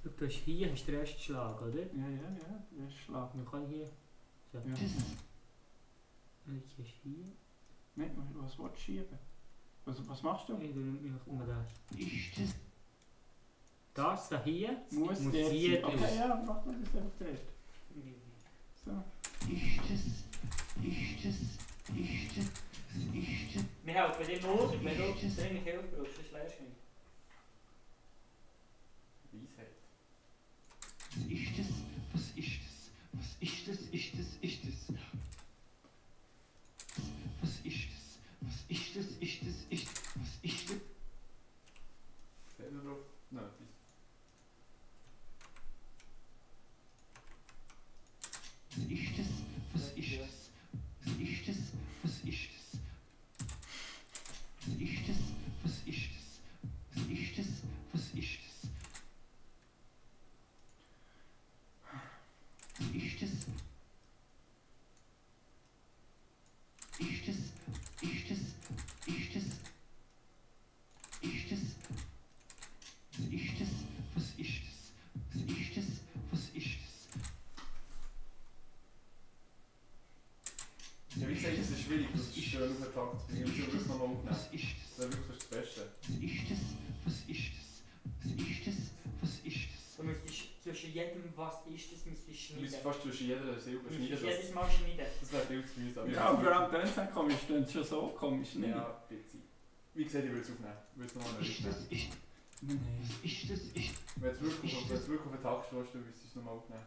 S3: Du hast hier hast den ersten Schlag, oder?
S1: Ja, der Schlag.
S3: Man kann hier. So.
S1: Ja.
S3: Und jetzt hast du hier.
S1: Nein, was willst du schieben? Was machst du?
S3: Ich mache das. Das da hier
S1: Muss
S3: muss
S1: der
S3: hier
S1: sein. Okay, ja, mach mal das einfach dort. So.
S3: Wir helfen dir nur, wenn du dringend Hilfe brauchst, sonst lernst du nicht.
S1: Weisheit. Steht da drauf? Nein, das. Ja, wie gesagt, es ist schwierig, das ist schön auf den Takt zu bringen. Wir müssen das nochmal aufnehmen. Das wäre wirklich das Beste.
S3: Du müsstest zwischen jedem «Was ist das?» müsstest
S2: Du
S3: schneiden.
S2: müsstest fast zwischen jeder Silbe
S3: Du
S2: schneiden.
S3: müsstest jedes Mal schneiden.
S2: Das wäre viel zu mühsam.
S1: Ja, aber vor allem dann ist es komisch, dann ist es schon so komisch, nicht?
S2: Ja, bitte. Wie gesagt, ich würde es aufnehmen. Ich würde es nochmal aufnehmen.
S1: Nein.
S2: Wenn du wirklich auf den Takt stehst, dann müsstest du es nochmal aufnehmen.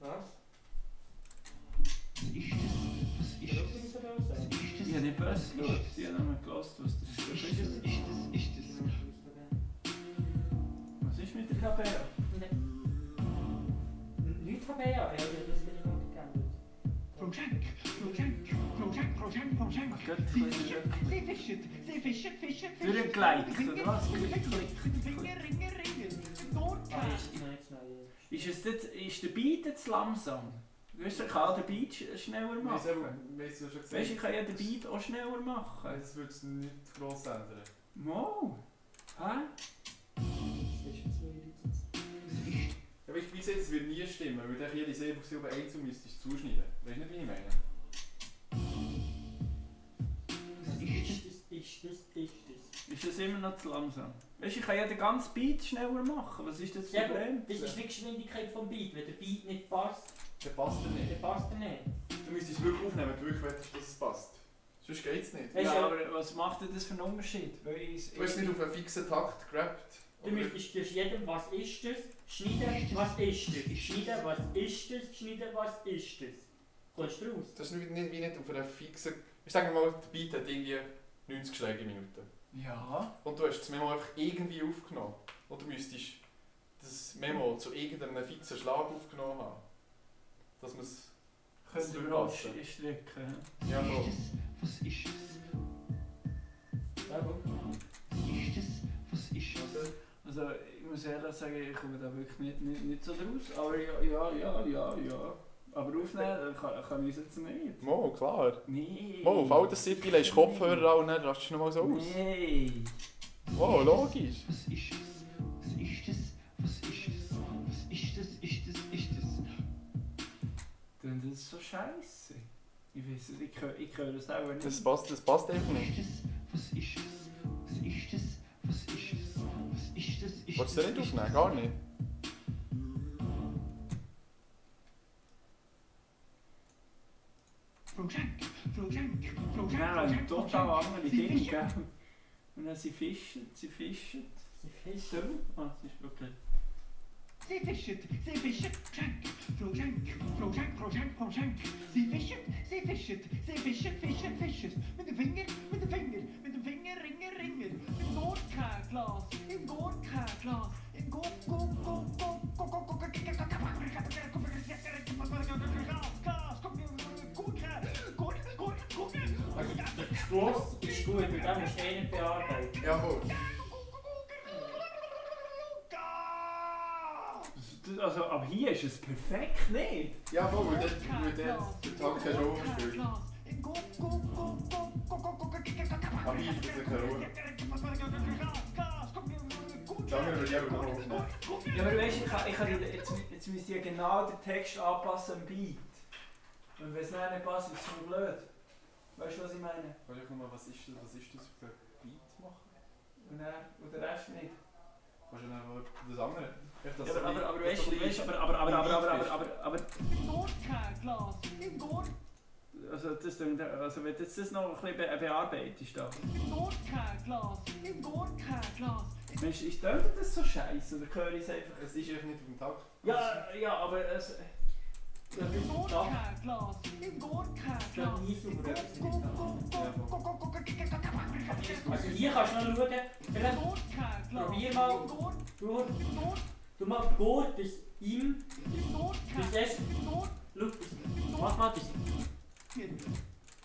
S3: Was?
S1: Ich habe nicht böse geschaut, ich habe nur gehört, was das ist. Was ist mit der Tabea?
S3: Nicht Tabea, ja, das bin ich noch gekannt.
S1: Durchgeleitet, oder was? Ist der Beat jetzt langsam? Weißt du, ich kann den Beat schneller machen.
S2: Weißt du, schon
S1: Weißt du, ich kann ja den Beat auch schneller machen.
S2: Das würde es nicht gross ändern.
S1: Mo! Hä?
S2: Ja, wie gesagt, es wird nie stimmen, weil du jede Silbe einzeln müsstest zuschneiden. Weißt du nicht, wie ich meine?
S1: Ist das immer noch zu langsam? Weißt du, ich kann ja den ganzen Beat schneller machen. Was ist das
S3: Ja,
S1: Problem?
S3: das ist die Geschwindigkeit vom Beat. Wenn der Beat nicht passt,
S2: Der passt dir nicht.
S3: dann passt er nicht.
S2: Du müsstest es wirklich aufnehmen, wenn du wirklich möchtest, dass es passt. Sonst geht es nicht.
S3: Weißt
S1: Ja,
S3: du,
S1: aber was macht denn das für einen Unterschied? Weil
S2: Du hast nicht auf einen fixen Takt gerappt.
S3: du müsstest zwischen jedem «Was ist das?» schneiden, «Was ist das?» schneiden, «Was ist das?» schneiden, «Was ist das?» Kommst du raus?
S2: Das ist nicht auf einer fixen... Ich sage mal, der Beat hat irgendwie 90 Schläge in Minuten.
S1: Ja.
S2: Und du hast das Memo einfach irgendwie aufgenommen. Und du müsstest das Memo zu irgendeinem fixen Schlag aufgenommen haben. Dass man es...
S1: Könnt ihr überhaupt stricken?
S2: Ja, voll.
S3: Ja, gut.
S1: Also ich muss ehrlich sagen, ich komme da wirklich nicht so draus. Aber ja. Aber aufnehmen kann ich es jetzt nicht.
S2: Mo, klar.
S1: Nee.
S2: Mo, auf altes Sippy legst du Kopfhörer an und dann rastest du nochmal so aus.
S1: Nee.
S2: Mo, logisch.
S1: Denn das ist so scheiße. Ich weiß es, ich höre es auch nicht.
S2: Das passt einfach nicht. Wolltest du nicht aufnehmen? Gar nicht?
S1: Nein, also total andere Dinge, gell? Und dann sie fischen.
S3: Sie fischen.
S1: Ah, das ist wirklich...
S6: Sie fischen, fischen. Mit dem Finger, Ringer. Im Gorka-Glas, im Gorka-Glas.
S3: Also der Gestoss ist gut, weil den musst du eh nicht bearbeiten.
S2: Ja, voll.
S1: Also, aber hier ist es perfekt nicht.
S2: Ja, voll, weil der Tag keine Rolle spielt. Aber hier ist es keine Rolle. Dann würde ich aber noch aufnehmen.
S1: Ja, aber weißt du, jetzt müsst ihr genau den Text anpassen am Beat. Und wenn es nicht passt, ist es so blöd. Weißt du, was ich meine?
S2: Kannst du mal, was ist das für Beat machen?
S1: Und der Rest nicht.
S2: Kannst du dann aber das andere?
S1: Ja, aber weißt du, aber
S6: Glas, im Gurt,
S1: also wenn du das noch ein bisschen bearbeitest, da.
S6: Glas, im Gurt, Glas.
S1: Mensch, ich denke das so scheiße, oder höre ich es einfach?
S2: Es ist einfach nicht auf dem Takt.
S1: Ja, aber es...
S6: Glas, im Gurt,
S3: Ich
S6: Glas.
S3: glaube nie sauber, dass ich nicht kann.
S2: Ja,
S3: Also hier kannst du noch schauen, vielleicht probier mal, du machst gut bis ihm, bis es, schau, mach mal das.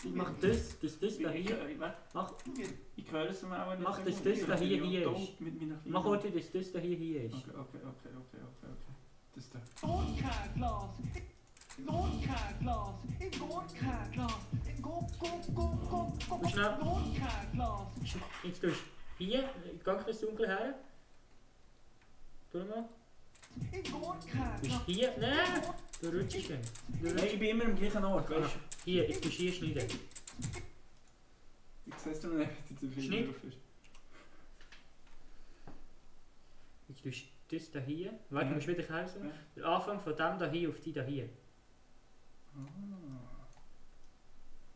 S3: Ich mach das da hier, mach,
S1: Ich höre es mir auch nicht.
S3: Mach, dass das da hier ist. mach heute, dass das da hier ist.
S1: Okay. Das da.
S6: Glas, Glas, im Gurt, Glas.
S3: Und schnell,
S6: Glas.
S3: jetzt tust du hier, ganz das dunkel her. Tu mal. Du bist hier, nein, du rutschst nicht.
S1: Nein, ich bin immer am gleichen Ort, weißt du?
S3: Hier, jetzt tust du hier schneiden.
S1: Ich sehe du nicht, wie der
S3: Schnitt.
S1: drauf ist.
S3: Jetzt tust du das da hier. Warte, du musst wieder kreisen.
S1: Ja.
S3: Der Anfang von dem da hier auf die da hier.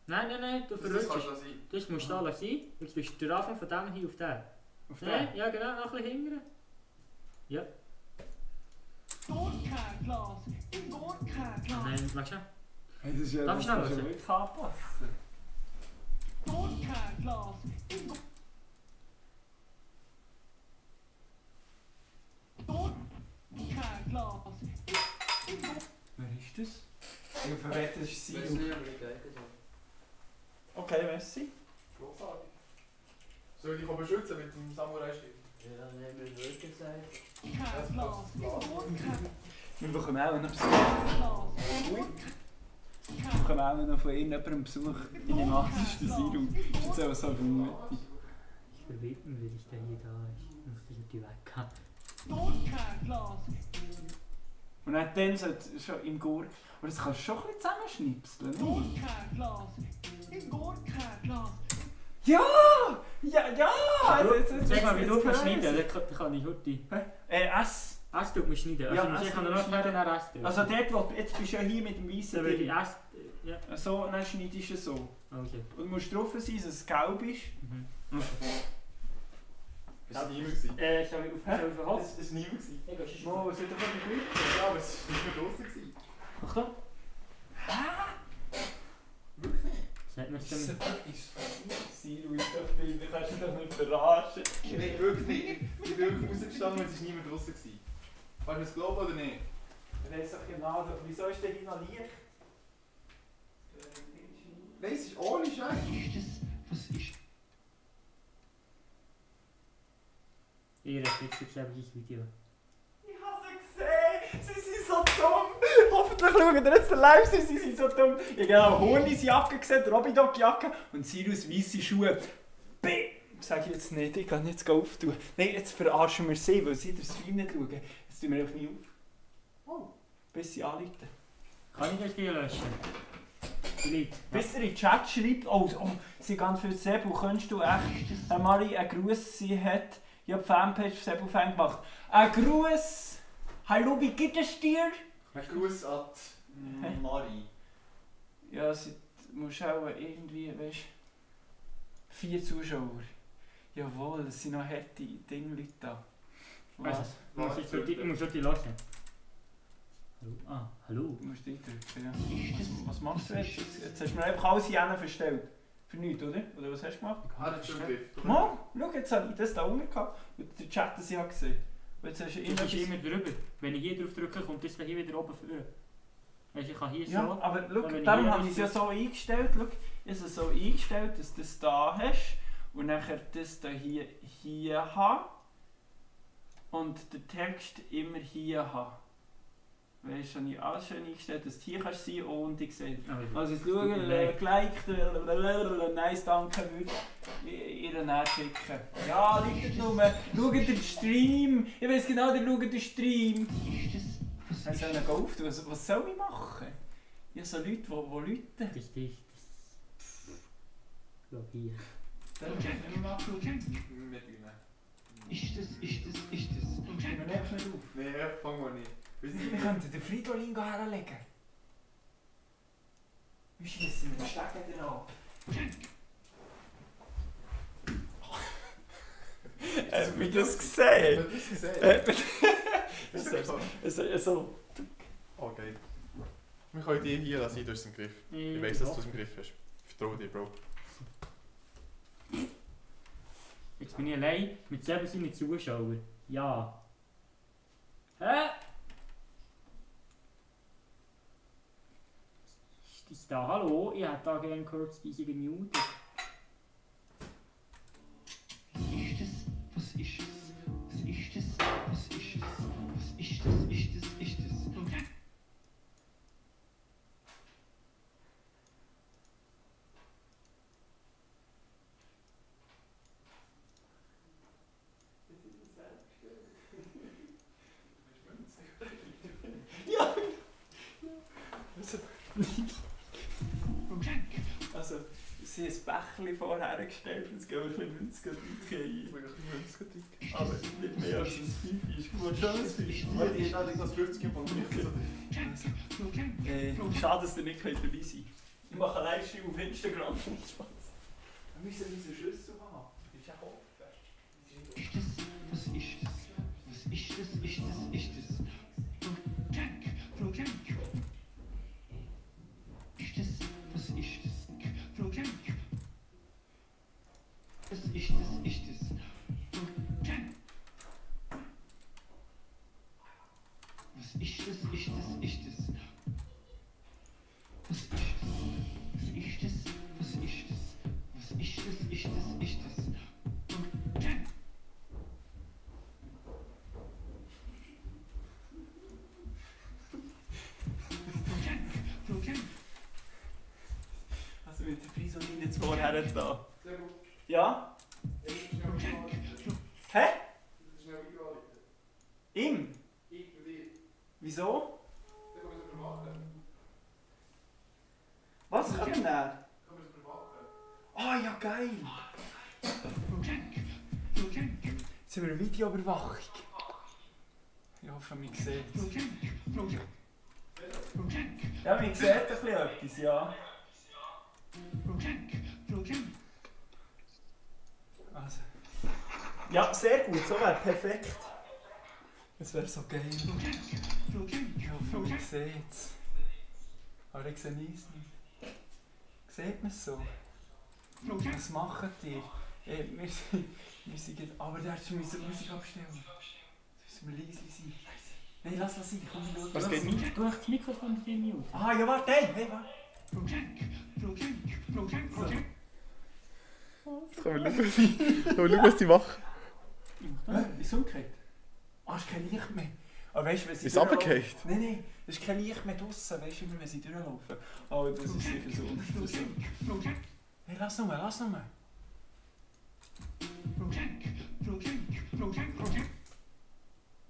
S3: Nein, du
S2: das
S3: verrutschst.
S2: kannst du sein.
S3: Das muss da sein. Jetzt tust du den Anfang von dem hier auf den.
S1: Auf
S3: Nein,
S1: den?
S3: ja genau, noch ein bisschen hingern. Ja.
S6: Glas, im Gurt, Glas.
S3: Nein, mach schon.
S1: Hey, das ist ja,
S3: Darf ich
S1: das
S3: schnell
S1: ist ja
S3: hören?
S1: wirklich anpassen.
S6: Glas, im Gurt. Glas.
S1: Wer ist das? Ich verrate, das ist sie.
S5: Weiß nicht, aber ich gehe das.
S1: Okay, merci.
S2: Großartig. Soll ich dich beschützen mit dem Samurai-Stil?
S5: Ja, nein, wir würden sagen.
S6: Glas, im Gurt,
S1: Wir bekommen auch noch Besuch.
S6: Glas.
S1: Wir bekommen auch noch von irgendjemandem Besuch. Ich nehme an, das ist der Siru. Das ist jetzt auch so vermutet.
S3: Ich verwirrt mich, weil ich der hier da ist. Ich muss das natürlich weghaben.
S6: Glas.
S1: Und dann schon im Gurt. Aber das kannst du schon ein bisschen zusammenschnipseln, nicht?
S6: Glas. Im Gurt, Glas.
S1: Ja! Jetzt
S3: Sag mal, wie du
S1: jetzt
S3: schneiden,
S1: hören
S3: dann kann ich heute.
S1: S.
S3: S tut man schneiden. Also
S1: Ja,
S3: ich kann
S1: S
S3: noch
S1: schneiden.
S3: schneiden nach S tun.
S1: Also dort, wo jetzt bist du ja hier mit dem weißen
S3: dann würde ich
S1: Ding.
S3: S... Ja,
S1: So, dann schneidest du es so.
S3: okay.
S1: Und du musst drauf sein, dass es gelb ist.
S3: Mhm.
S2: Das war niemand. Gewesen.
S3: Soll ich auf Holz?
S2: Das war niemand. Gewesen.
S3: Ja, gehst du
S1: Mo, was wird davon geblieben?
S2: Ja, aber es war nicht mehr draussen. Gewesen.
S3: Achtung.
S2: Wirklich nicht?
S3: Sagt man es
S1: Das
S3: dann?
S1: ist Siru, ich kannst mich doch nicht verarschen.
S2: Nein, wirklich nicht. Ich bin wirklich rausgestanden und es war niemand draussen. Gewesen. Kannst du mir das glauben oder nicht?
S1: Ich weiss doch genau, wieso ist der hier noch Licht?
S2: Nein, es ist ohne Scheiß.
S3: Ihr respektiert selber dieses Video.
S1: Ich habe sie gesehen! Sie sind so dumm! Hoffentlich schauen wir jetzt den Livestream, sie sind so dumm! Ich habe auch Hornis Jacke gesehen, Robidog Jacke und Sirius weisse Schuhe. Sag ich jetzt nicht, ich kann jetzt auftun. Nein, jetzt verarschen wir sie, weil sie den Stream nicht schauen. Jetzt tun wir einfach nie auf. Oh, bis sie anrufen.
S3: Kann ich das Video löschen? Vielleicht.
S1: Bis er in den Chat schreibt, oh, sie ganz viel Sebu, könntest du echt Marie einen Gruß, sie hat die Fanpage für Sebu Fan gemacht. Ein Gruß! Hallo, wie geht es dir?
S2: Ein Gruß an die Mari.
S1: Ja, sie muss auch irgendwie, weißt du, 4 Zuschauer. Jawohl, das sind noch harte Dinge da.
S3: Was? Ich muss heute hören. Hallo? Ah, hallo.
S1: Du musst eindrücken, ja. Was machst du jetzt? Jetzt hast du mir einfach alles hier verstellt. Für nichts, oder? Oder was hast du gemacht?
S2: Ah, das ist schon im Griff.
S1: Mann, schau, jetzt habe ich das da unten gehabt und den Chat, das ich habe gesehen. Und jetzt hast du
S3: Das ist
S1: immer...
S3: immer drüber. Wenn ich hier drauf drücke, kommt das hier wieder oben vor. Weißt du, ich kann hier so.
S1: Ja, aber schau,
S3: wenn ich
S1: darum
S3: hier
S1: habe ich es ja so eingestellt. Schau, ich habe es so eingestellt, dass du das da hast und nachher das da hier habe und den Text immer hier habe. Weißt du, habe ich alles schön eingestellt, dass du hier kannst sein und ich sehe.
S3: Also,
S1: Also jetzt schauen, geliked, nice, danke, würde ihr näher schicken. Ja, schaut nur, schaut den Stream. Ich weiss genau, ihr schaut den Stream. Dann soll er auftun. Was soll ich machen? Ich habe so Leute, die läuten.
S3: das ist das. Schau hier.
S2: Dann müssen wir machen. Wir beginnen.
S4: Ist das?
S1: Wir nehmen nicht auf.
S2: Nein, fangen wir nicht.
S1: Wir könnten den Fridolin herlegen. Wir schießen den Stecken dann an. Wie das gesehen?
S2: Hast du das gesehen?
S1: So.
S2: Oh, geil. Wir können dich hier lassen, du hast es im Griff. Ich weiss, dass du es im Griff hast. Ich vertraue dir, Bro.
S3: Jetzt bin ich allein mit selber seinen Zuschauern. Ja. Hä? Ist das da? Hallo? Ich hätte da gerne kurz diese gemutet.
S4: Was ist das? Was ist das? Was ist das? Was ist das? Ist das? Ist das?
S1: Also, sie haben ein Bächchen vorher gestellt, jetzt gehen wir ein bisschen Münzgeld ein. Aber nicht mehr als ein 5 ist gut, schon ein 5.
S2: Die hat das 50 von mir.
S1: Schade, dass ihr nicht dabei sein könnt. Ich mache einen Livestream auf Instagram. Spaß. Wir müssen unseren Schlüssel haben. Das ist ja offen.
S4: Was ist das? Was ist das? Ist das? Ist das? Frau Jank. Ist das? Was ist das? Frau Jank. Was ist das? Ist das? Frau Jank. Was ist das? Ist das? Ist das? Was ist das? Was ist das? Was ist das? Was ist das? Ist das? Ist das? Frau Jank.
S1: Also mit der Frisolin jetzt vorher da. Ja? Hä? Ihm? Wieso? Was kann er? Ah ja, geil! Jetzt haben wir eine Videoüberwachung. Ich hoffe, man sieht es. Ja, man sieht ein bisschen etwas, ja. Also. Ja, sehr gut, so wäre perfekt. Das wäre so geil. Ich hoffe, man sieht es. Aber ich sehe es nicht. Sieht man es so? Was macht ihr? Wir sind aber da müssen wir Musik abstellen. Müssen wir leise sein. Nein, lass sein. Komm, schau.
S3: Was geht nicht? Du hast das Mikrofon für 4 Minuten.
S1: Ah, ja, warte, hey, warte.
S2: Jetzt können wir schauen, was die machen.
S1: Ist umgekehrt? Ah, ist kein Licht mehr. Aber weißt du, wenn sie
S2: Ist es runtergefallen?
S1: Nein, es ist kein Licht mehr draussen, weißt du, immer wenn sie durchlaufen. Oh, das ist sicher so uninteressant. Hey, lass nur.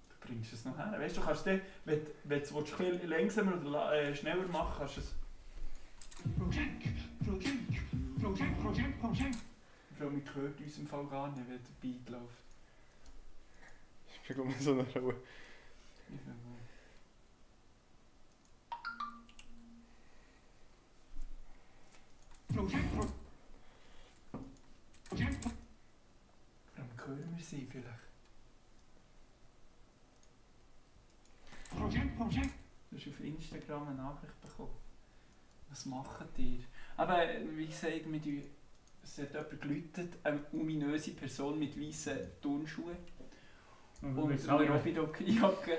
S1: Du bringst es noch her. Weißt du, kannst du, wenn du es ein bisschen langsamer oder schneller machen kannst du es. Ich glaube, man hört in unserem Fall gar nicht, wenn der Beat läuft.
S2: Ich bin glaube ich so eine Ruhe.
S1: Warum hören wir sie vielleicht? Du hast auf Instagram eine Nachricht bekommen. Was macht ihr? Aber wie gesagt, es hat jemand geläutet, eine ominöse Person mit weißen Turnschuhen und einer Robidok-Jacke.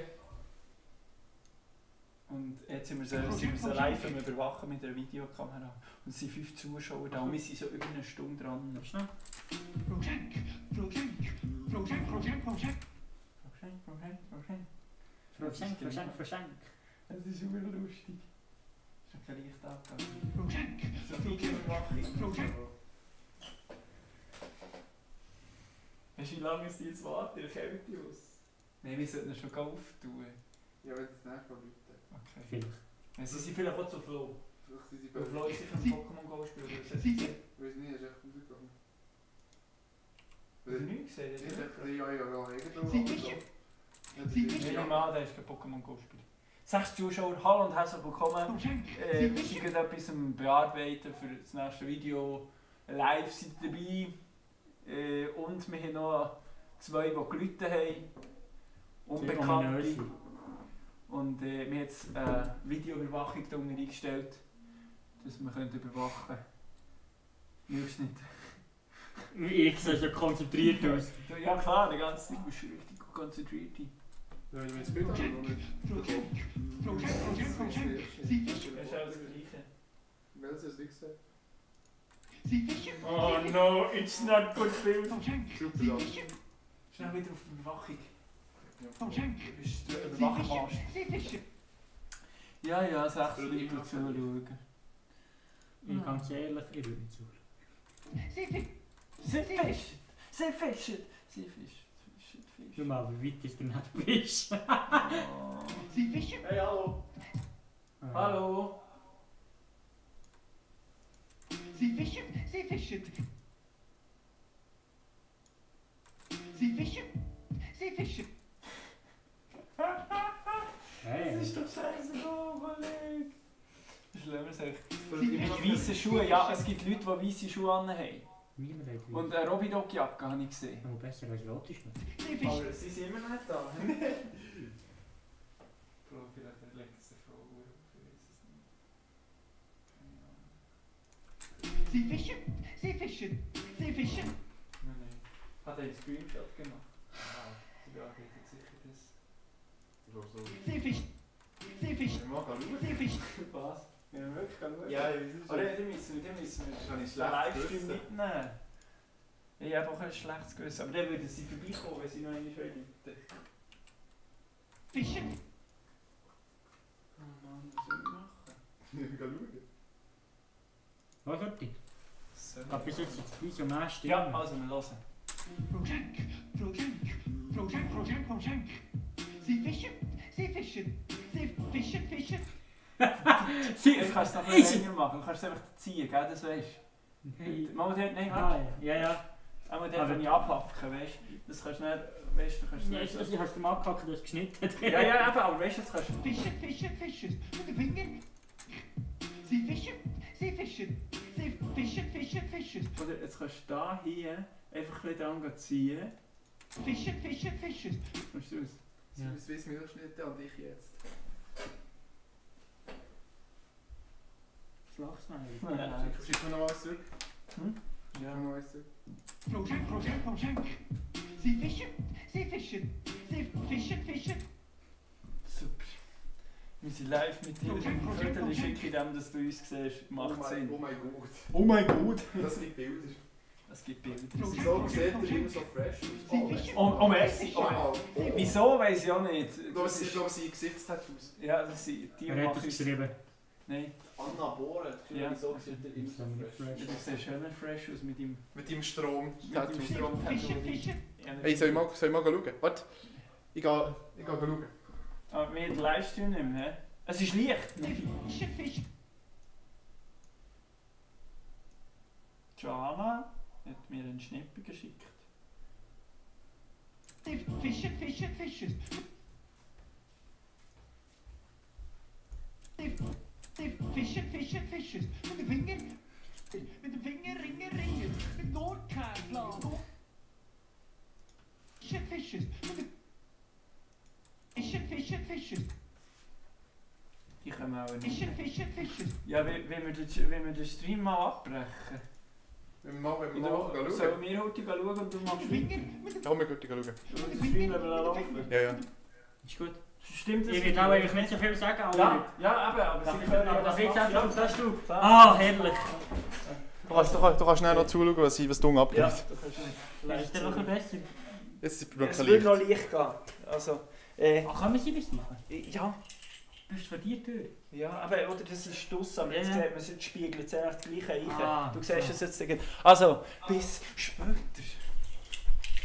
S1: Und jetzt sind wir so live am Überwachen mit einer Videokamera. Und es sind 5 Zuschauer da und wir sind so über eine Stunde dran.
S3: Verschenk.
S1: Es ist immer lustig. Ist noch kein Licht abgegangen.
S6: Project.
S1: So viel Überwachung. Weißt du, wie lange es jetzt wartet? Ich käme aus. Nein, wir sollten ihn schon auftun.
S2: Ja, wenn das nächste Mal Leute.
S1: Okay.
S3: Vielleicht.
S1: Sie sind vielleicht auch zu Flo.
S2: Vielleicht sind sie
S1: Weil Flo ist sicher ein Pokémon Go Spieler.
S2: Weiß nicht, ist echt rausgegangen.
S1: Hast du nichts gesehen?
S2: Ich dachte, ja, irgendwo.
S6: Sie fischen.
S1: Ich nehme an, der ist kein Pokémon Go Spieler. 6 Zuschauer, hallo und herzlich willkommen.
S6: Project.
S1: Wir sind gerade etwas am Bearbeiten für das nächste Video. Live sind dabei. Und wir haben noch 2, die gerufen haben. Unbekannte. Und wir haben jetzt eine Videoüberwachung da unten eingestellt, dass wir überwachen können. Willst du nicht?
S3: Ich sehe so konzentriert aus.
S1: Ja klar, die ganze Zeit bist du richtig konzentriert.
S2: Ja, ich will das Bild haben,
S6: Project. Sie fischen.
S1: Das ist alles das Gleiche.
S2: Melzi hat es nicht gesehen.
S6: Sie fischen.
S1: Oh no, it's not good film.
S6: Project.
S2: Super
S6: Sie
S2: Sache.
S6: fischen.
S1: Schnell wieder auf die Überwachung.
S6: Project.
S1: Du bist der
S6: Sie
S1: Überwachmaster.
S6: fischen. Sie fischen.
S1: Ja, 6 Leute zuschauen.
S3: Ich ganz ehrlich, ich würde nicht zuschauen.
S6: Sie fischen.
S1: Sie fischen! Sie fischen! Sie fischen!
S3: Schau mal, wie weit ist du nicht bist.
S1: Oh.
S6: Sie fischen.
S1: Hey, hallo! Hallo!
S6: Sie fischen. Sie fischen. Sie fischen. Sie fischen.
S3: Hey.
S1: Das ist doch scheiße, Kollege! Schlimmer ist echt.
S6: Sie
S1: Mit
S6: fischen.
S1: weißen Schuhen, ja, es gibt Leute, die weiße Schuhe anhaben.
S3: Niemand hat wie.
S1: Und eine Robidog-Jacke habe ich gesehen.
S3: Oh, besser als rote Schuhe.
S6: Sie fischen.
S1: sie sind immer noch nicht da. Bro, vielleicht legt es eine Frau auf, ich weiß es nicht. Keine Ahnung.
S6: Sie fischen. Sie fischen. Sie fischen.
S1: Nein. Hat er einen Screenshot gemacht? Wow, sie bearbeitet sicher das.
S2: Ich glaube so.
S6: Sie fischen. Sie fischen.
S2: Ich mag auch schauen.
S6: Sie fischen.
S1: Was? Ja, wirklich, schauen.
S2: Ja, ich weiß es
S1: Oder die müssen wir
S2: Das habe ich
S1: den
S2: schlecht
S1: Livestream
S2: gewusst.
S1: mitnehmen. Ich habe auch ein schlechtes Gewissen, aber dann würden sie vorbeikommen, wenn sie noch einmal wollen.
S6: Fischen.
S1: Oh Mann, was soll ich machen?
S2: Ich will schauen.
S3: Was hat die?
S1: Soll
S3: Aber bis jetzt ist es wie so mehr Stimmen.
S1: Ja, also wir hören.
S6: Project. Project. Project. Project. Sie fischen. Sie fischen. Sie fischen. Fischen.
S3: Sie
S1: Du kannst es noch ein
S3: Easy.
S1: bisschen länger machen, du kannst es einfach ziehen, gell, das weißt du.
S3: Hey.
S1: Mama, nein,
S3: Ah, ja.
S1: aber
S3: Aber-
S1: der kann ich abhacken, weißt du. Das kannst du nicht, weißt du, kannst du
S3: Ja,
S1: nicht.
S3: also, hast du mal abgehackt, du hast geschnitten.
S1: Ja, eben, aber weißt du, das kannst du.
S6: Fischen. Fischen. Fischen. Mit den Fingern. Sie fischen. Sie fischen. Sie fischen. Fischen. Fischen.
S1: Oder jetzt kannst du da hier einfach ein bisschen dran ziehen.
S6: Fischen. Fischen. Fischen.
S1: Kommst du raus?
S3: Ja.
S2: Das Swiss Milchschnitte und ich jetzt.
S3: Flachsmeier.
S1: Nein.
S2: Schick mir noch eins zurück.
S1: Ja.
S2: Schick mir noch eins zurück.
S6: Project. Sie fischen. Sie fischen. Sie fischen. Fischen.
S1: Super. Wir sind live mit dir. Ein Viertel schicke in dem, dass du uns siehst. Macht Sinn.
S2: Oh mein Gott.
S1: Oh mein Gott!
S2: Das gibt Bilder.
S1: Es gibt Bilder.
S2: Wieso sieht er immer so fresh aus?
S1: Oh, merci!
S2: Oh,
S1: Wieso weiß ich auch nicht.
S2: Ich glaube, sie haben Gesichtstattoos.
S1: Ja, das sind die
S3: Er hat
S1: machen
S3: es
S1: uns.
S3: geschrieben.
S1: Nein,
S2: Anna Bohren.
S1: Ja.
S2: Wieso sieht er immer so fresh
S1: du siehst schöner fresh aus mit ihm.
S2: Mit deinem Strom.
S1: Mit dem Strom-Tattoo.
S6: Fischen.
S2: Hey, soll ich mal schauen? Warte. Ich gehe schauen.
S1: Aber wir haben den Livestream nicht mehr, hä? Es ist Licht!
S6: Fischen. Fischen.
S1: Joanna hat mir einen Schnippel geschickt.
S6: Fischen. Fischen. Fischen. Fischen. Fischen. Fischen. Mit den Fingern. Mit den Fingern. Ringen. Mit Nordkärtler. Fischen. Fischen. Fischen. Fischen.
S1: Ich komme auch nicht.
S6: Fischen.
S1: Ja, wenn wir den Stream mal abbrechen.
S2: Wenn wir mal
S1: Oder
S2: schauen.
S1: sollen wir heute schauen und du machst mit?
S2: Komm, wir gehen schauen.
S1: Du den Stream laufen.
S2: Ja.
S3: Ist gut.
S1: Stimmt das?
S3: Ich will auch eigentlich nicht so viel sagen, aber...
S1: Ja, aber
S3: Das
S1: sie
S3: ist
S1: können
S3: aber das ist
S1: machen.
S3: auch das du.
S1: Klar.
S3: Ah, herrlich.
S2: Du kannst schnell noch zuschauen, was du unten
S1: Ja,
S2: abgeht.
S1: du kannst nicht.
S3: Ist der noch ein besser?
S2: Jetzt ist
S1: Es
S2: kein
S1: wird noch
S2: Licht.
S1: Licht gehen. Also,
S3: Ach, können wir sie bestimmen?
S1: ja.
S3: bist von dir durch.
S1: Ja, aber oder das ist draussen, aber jetzt
S3: Ja.
S1: sieht man es, jetzt spiegelt es einfach das gleiche ein.
S3: Ah,
S1: Du siehst
S3: so.
S1: es jetzt gleich. Also, bis später.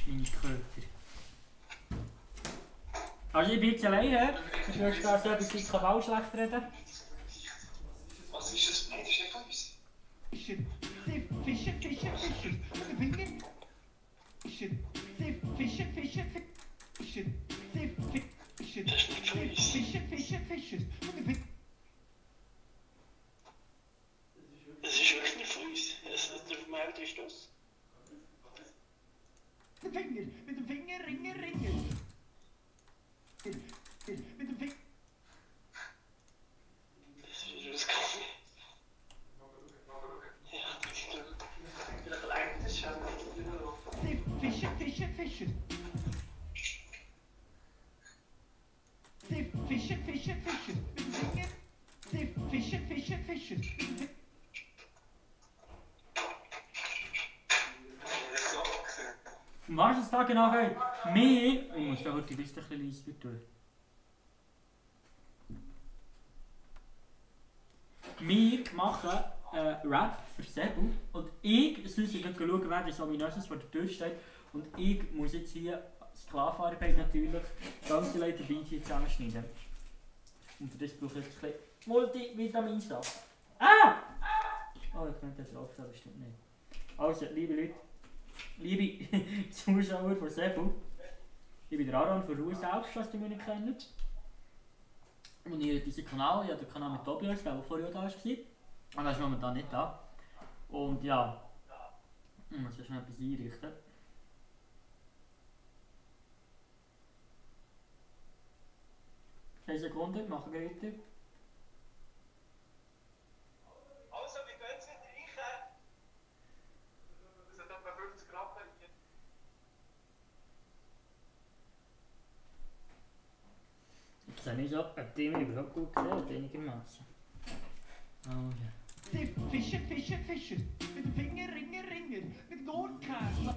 S3: Meine Körper. Also ich bin jetzt alleine. Du hast da so etwas wie Kabal schlecht reden.
S4: Was ist das? Nein, das ist nicht von uns.
S6: Fischen. Sie fischen, fischen, fischen. Mit den Fingern. Fischen. Sie fischen, fischen, fischen. Sie fischen.
S4: Das ist nicht von
S6: Sie
S4: uns.
S6: fischen, fischen, fischen. Mit den Fingern.
S4: Das ist wirklich nicht von uns. Der Vermeldung ist das.
S6: Mit den Fingern, Ringe, Ringe. Mit den Fingern.
S4: Das kann ich. Ja, das ist gut. Ich allein, das ist schon.
S6: Sie fischen, fischen, fischen. Sie fischen, fischen, fischen. Mit den Fingern. Sie fischen, fischen, fischen. Mit den Fingern.
S3: Um was es da genau geht? Wir... Ich muss da heute ein bisschen leiser tun. Wir machen Rap für Sebu und ich soll nicht schauen, wer das ominöses vor der Tür steht. Und ich muss jetzt hier Sklavenarbeit natürlich ganze Leute Beat hier zusammenschneiden. Und für das brauche ich jetzt ein bisschen Multivitaminstoff. Ah! Oh, ich könnte das drauf, aber das stimmt nicht. Also, liebe Leute, liebe Zuschauer von Sebu, ich bin der Aaron von Ruhe selbst, was ihr mich nicht kennt. Und ihr diesen Kanal, ich habe den Kanal mit Tobias, der vorher da war. Und er ist momentan nicht da. Und ja, ich muss ja schnell etwas einrichten. Eine Sekunde, machen wir weiter.
S4: Also, wie gehen Sie reichen? Das hat etwa 50 Rappen hier.
S3: Ich sehe nicht so, ob die mich überhaupt gut sehen, einigermaßen. Oh ja.
S6: Sie fischen, fischen, fischen. Mit den Fingern, Ringe, Ringe. Mit Goldkern.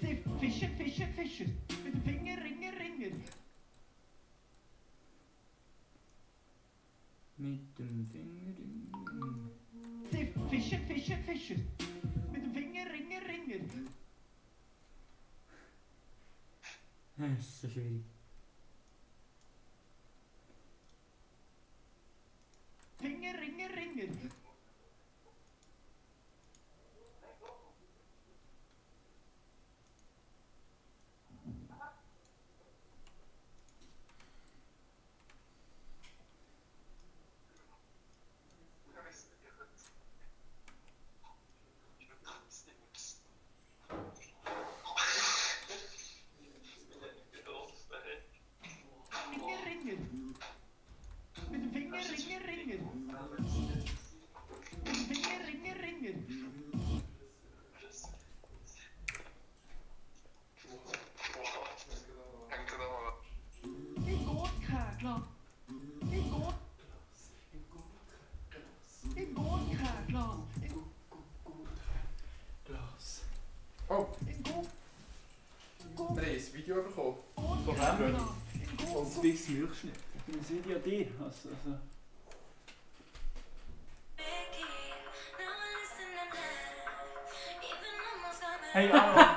S6: Sie fischen, fischen, fischen. Mit den Fingern, Ringe, Ringe.
S3: Mit dem Finger.
S6: Sie fischen, fischen, fischen. Mit den Fingern, Ringe, Ringe.
S3: Das ist so schwierig.
S6: Finger, Ringe, Ringe. Ringe, Ringe. Mit den Fingern, Ringe, Ringe. Mit den Fingern, Ringe, Ringe. In Goldkagler. In Gold. In Goldkagler.
S1: Glas.
S2: Oh,
S6: In Gold.
S2: wir haben ein Video bekommen.
S6: Goldkagler. In
S2: Und
S6: Gold.
S2: Bix Milchschnitt.
S1: Das Video dir. Also. Hey Aaron!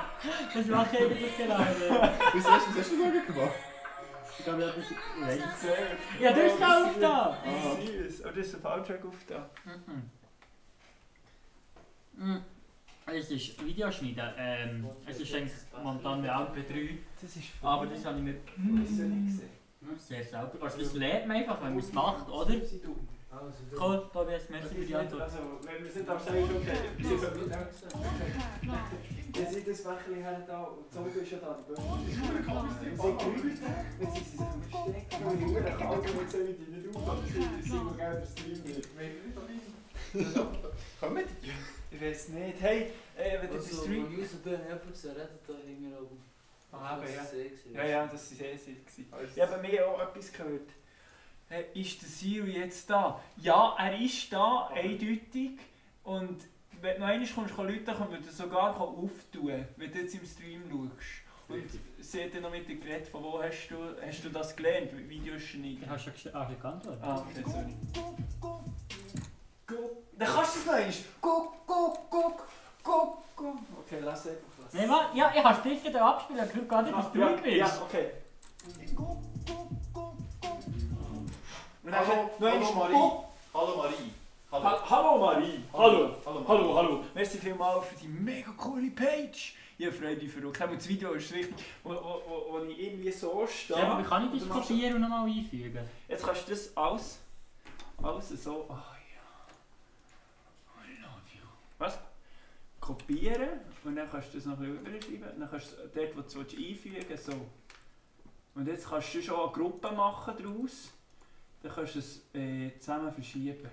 S3: Das mache ich eigentlich gerade.
S2: Was hast du so gemacht?
S3: Ich glaube, ich habe das...
S1: Sehr.
S3: Ja, du bist da auf da!
S1: Wie süß. Oh, das ist ein Falltrack auf da.
S3: Es ist Videoschneiden. Es ist eigentlich momentan eine MP3,
S1: Das ist
S3: aber das habe ich mir sehr selber. Also das lernt man einfach, wenn man es macht, oder? Cool, Tobias, merci für die Antwort.
S1: Also, wenn wir sind am Stellen schon okay. Wir sind nicht
S6: Goldkagler.
S1: Ihr seht das Bächlein her da und die Sonne ist schon da. Die Böschung ist schon gekommen. Sie grüßt, jetzt sind sie sich versteckt. Und die Uhr kann man nicht sehen, wie die nicht auf, aber sie sind gerne der Stream nicht.
S2: Kommen die?
S1: Ich weiß nicht. Hey, wenn du den Stream...
S5: Wenn wir so den Apple gesehen haben, da hängen wir oben.
S1: Ah, eben, ja.
S5: Das ist
S1: Ja, ja, das war sehr sehr. Ich habe mir auch etwas gehört. Hey, ist der Siri jetzt da? Ja, er ist da, eindeutig. Und wenn du noch einmal kommst, Leute, können wir das sogar auftun, wenn du jetzt im Stream schaust.
S2: Richtig.
S1: Sie hat ja noch mit dir geredet, von wo hast du das gelernt, Videos schneiden?
S3: Ich habe schon geantwortet.
S1: Ah, okay, sorry. Dann kannst du es noch einmal. Guck. Okay, lass einfach das.
S3: Nein, Mann, ja, ich habe es dich abspielen, ich gar nicht, dass du
S1: ja,
S3: gewesen.
S1: ja, okay. Und dann
S2: Hallo Marie. Hallo Marie.
S1: Hallo Marie.
S2: Hallo.
S1: Hallo. Merci vielmals für die mega coole Page. Ich freue mich verrückt. Das Video ist richtig, wo ich irgendwie so stehe.
S3: Ja, aber wie kann ich das kopieren und nochmal einfügen?
S1: Jetzt kannst du das alles so... Oh ja. I love you. Was? Kopieren und dann kannst du das noch ein bisschen überschreiben. Dann kannst du dort, wo du es einfügen so. Und jetzt kannst du schon eine Gruppe machen daraus. Dann kannst du es zusammen verschieben.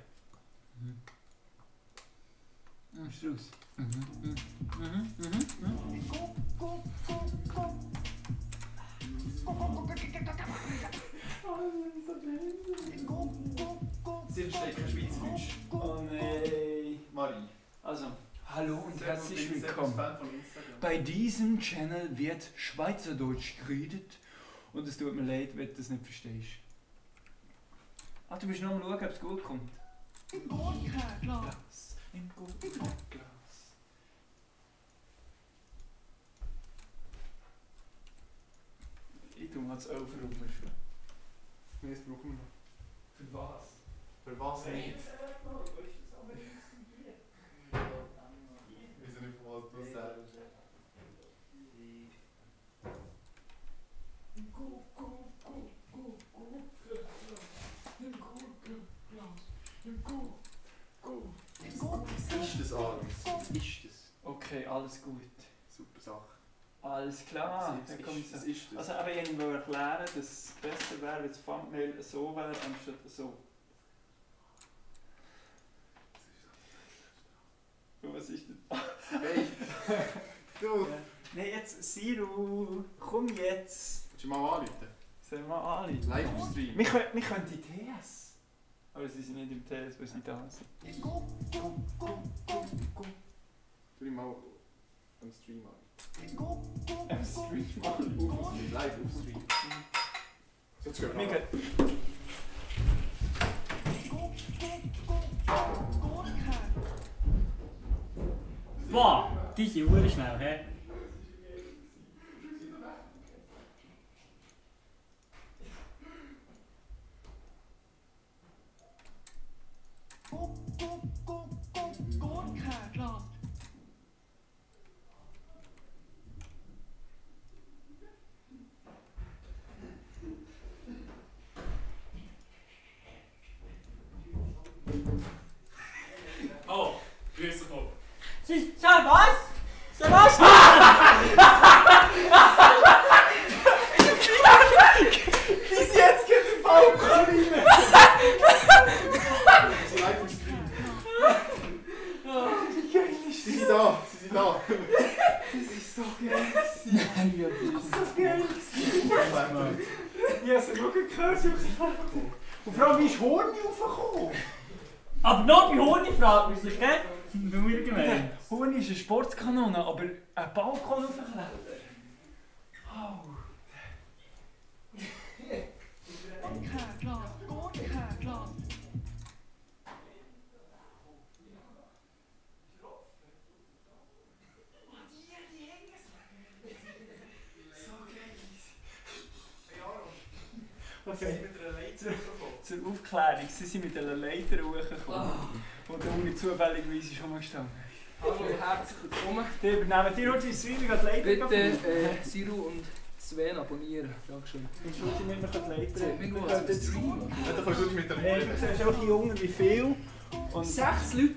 S1: Ist raus?
S2: Sie versteht kein Schweizerdeutsch.
S1: Oh nein.
S2: Marie.
S1: Also, hallo und herzlich
S2: Sehr
S1: willkommen.
S2: Fan von Instagram.
S1: Bei diesem Channel wird Schweizerdeutsch geredet und es tut mir leid, wenn du das nicht verstehst. Ah, du musst nur mal schauen, ob es gut kommt. Glas, im guten Glas. Ich tue mal das 11 rumschlagen.
S2: Nee, das brauchen wir noch.
S1: Für was?
S2: Für was nicht? Ich weiß nicht, von was du sagst. Was ist das, Aaron? Was ist das?
S1: Okay, alles gut.
S2: Super Sache.
S1: Alles klar.
S2: Was
S1: Dann komme ich
S2: ist
S1: so.
S2: das?
S1: Also, aber ich wollte erklären, dass es besser wäre, wenn das Thumbnail so wäre, anstatt so. Was ist das?
S2: Hey! Du!
S1: Nein, jetzt, Siru, komm jetzt.
S2: Willst du mal anrufen?
S1: Sollen wir anrufen?
S2: Live im Stream.
S1: Wir können die TS. Aber sie sind nicht im TS, weil sie da sind.
S2: Tu dich mal am Stream an.
S1: Im Stream an.
S2: Live auf Stream. Jetzt gehen wir
S1: Wir
S2: noch.
S1: gehen.
S3: Boah, die sind sehr schnell, hä?
S7: Hallo, grüß dich mal.
S3: Sag was? Sag was?
S1: Bis jetzt geht der Baum rein!
S2: Sie sind live im Stream.
S1: Wie geil ist
S2: Sie sind da! Sie sind da!
S1: das? Ist so geil! So geil! Ich habe es nur gehört, und vor allem, wie ist Horni raufgekommen?
S3: Aber noch bei Honig fragt man sich, gell? Bin wieder gemein.
S1: Horni ist eine Sportskanone, aber ein Balkon raufklettern. Oh. Okay. Zur Aufklärung, sie sind mit einer Leiter hochgekommen. Und da unten zufälligerweise schon mal gestanden.
S8: Hallo, herzlich willkommen.
S1: Die übernehmen die heute ins Streaming an die Leiter.
S8: Bitte Siru und Sven abonnieren. Dankeschön.
S1: Entschuldigung, nicht mehr die Leiter.
S8: Seht mich gut
S1: Wir
S8: zum
S1: können jetzt-
S8: Stream.
S2: Ja, da kannst du nicht mit der
S1: Hey, du siehst auch hier unten wie viel. Und
S8: 6 Leute.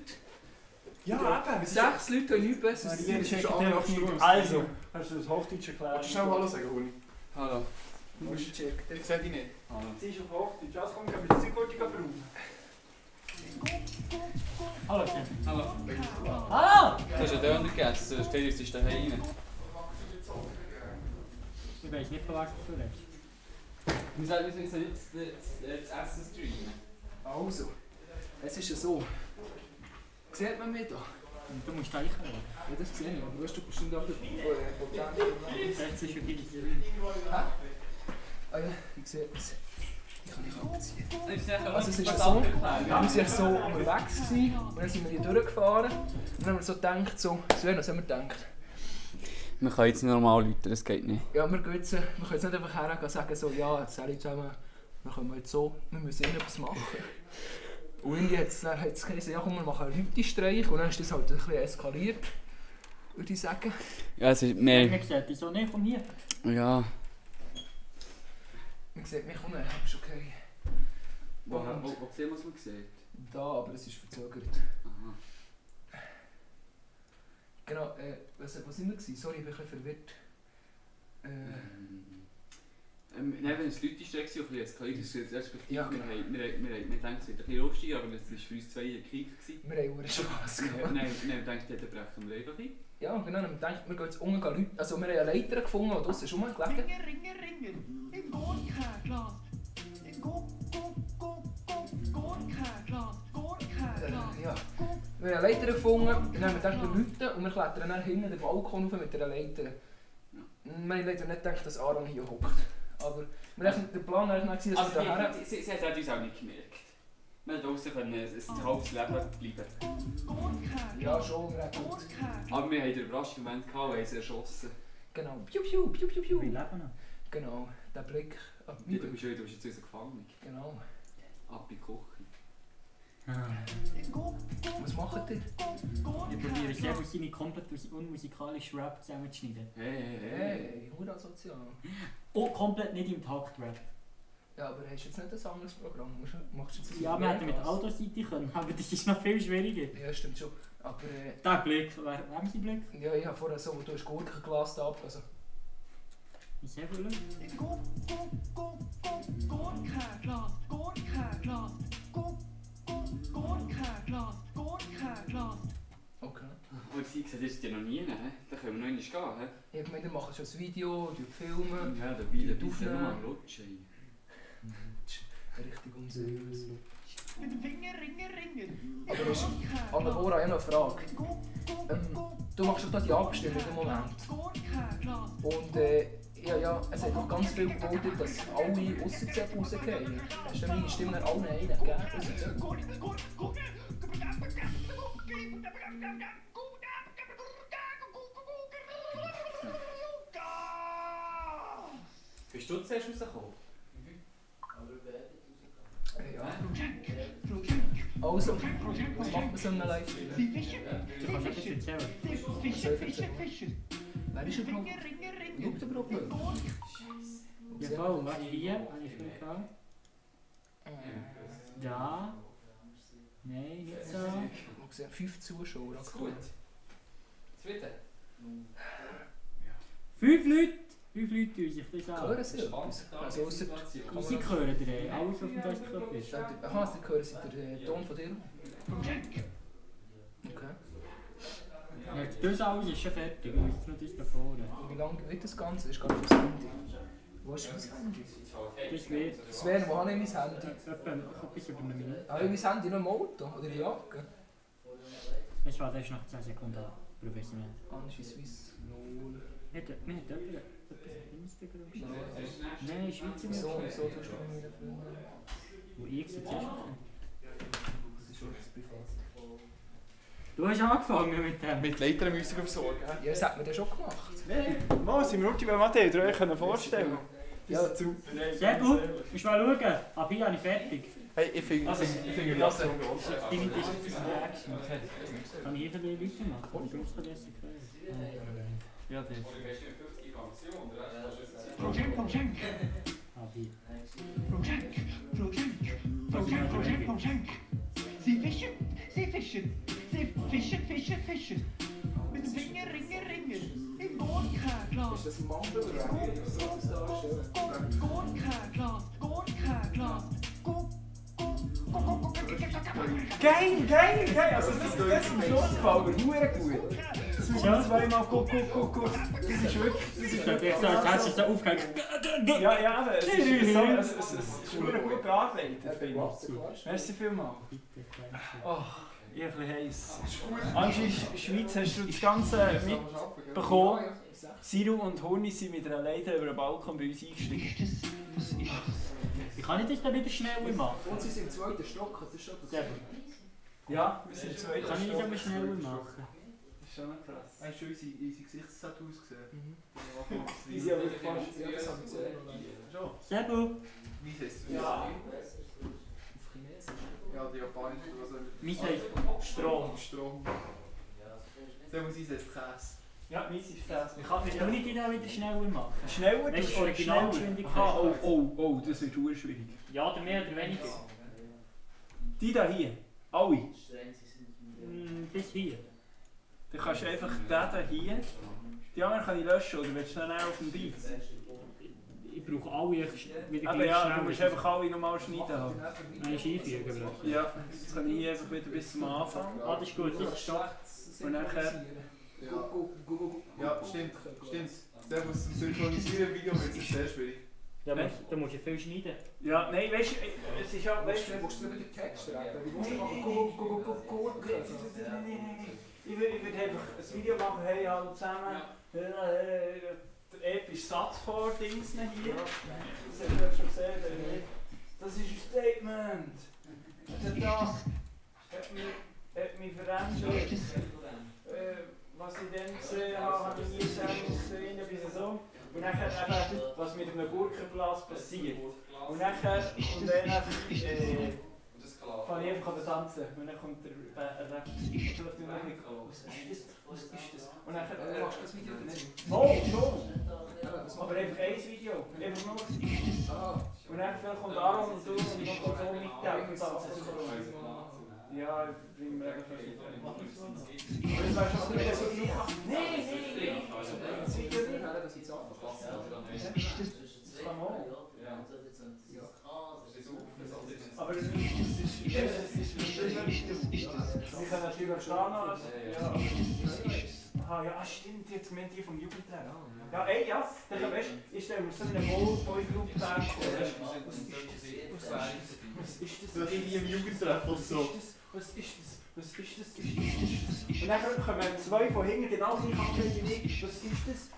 S1: ja, eben.
S8: 6 Leute haben nichts Besseres zu
S1: Maria
S8: tun.
S1: checkt
S2: schon
S1: einfach
S2: andere
S1: nicht.
S2: Stunden.
S1: Also, hast du das Hochdeutsch erklärt?
S2: Willst du schnell Hallo sagen, Huni?
S8: Hallo. Du musst checken.
S2: Ich seh dich nicht.
S1: Sie ist auf Hochdeutsch. Also komm, können wir die Gurte verrufen.
S3: Hallo, Tim.
S7: Hallo.
S3: Hallo!
S7: Du hast einen Döner gegessen, steht jetzt ist daheim rein.
S3: Ich weiß nicht, von was du redest.
S7: Wir sollen jetzt das Essen streamen.
S8: Also, es ist ja so. Sieht man mich da?
S3: Du musst einkaufen.
S8: Ja, das sehe ich, aber du hast doch bestimmt auch Potenzial.
S3: Das ist schon viel.
S8: Ah ja, ich sehe es. Ich kann nicht abziehen.
S7: Also
S8: es ist so, wir waren so unterwegs gewesen, und dann sind wir hier durchgefahren und dann haben wir so gedacht, Sven, was haben wir gedacht?
S7: Man kann jetzt nicht normal läuten, das geht nicht.
S8: Ja, wir können jetzt nicht einfach hergehen und sagen, so, ja, Sally zusammen, wir können jetzt so, wir müssen etwas machen. Und irgendwie hat es geheißen, ja komm, wir machen einen Rütistreich und dann ist das halt ein bisschen eskaliert, würde ich sagen.
S7: Ja, es ist
S3: Wer
S7: mehr...
S3: gesagt, wieso nicht? Komm hier.
S7: Ja.
S8: Man sieht mich unten, aber ist okay.
S7: Wo sehen wir, was man sieht?
S8: Da, aber es ist verzögert.
S7: Aha.
S8: Genau, wo sind wir gewesen? Sorry, ich bin ein bisschen verwirrt.
S7: Nein, wenn es Leute ist, auf ein eskaliert, das ist respektive,
S8: Ja,
S7: wir
S8: genau.
S7: haben gedacht, es wird ein bisschen lustiger, aber das war für uns zwei ein Krieg.
S8: Wir haben Spass
S7: Nein,
S8: gehabt.
S7: wir haben gedacht, dann brechen wir einfach ein.
S8: Ja, genau, wir denken, wir gehen jetzt unten Leute. Also wir haben eine Leiter gefunden, die draussen ist rumgelegen.
S6: Ringen. En gårdkärglas. En gårdkärglas.
S8: Ja. Wir haben eine Leiter gefunden, dann haben wir gedacht, wir läuten und wir klettern dann hinten den Balkon rauf mit einer Leiter. Wir haben leider nicht gedacht, dass Aaron hier hockt. Aber der Plan war dann, dass wir daher...
S7: Sie hat uns auch nicht gemerkt. Wir hätten draussen ein halbes Leben bleiben.
S8: Ja, schon, wir haben gut.
S7: Aber wir hatten den Überraschungsmoment und haben sie erschossen.
S8: Genau, piu piu, piu piu piu.
S3: Wir leben noch.
S8: Genau, der Blick ab
S7: Du bist jetzt unser Gefangener.
S8: Genau.
S7: Ab in die Küche.
S8: Was macht ihr?
S3: Ich probiere sehr gut seine komplett unmusikalische Rap zusammenzuschneiden.
S8: Hey, hurra sozial.
S3: Oh, komplett nicht im Takt-Rap.
S8: Ja, aber hast du jetzt nicht ein anderes Programm? Machst du jetzt
S3: Ja, wir hätten mit Autoseite können, aber das ist noch viel schwieriger.
S8: Ja, stimmt schon. Aber
S3: Der Blick, wer haben Sie Blick?
S8: ja, ich habe vorher so, du hast Gurkenglas da also.
S3: Ist sehr gut.
S8: Okay.
S7: Und sie gesagt, das ist ja noch nie, da können wir noch nicht gehen.
S8: Ich habe gemeint, wir machen schon ein Video, wir filmen.
S7: Ja, dabei ist er noch am Lutschen.
S8: Richtig unseriös.
S6: Mit dem Finger ringen.
S8: Aber ist, Annabora, ich habe noch eine Frage. Du machst doch da die Abstimmung im Moment. Und ja, es hat noch ganz viel gebildet, dass alle ausser Zepp rausgehen. Hast du meine Stimme an allen einen gegeben? Ausser Zepp?
S7: Bist du zuerst rausgekommen?
S8: Ja. Also, was macht man so in einem Livestream?
S3: Du kannst etwas erzählen.
S8: Wer ist überhaupt? Schaut überhaupt nicht?
S3: Ja, voll. Warte, hier habe ich schon gehabt. Da. Nein, nicht so.
S8: Ich habe gesehen, 5 Zuschauer.
S7: Gut. Zufrieden?
S3: 5 Leute! 5 Leute tun sich das an.
S8: Hören Sie etwas? Also ausser...
S3: Sie hören dir alles, was auf dem Desktop ist.
S8: Aha, Sie hören Sie den Ton von dir? Okay.
S3: Ja, das alles ist schon fertig, du musst nur das da vorne.
S8: Und wie lange wird das Ganze? Das ist gar nicht das Handy. Wo ist mein Handy?
S3: Das wird
S8: Sven, wo habe ich mein Handy?
S3: etwas über eine Minute.
S8: Habe ich mein Handy noch im Auto? Oder in der Jacke?
S3: Ich warte erst nach 10 Sekunden an. Professionell.
S8: Angie Swiss 0.
S3: Hat jemand etwas auf Instagram? Nein, Schweizer
S8: Wieso
S3: Musik.
S8: tust du mit meinen Freunden?
S3: Wo ich sie zuerst mache.
S8: Das ist jetzt privat.
S3: Du hast angefangen mit dem.
S2: Mit Leitern müssen wir versorgen.
S8: Ja, das hat man dann schon gemacht.
S1: Nein, mal, sind wir Ultima Mateo, ihr euch vorstellen.
S8: Ja,
S3: Sehr gut. Musst mal schauen. Ab hier habe ich fertig.
S2: Hey, ich finde das so groß.
S3: Deine Reaction. Kann ich hier ein bisschen weitermachen? Du musst besser hören.
S7: Ja, der.
S6: Projekt.
S3: Abi.
S6: Projekt. Sie fischen. Mit dem Finger ringen. Im Gårdkärglas.
S8: ist das ein Mann oder
S6: Gårdkärglas.
S1: Geil! Also das ist am Schluss gefallen, nur gut. das mit
S3: Ja.
S1: dem zweimal guck. Das ist wirklich... Das ist wirklich
S3: so, als hättest du so aufgehängt.
S1: Ja, aber es ist so, es ist nur gut bearbeitet, finde ich. Merci vielmals. Ich bin ein bisschen heiß. Anscheinend Schweiz hast du das Ganze mitbekommen. Siru und Horni sind mit einer Leiter über den Balkon bei uns eingestiegen.
S3: Wie kann ich das dann wieder schneller machen?
S8: Und sie sind im zweiten Stock, das ist schon das.
S1: Ja, wir sind zwei.
S3: Kann ich das aber schneller machen?
S1: Das ist schon noch krass.
S2: Hast du unsere Gesichtstattoos gesehen?
S1: Die sind aber fast...
S8: Ja, das haben wir gesehen.
S2: Schon?
S3: Servus!
S2: Wie heißt es?
S1: Ja.
S8: Auf Chinesisch.
S2: Ja, die japanische oder was auch
S3: Mein heißt Strom.
S2: Strom. Der muss heißt Käse.
S1: Ja, meins ist das.
S3: Wie kann ich die dann wieder schneller machen?
S1: Schneller?
S3: Das ist
S1: schneller.
S3: Originalgeschwindigkeit.
S1: Aha, oh, das wird sehr schwierig.
S3: Ja, oder mehr oder weniger.
S1: Die da hier, alle.
S3: Bis hier.
S1: Dann kannst du einfach den da hier. Die anderen kann ich löschen, oder willst du dann auch auf dem Beat?
S3: Ich brauche alle wieder
S1: Aber
S3: gleich
S1: ja,
S3: schnell.
S1: du musst einfach alle nochmal schneiden haben.
S3: Nein, einfügen, Bro.
S1: Ja, jetzt kann ich hier einfach wieder bis zum Anfang.
S3: Ah, das ist gut. Das ist
S1: Und nachher...
S2: Ja, stimmt. Der muss zum Synchronisieren Video wird es sehr schwierig.
S3: ja, da musst du viel schneiden.
S1: Ja, nein, weißt du, es ist ja... Weißt du,
S8: Musst du wieder Text schreiben? Wie musst du
S1: Ich würde einfach ein Video machen, hey, hallo zusammen. Der epische Satz vor Dings hier. Das habt ihr schon gesehen. Das ist ein Statement. Das hat mich verändert. Was ich dann gesehen habe, habe ich nie gesehen, bis so. Und nachher eben, was mit einem Gurkenglas passiert. Und nachher, fange ich einfach an zu tanzen. Und dann kommt der Rap. Was ist das? Und nachher...
S8: Du machst das Video nicht.
S1: Oh, schon! Aber einfach ein Video. Einfach nur... Und dann vielleicht kommt Aaron und du und ich kann so mitdenken. Ja, ich bringe mir einfach nicht. Aber das wäre schon wieder so genug. Nein! Das Video nicht.
S8: Das ist einfach.
S1: Das kann auch. Aber das ist ich kann natürlich verstehen, ja. Aha, ja, stimmt, jetzt meint ihr vom Jugendtag. Ja, ey, ja, dann weißt du, ich stelle mir so eine Boy-Group vor. Was ist das?
S2: Das ist im Jugendtreff und so.
S1: Was ist das? Und dann kommen zwei von hinten genau gleich an wie ich. Was ist das?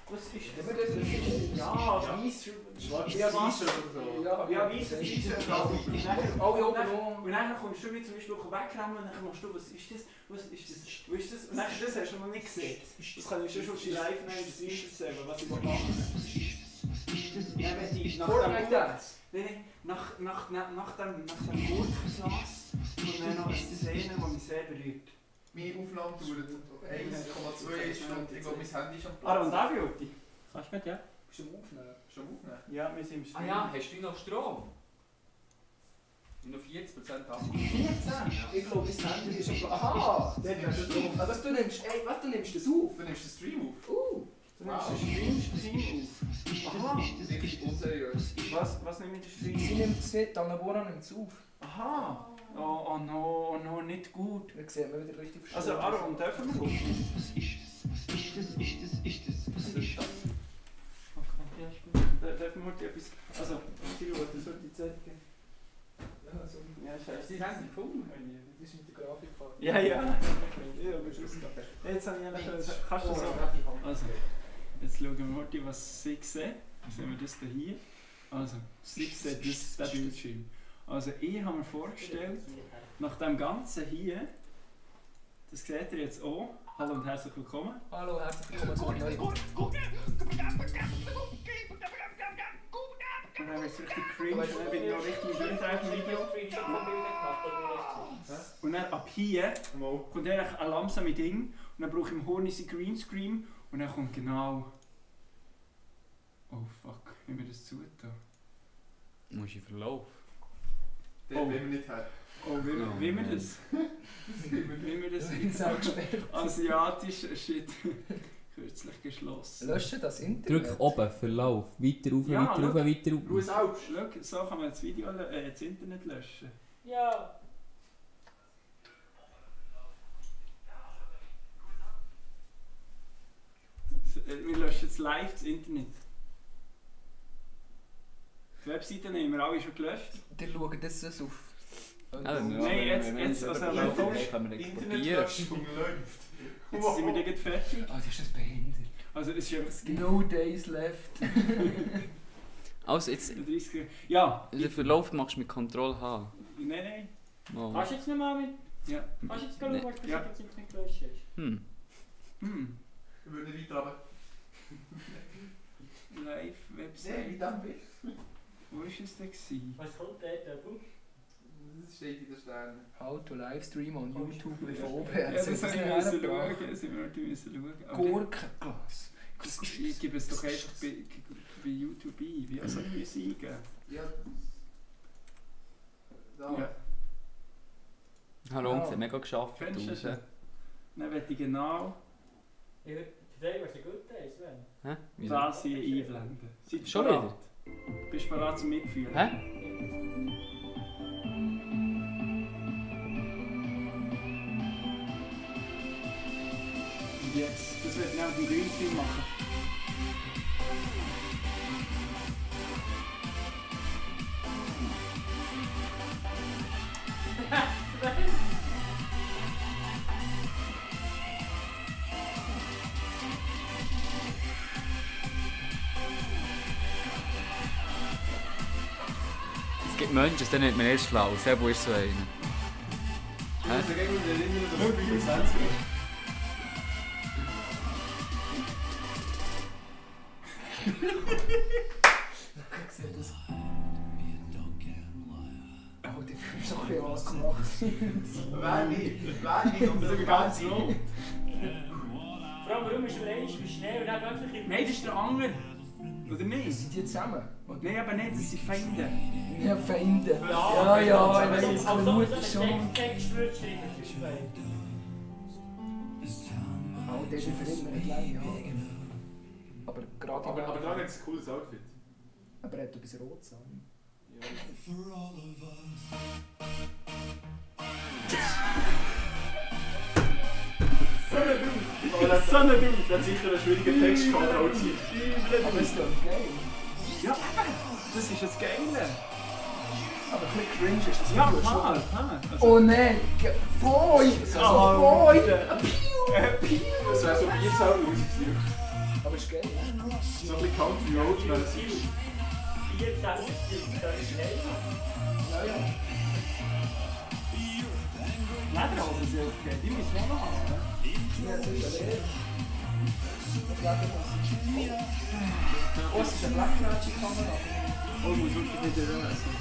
S1: Ja, weiss.
S2: Schwarz-Weiß oder so.
S1: Ja, weiss, das ist
S8: Oh,
S1: und dann kommst du mir zum Beispiel wegrennen und dann machst du, was ist das? Was ist das? Und dann das hast du noch nicht gesehen. Das kann ich schon auf die Live-Night erzählen, was ich mache. Nach dem Gurkenglas und dann noch eine Szene, die mich sehr berührt.
S2: Meine Aufnahme dauert 1,2 Stunden. Ich glaube, mein Handy ist am Platz.
S1: Ah, und da Beauty?
S3: Kannst du nicht, ja?
S8: Bist du am Aufnehmen?
S2: Schon aufnehmen?
S1: Ja, wir sind im Spiel.
S7: Ah ja, hast du noch Strom? Und noch 40% Akku.
S1: 14?
S8: Ich glaube, mein Handy ist am Platz. Aha! Du nimmst das auf?
S2: Du nimmst den Stream auf.
S1: Du nimmst den Stream auf. Aha!
S2: Wirklich unseriös.
S1: Was nehme ich den Stream?
S8: Sie nimmt es nicht, Annabora nimmt es auf.
S1: Aha! Oh no, nicht gut.
S8: Dann sieht man wieder richtig
S1: Also, Aaron, dürfen wir gucken? Ja, ist gut. Dürfen wir heute etwas... Also, Tilo, das sollte die Zeit geben. Ja, scheiße.
S7: Sie haben sie gefunden.
S8: Das ist mit der Grafikkarte.
S1: Ja. Ja, aber jetzt habe ich eigentlich... Kannst du so... Also, jetzt schauen wir heute, was sie sehen. Sehen wir das hier? Also, sie sehen das Bildschirm. Also, ich habe mir vorgestellt, nach dem Ganzen hier, das seht ihr jetzt auch. Hallo und herzlich willkommen.
S8: Hallo, herzlich willkommen zu einem neuen
S1: Und dann wird es richtig cringe und dann bin ich noch richtig durch im Video. Und dann ab hier kommt eigentlich ein langsames Ding und dann brauche ich im Horn sein Greenscreen und dann kommt genau... Oh fuck, wie wir das zutun.
S7: Du musst in Verlauf.
S2: Den will wir nicht haben.
S1: Oh, wie wir das? Wie wir das?
S8: Ich habe gesperrt.
S1: Asiatisch Shit. Kürzlich geschlossen.
S8: Löschen das Internet.
S7: Drück oben, Verlauf. Weiter rauf,
S1: Ja,
S7: weiter rauf, weiter rauf.
S1: Schau selbst. Schau, so kann man das Video, das Internet löschen.
S3: Ja.
S1: wir löschen jetzt live das Internet. Die Webseiten haben wir alle schon gelöscht.
S8: Die schauen das auf.
S1: Nein, jetzt also
S7: können wir exportieren.
S2: Internetlöschung läuft.
S1: Jetzt sind wir gleich fertig.
S8: Ah, das ist das behindert.
S1: Also es ist einfach das
S8: No days left.
S7: Also jetzt,
S1: 30. Ja.
S7: den Verlauf machst du mit Ctrl H.
S1: Nein.
S7: Oh.
S3: Kannst du jetzt noch mal mit...
S1: Ja.
S3: Kannst du jetzt schauen, was du
S1: Ja.
S3: jetzt nicht gelöscht hast?
S7: Hm.
S2: Ich würde nicht weiter runter.
S1: Live,
S2: Nein,
S1: Website.
S2: mit dem Bild.
S1: Wo war es denn? Gewesen?
S3: Was kommt dort?
S2: Das steht in den Sternen.
S8: How to livestream on YouTube with
S1: Ja,
S8: OBS.
S1: das müssen wir schauen. Das müssen wir schauen. Aber
S8: Gurkenglas.
S1: ich gebe es doch einfach bei YouTube ein. Wie soll ich es eingeben?
S2: Ja. Da.
S1: Ja.
S7: Hallo,
S8: Ja.
S7: es hat mega geschafft.
S1: Findest du
S7: draussen.
S1: das? Dann werde ich genau
S3: Ich würde dir was ein guter ist, wenn.
S7: Hä? Wieso?
S1: das hier einblenden. Seid ihr
S7: Schon
S1: bereit? Bist du bereit zum Mitführen?
S7: Hä?
S1: Und jetzt, das wird ich auf dem Greenscreen machen.
S7: Es gibt Menschen, die nennt man erst schlau. Sebo ist so einer.
S2: Ich muss mich irgendwie erinnern, dass es 25 ist.
S8: Ich sehe das. Oh, die ist doch ein was gemacht.
S2: Wer nicht? Und das ist ganz low.
S3: Vor allem, warum ist er eins, wie schnell und dann wirklich im...
S1: Nein, das ist der andere. Oder nicht?
S8: Sind die zusammen?
S1: Nein, aber nicht, das sind Feinde.
S8: Ja, Feinde.
S3: Ja,
S8: Ja, ich weiß,
S3: Also,
S8: es
S3: also,
S8: vermutet
S3: so ein
S8: schon.
S3: Text wird geschrieben für zwei.
S8: Oh, der ist für immer nicht lang, ja. Aber gerade
S2: Aber da hat es ein cooles Outfit.
S8: Aber er hat etwas Rotes an.
S2: Ja. So eine Dude! Der hat sicher einen schwierigen Text gehabt, auch ziehen.
S8: Aber es ist doch geil.
S1: Ja, eben. Das ist das Geile.
S8: Aber ein bisschen cringe ist das
S1: Ja,
S8: Video
S1: klar.
S8: schon.
S1: klar.
S8: Oh nein! Boy!
S1: Oh,
S8: Boy!
S2: Das wäre so wie jetzt auch gewesen.
S8: Aber es ist geil.
S2: So ein bisschen Country Road wäre es nicht.
S3: 4 Cent ist das schnell.
S8: Ja, ja.
S1: Lederhosen sind okay. Die müssen wir auch noch haben. Ne?
S8: Ja, das ist ja leer. Ich glaube, das ist... Oh, es ist eine Blackmatch-Kamera.
S1: Oh, ich muss wirklich nicht lösen.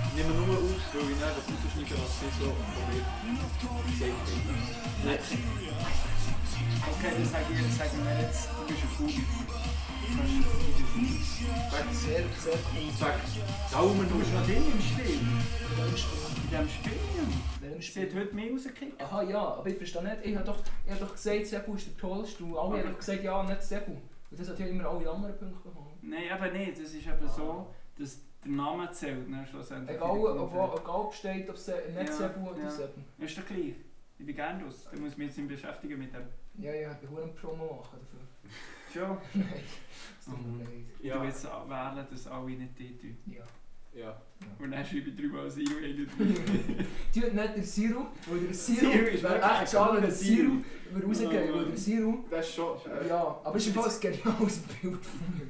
S2: Ich nehme nur auf, weil ich nicht das Autoschneider lasse, so von mir gesagt
S1: Nein. Okay, dann sagen wir jetzt, du bist ein Fugi.
S8: Sehr, sehr cool.
S1: Daumen, du bist noch drin im Spiel. In diesem Spiel.
S8: Welchem
S1: Sie hat heute mehr rausgekickt.
S8: Aha, ja, aber ich verstehe nicht. Ich habe doch gesagt, Sebu ist der Tollste. Und alle haben doch gesagt, ja, nicht Sebu. Und das hat ja immer alle anderen Punkte bekommen.
S1: Nein, aber nicht. Das ist eben so, dass der Name zählt. Ne, schlussendlich.
S8: Egal, ob steht, ob es nicht
S1: Ja,
S8: Sebu oder
S1: ja.
S8: Sebu.
S1: Ist doch gleich. Ich bin gerne raus. Da muss ich mich jetzt beschäftigen mit dem.
S8: Ja, ja, ich will eine Promo machen dafür.
S1: Schon?
S8: Nein, es tut mir leid.
S1: Ich tue jetzt wählen, dass alle nicht die tun.
S8: Ja.
S2: Ja.
S1: Und dann schreibe ich 3x Zero in
S8: Tut nicht der Zero, weil der
S1: Zero
S8: Zero
S1: ist
S8: wäre
S1: wirklich
S8: echt schade, wenn der
S1: Zero.
S8: Zero würde rausgehen, weil der Zero...
S2: Das ist schon.
S8: Ja, aber es ist fast ein geniales Bild von mir.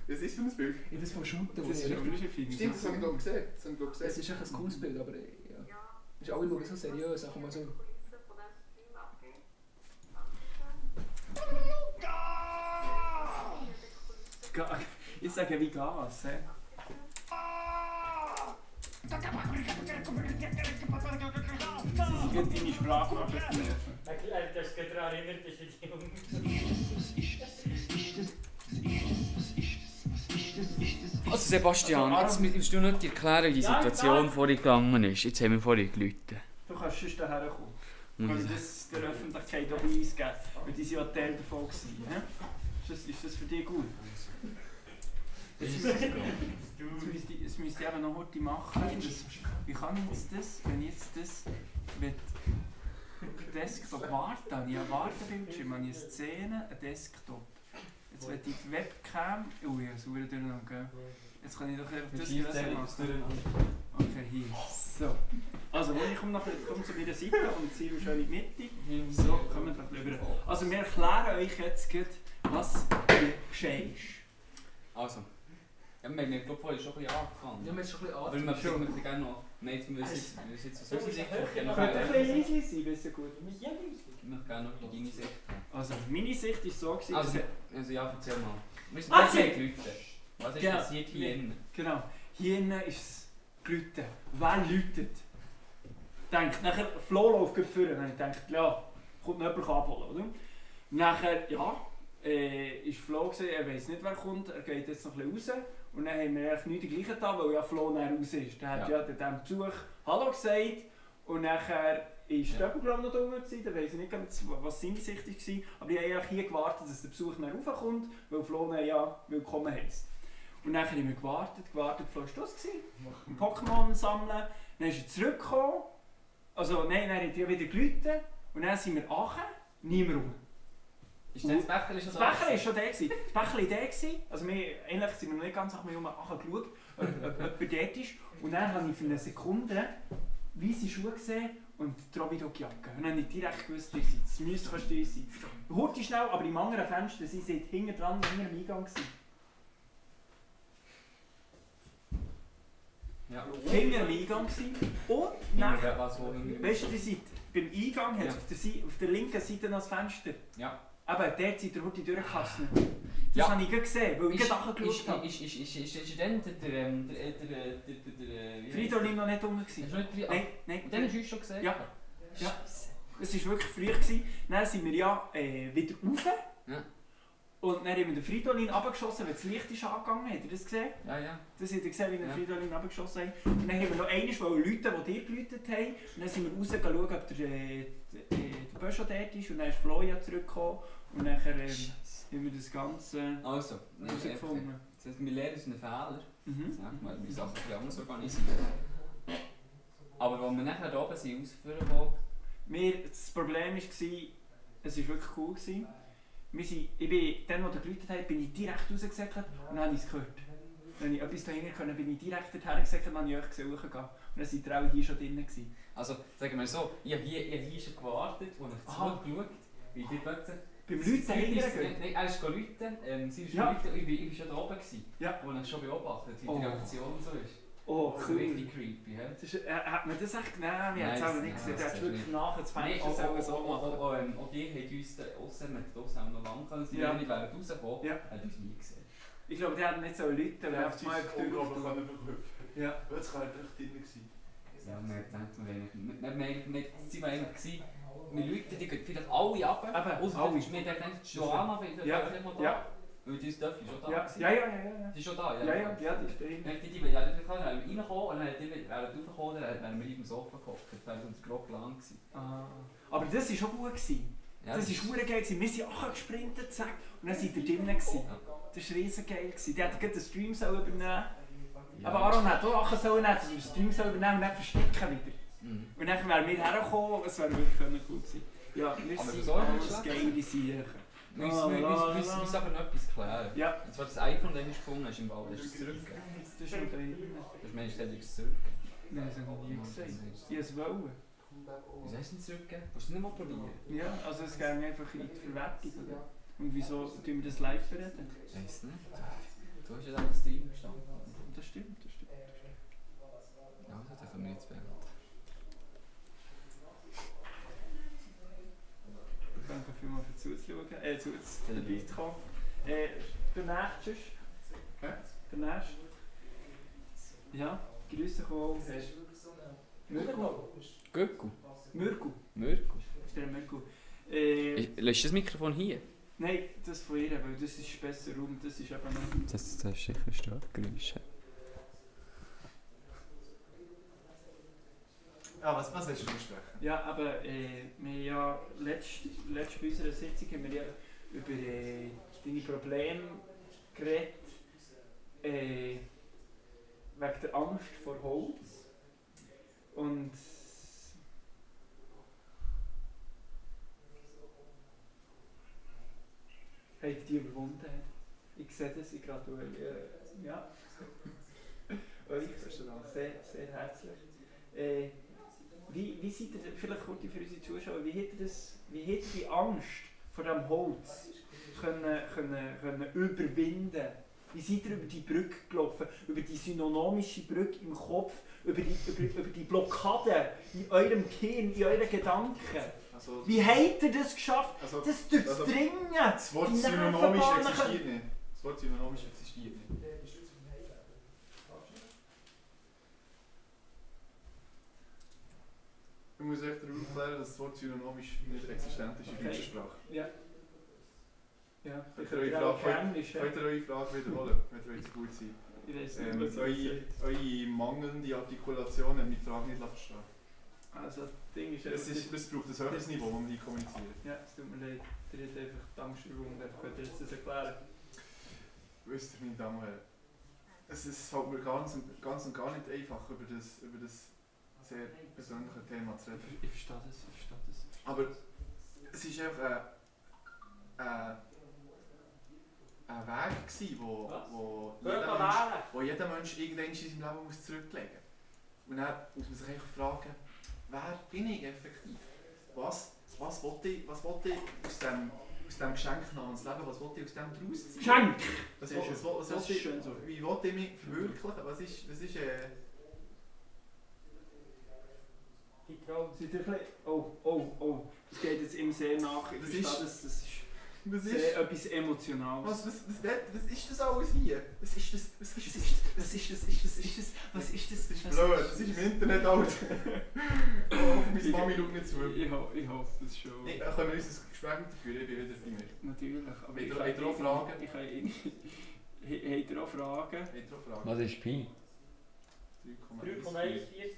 S2: Was ist für ein Bild?
S8: Ich das von Shooten,
S1: Das
S8: wo
S1: ist
S8: ich...
S1: ein Film.
S2: Stimmt, das habe ich glaube ich gesehen. Das habe ich glaube ich
S8: Es
S2: gesehen.
S8: ist echt ein cooles Bild, aber ja. Es ist alle schauen so seriös, auch mal so...
S1: Ich sage wie Gas. He? Sie sind deine Sprachnachricht lesen.
S3: Das geht daran erinnert, dass ich die
S7: Also Sebastian, jetzt musst du nicht erklären, wie die
S3: Ja,
S7: Situation
S3: klar.
S7: vorhin gegangen ist. Jetzt haben wir vorhin geläutet.
S1: Du kannst sonst hierher kommen.
S7: Muss
S1: Kann
S7: ich
S1: ich das der Öffentlichkeit auch preisgeben? Weil die sind ja Teil davon gewesen. He? Ist das für dich gut? Es müsste eben noch heute machen. Wie kann ich jetzt das, wenn ich jetzt das will, Desktop. Warte, habe ich einen Wartebildschirm, habe ich eine Szene, einen Desktop. Jetzt will ich die Webcam. Oh, ich habe es durcheinander, gell? Jetzt kann ich doch einfach das grösser machen. Okay, hier. So. Also, ich komme zu meiner Seite und ziehe mich schön in die Mitte. So, kommen wir doch rüber. Also, wir erklären euch jetzt gut, was hier geschehen ist.
S7: Also, ja, wir haben glaube ich schon ein bisschen angefangen.
S8: Ja, wir haben schon ein bisschen
S7: Aber wir möchten gerne noch... Wir müssen jetzt aus unserer Sicht gerne noch...
S1: Könnte ein bisschen leise sein, besser gut.
S7: Ich möchte gerne noch deine Sicht haben.
S1: Also, meine Sicht war so,
S7: Also ja, erzähl mal. Wir sind Leute. Was ist
S1: Genau.
S7: passiert hier innen?
S1: Genau. Hier innen ist es Glüten. Wer läutet? Denkt, nachher Flo läuft gut vor. Dann denkt, ja, kommt noch jemand abholen, oder? Nachher, ja, ist Flo gesehen, er weiss nicht wer kommt, er geht jetzt noch ein bisschen raus. Und dann haben wir eigentlich nichts dergleichen getan, weil ja Flo näher raus ist. Der hat ja dem Besuch Hallo gesagt und nachher ist der Doppelgramm noch da gewesen, da weiss ich nicht ganz, was seine Sicht war. Aber ich habe eigentlich hier gewartet, dass der Besuch näher raufkommt, weil Flo dann ja willkommen heisst. Und dann haben wir gewartet, Flo war das gewesen, Pokémon sammeln, dann ist er zurückgekommen, also nein, dann hat er wieder geläutet und dann sind wir angekommen, niemand rum.
S7: Ist das Becher
S1: Das Becher war schon der. Das Becher war der. Also eigentlich sind wir noch nicht ganz nach mir geschaut, ob jemand dort ist. Und dann habe ich für eine Sekunde weisse Schuhe gesehen und die Robidog-Jacke. Und dann habe ich direkt gewusst, das müsste fast ihr sein. Hurti schnell, aber im anderen Fenster, sie sind hinten dran, hinter dem Eingang gewesen.
S7: Ja.
S1: Hinter dem Eingang gewesen. Und nachher,
S7: Was, wo
S1: weißt du, die Seite, beim Eingang hat es auf der linken Seite noch das Fenster.
S7: Ja.
S1: Aber dort sind der Hurti durchgekastet. Das
S7: Ja.
S1: habe ich gerade gesehen, weil ich gerade nachgeschaut habe.
S7: Ist dann der
S1: Fridolin noch nicht unten gewesen.
S7: Hast du nicht Fridolin?
S1: Nein, nein.
S7: Und dann hast du uns schon gesehen?
S1: Ja. Ja. Es war wirklich früh gewesen. Dann sind wir ja wieder rauf.
S7: Ja.
S1: Und dann haben wir den Fridolin runtergeschossen, weil das Licht ist angegangen. Habt ihr das gesehen?
S7: Ja, ja.
S1: Das habt ihr gesehen, wie wir den
S7: Ja.
S1: Fridolin runtergeschossen haben. Und dann haben wir noch einmal Leute, die dir geläutet haben. Und dann sind wir raus schauen, ob der Bösch dort ist. Und dann ist Flo ja zurückgekommen. Und dann haben wir das Ganze
S7: Also,
S1: herausgefunden.
S7: das heißt, wir lernen unseren Fehler.
S1: Mhm.
S7: Ja, wir müssen Sachen ein bisschen anders organisieren. Aber als wir nachher da oben sind, ausführen,
S1: Das Problem war, es war wirklich cool. Ich bin, dann, als er geläutet hat, bin ich direkt rausgesäckelt und dann habe ich es gehört. Wenn ich etwas dahinter konnte, bin ich direkt dorthin gesäckelt und habe ich euch gesehen. Und dann seid ihr auch hier schon drin gewesen.
S7: also sagen wir so, ich habe hier schon gewartet und ich habe zugeschaut, wie die plötzlich...
S1: Beim Leuten dahinter gehen?
S7: Nein, er ist läuten, sie ist
S1: Ja.
S7: läuten, ich war schon da oben gewesen,
S1: Ja.
S7: wo ich schon beobachtet, wie die Reaktion so ist.
S1: Oh,
S7: Also
S1: cool.
S7: richtig creepy, hä?
S1: Das ist, hat man das echt genommen? Wir haben es
S7: Nein,
S1: aber nicht
S7: das-
S1: gesehen.
S7: nein,
S1: Er hat
S7: das
S1: wirklich
S7: nicht.
S1: nachher das
S7: Nein,
S1: Fenster selber so machen.
S7: auch die haben uns aussen, wir hätten draussen auch noch lang können, sie
S1: Ja.
S7: nicht wären rausgekommen,
S1: Ja.
S7: haben uns nie gesehen.
S1: Ich glaube, die haben nicht so Leute, weil
S2: Der
S1: auf
S2: hat
S1: einmal
S2: sich
S1: die Tür
S2: unglaublich
S1: aufgeht.
S2: verhüpfen.
S1: Ja.
S2: Jetzt kann er echt drin sein.
S7: Ja, wir haben gedacht, sie waren eigentlich gewesen, wir Leute, die gehen vielleicht alle ab,
S1: Eben,
S7: ausser
S1: alle.
S7: wir denken, Joanna, vielleicht
S1: Ja,
S7: nicht mal da,
S1: ja.
S7: weil die ist dafür schon da
S1: Ja,
S7: gewesen.
S1: ja, ja, ja.
S7: Sie ist schon da,
S1: Ja, ja, ja, die ist drin.
S7: Die wären reingekommen und dann wären wir raufgekommen, dann wären wir auf dem Sofa gehockt, das wäre uns grob lang gewesen.
S1: Ah. Aber das war schon gut.
S7: Ja,
S1: Das war verdammt geil. Wir sind auch gesprintet, zack, und dann seid ihr drinnen. Das war riesen geil. Die hätten gerade den Stream übernehmen sollen. Aber Aaron hat auch sollen, den Stream übernehmen und dann verstecken wieder.
S7: Mhm.
S1: Und dann wären wir hergekommen, es wäre wirklich cool gewesen. Ja, wir
S7: Aber
S1: sind
S7: so ist
S1: alles
S7: es
S1: geile Sachen.
S7: Wir müssen aber noch etwas klären.
S1: Ja.
S7: Und zwar das iPhone, das du gefunden hast im Wald, hast du es zurückgegeben?
S1: Das ist schon geil.
S7: Das meinst du, du hast es zurückgegeben?
S1: Nein, das habe ich nie gesagt. Ich wollte es wollen.
S7: Wieso hast du es zurückgegeben? Willst du es nicht mal probieren?
S1: Ja, also es geht einfach in die Verwertung. Oder? Und wieso tun wir das live bereden?
S7: Ich weiss nicht. Du hast ja auch das Stream gestanden.
S1: Das stimmt, das stimmt.
S7: Ja, das können wir jetzt beenden.
S1: Danke vielmals für zuzuschauen, vorbeizukommen. Der nächste ist... Der nächste? Ja, grüße dich auch. Mirko?
S7: Göcku.
S1: Mirko?
S7: Mirko.
S1: Ist der Mirko?
S7: Löscht das Mikrofon hier?
S1: Nein, das von ihr, weil das ist besser rum, das ist eben nicht...
S7: Das ist sicher Störgeräusche.
S2: Ja, was willst du besprechen?
S1: Ja, aber wir haben ja letzt bei unserer Sitzung haben wir ja über deine Probleme geredet, wegen der Angst vor Holz. Und überwunden hat. Ich sehe das, ich gratuliere. Ja. Euch sehr, sehr herzlich. Wie seid ihr, vielleicht kurz für unsere Zuschauer, wie habt ihr die Angst vor dem Holz können überwinden? Wie seid ihr über die Brücke gelaufen? Über die synonymische Brücke im Kopf? Über die Blockade in eurem Gehirn, in euren Gedanken?
S2: Also,
S1: Wie habt ihr das geschafft,
S2: also,
S1: das durchdringen?
S2: das Wort
S1: die
S2: synonomisch
S1: Nervenbahnen
S2: existiert nicht. Das Wort synonomisch existiert nicht. Ich muss euch darüber aufklären, dass das Wort synonomisch nicht existent ist in der deutschen Sprache.
S1: Ja. Ja,
S2: Könnt
S1: ich
S2: ihr
S1: könnte
S2: eure
S1: auch
S2: Frage-
S1: Englisch.
S2: Könnt ihr eure Frage wiederholen, wenn ihr zu gut seid?
S1: Ich weiss nicht, was ich
S2: Eure mangelnde Artikulation hat mich die Frage nicht verstehen.
S1: Also, das Ding ist,
S2: Das braucht ein höheres Niveau, um nicht kommunizieren.
S1: ja, es tut mir leid. Ihr habt einfach die Angst überwunden. Könnt ihr jetzt das erklären?
S2: Wisst ihr, meine Damen und Herren, es fällt mir ganz und gar nicht einfach, über das sehr persönliche Thema zu reden.
S1: Ich verstehe das,
S2: Aber es war einfach ein Weg gewesen, wo jeder Mensch irgendwann in seinem Leben muss zurücklegen muss. Und dann muss man sich einfach fragen, wer bin ich effektiv? Was wollte ich aus dem Geschenk namens Leben, was wollte ich aus dem daraus ziehen?
S1: Geschenk!
S2: Was
S1: Sehr schön.
S2: wollte
S1: Das ist
S2: ich,
S1: schön so.
S2: wie wollte ich mich verwirklichen? Was ist
S3: Die Traum.
S1: Seid ihr ein bisschen... Oh. Es geht jetzt ihm sehr nach. Ich verstehe das. Das ist sehr etwas Emotionales.
S2: was ist das alles hier? Was ist das?
S1: Was ist das?
S2: Das ist blöd, das ist im Internet alt. Oh, meine Mami schaut nicht zu.
S1: Ich hoffe das schon.
S2: Nee, können wir unser Gespräch weiterführen? Ich bin wieder bei mir.
S1: Natürlich. Aber
S2: Habt ihr auch Fragen?
S1: Habt ihr auch Fragen?
S2: Habt ihr auch Fragen?
S9: Was ist Pi?
S3: 3,14.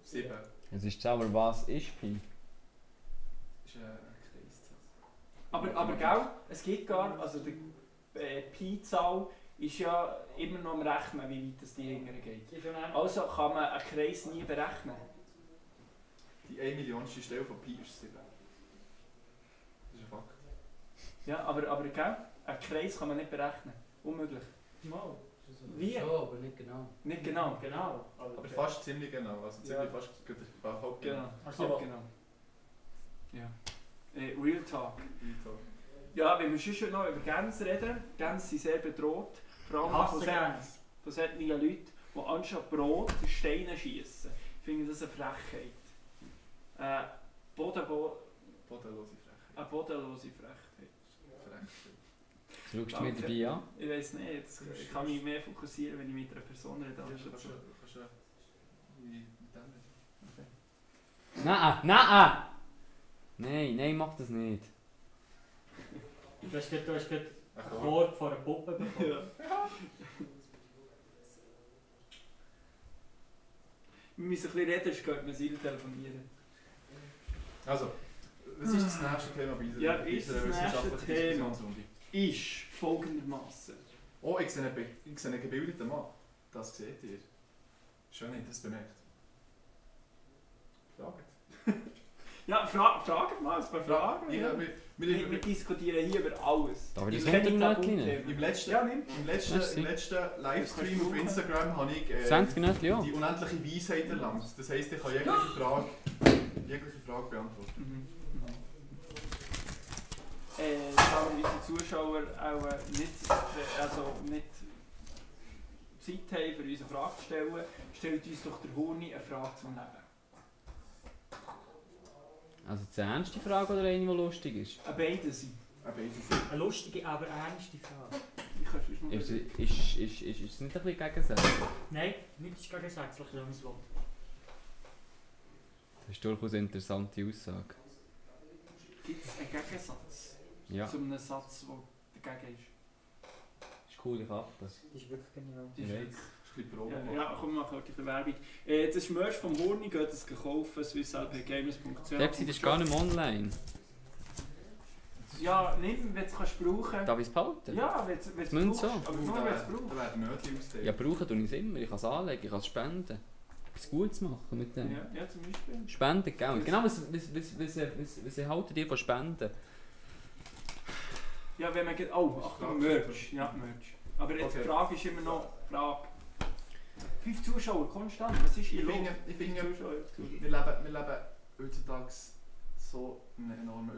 S2: 7.
S9: Es ist aber was ist Pi?
S2: Das ist ein Kreis.
S1: Aber gell, es gibt gar... Also die Pi-Zahl ist ja immer noch am Rechnen, wie weit das die hinten geht. Also kann man einen Kreis nie berechnen.
S2: Die 1 Millionste Stelle von Pi ist 7. Das ist ein Fakt.
S1: Ja, aber gell, einen Kreis kann man nicht berechnen. Unmöglich.
S3: Mal.
S1: Wie?
S5: Schon, aber nicht genau.
S1: Nicht genau.
S3: Genau.
S2: Aber fast ziemlich genau. Also ziemlich fast halb
S1: Genau.
S3: Also,
S1: Halb genau. Ja. Real Talk. Ja, wenn wir schon noch über Gänse reden, Gänse sind sehr bedroht. Vor allem von solchen Leuten, die anstatt Brot Steine schiessen. Ich finde das eine Frechheit.
S2: Bodenlose
S1: Eine bodenlose Frechheit.
S2: Frechheit.
S9: Schaust du mir dabei an?
S1: Ich weiß nicht, ich kann mich mehr fokussieren, wenn ich mit einer Person rede.
S2: Kannst du wie mit dem reden?
S9: Nein! Nein, mach das nicht.
S3: Du hast gerade einen Chord von einer Puppe bekommen.
S1: Ja. Wir müssen ein bisschen reden, sonst könnte man sie telefonieren.
S2: Also, was ist das nächste Thema bei
S1: Ja,
S2: unserer
S1: ist das
S2: wissenschaftlichen
S1: nächste Thema
S2: Diskussionsrunde?
S1: ist folgendermaßen.
S2: Oh, ich sehe einen gebildeten Mann. Das seht ihr. Schön, habt ihr das bemerkt. Fragt.
S1: Ja, fragt mal ein paar Fragen. Wir diskutieren hier über alles.
S9: Darf ich das
S1: keine
S9: Internetchen
S1: Tabuthemen.
S2: Im letzten Livestream auf Instagram habe ich
S9: 20 Minuten, ja.
S2: die unendliche Weisheit erlangt. Das heisst, ich kann jegliche Frage beantworten.
S1: Das haben unsere Zuschauer auch nicht Zeit haben, für unsere Frage zu stellen. Stellt uns doch der Huni eine Frage zum Leben.
S9: Also die ernste Frage oder eine, die lustig ist?
S1: Beides.
S3: Eine lustige, aber ernste Frage.
S1: Ich kann sonst noch
S9: Ist es nicht ein bisschen gegensätzlich?
S3: Nein, nichts gegensätzlich, wenn man es will.
S9: Das ist durchaus eine interessante Aussage.
S1: Gibt es einen Gegensatz
S9: Ja.
S1: zu einem Satz, der dagegen ist?
S9: Das ist coole Kappe.
S3: Das ist wirklich genial.
S1: Die
S9: Ich
S1: ist
S9: weiss.
S1: ja, komm, wir machen heute eine Werbung. Das Merch vom Horni geht es kaufen, swisslpgamers.ch.
S9: Die Website ist gar nicht mehr online.
S1: Ja, nimm, wenn du es brauchen.
S9: Darf ich es behalten?
S1: Ja, wenn du es
S9: müssen
S1: brauchst.
S9: so.
S1: Aber nur wenn du es brauchst.
S2: Da werden Mödchen ausgeteilt.
S9: Ja, brauchen tue ich es immer. Ich kann es anlegen, ich kann es spenden. Etwas Gutes machen mit dem.
S1: Ja, zum Beispiel.
S9: Spenden, gell? Genau, was haltet ihr von Spenden?
S1: Ja, wenn man... Oh, Achtung, Merch. Ja, Merch. Aber jetzt die Frage ist immer noch... 5 Zuschauer, konstant. Was ist hier los?
S2: Ich finde,
S1: Zuschauer.
S2: wir leben heutzutage so einen enormen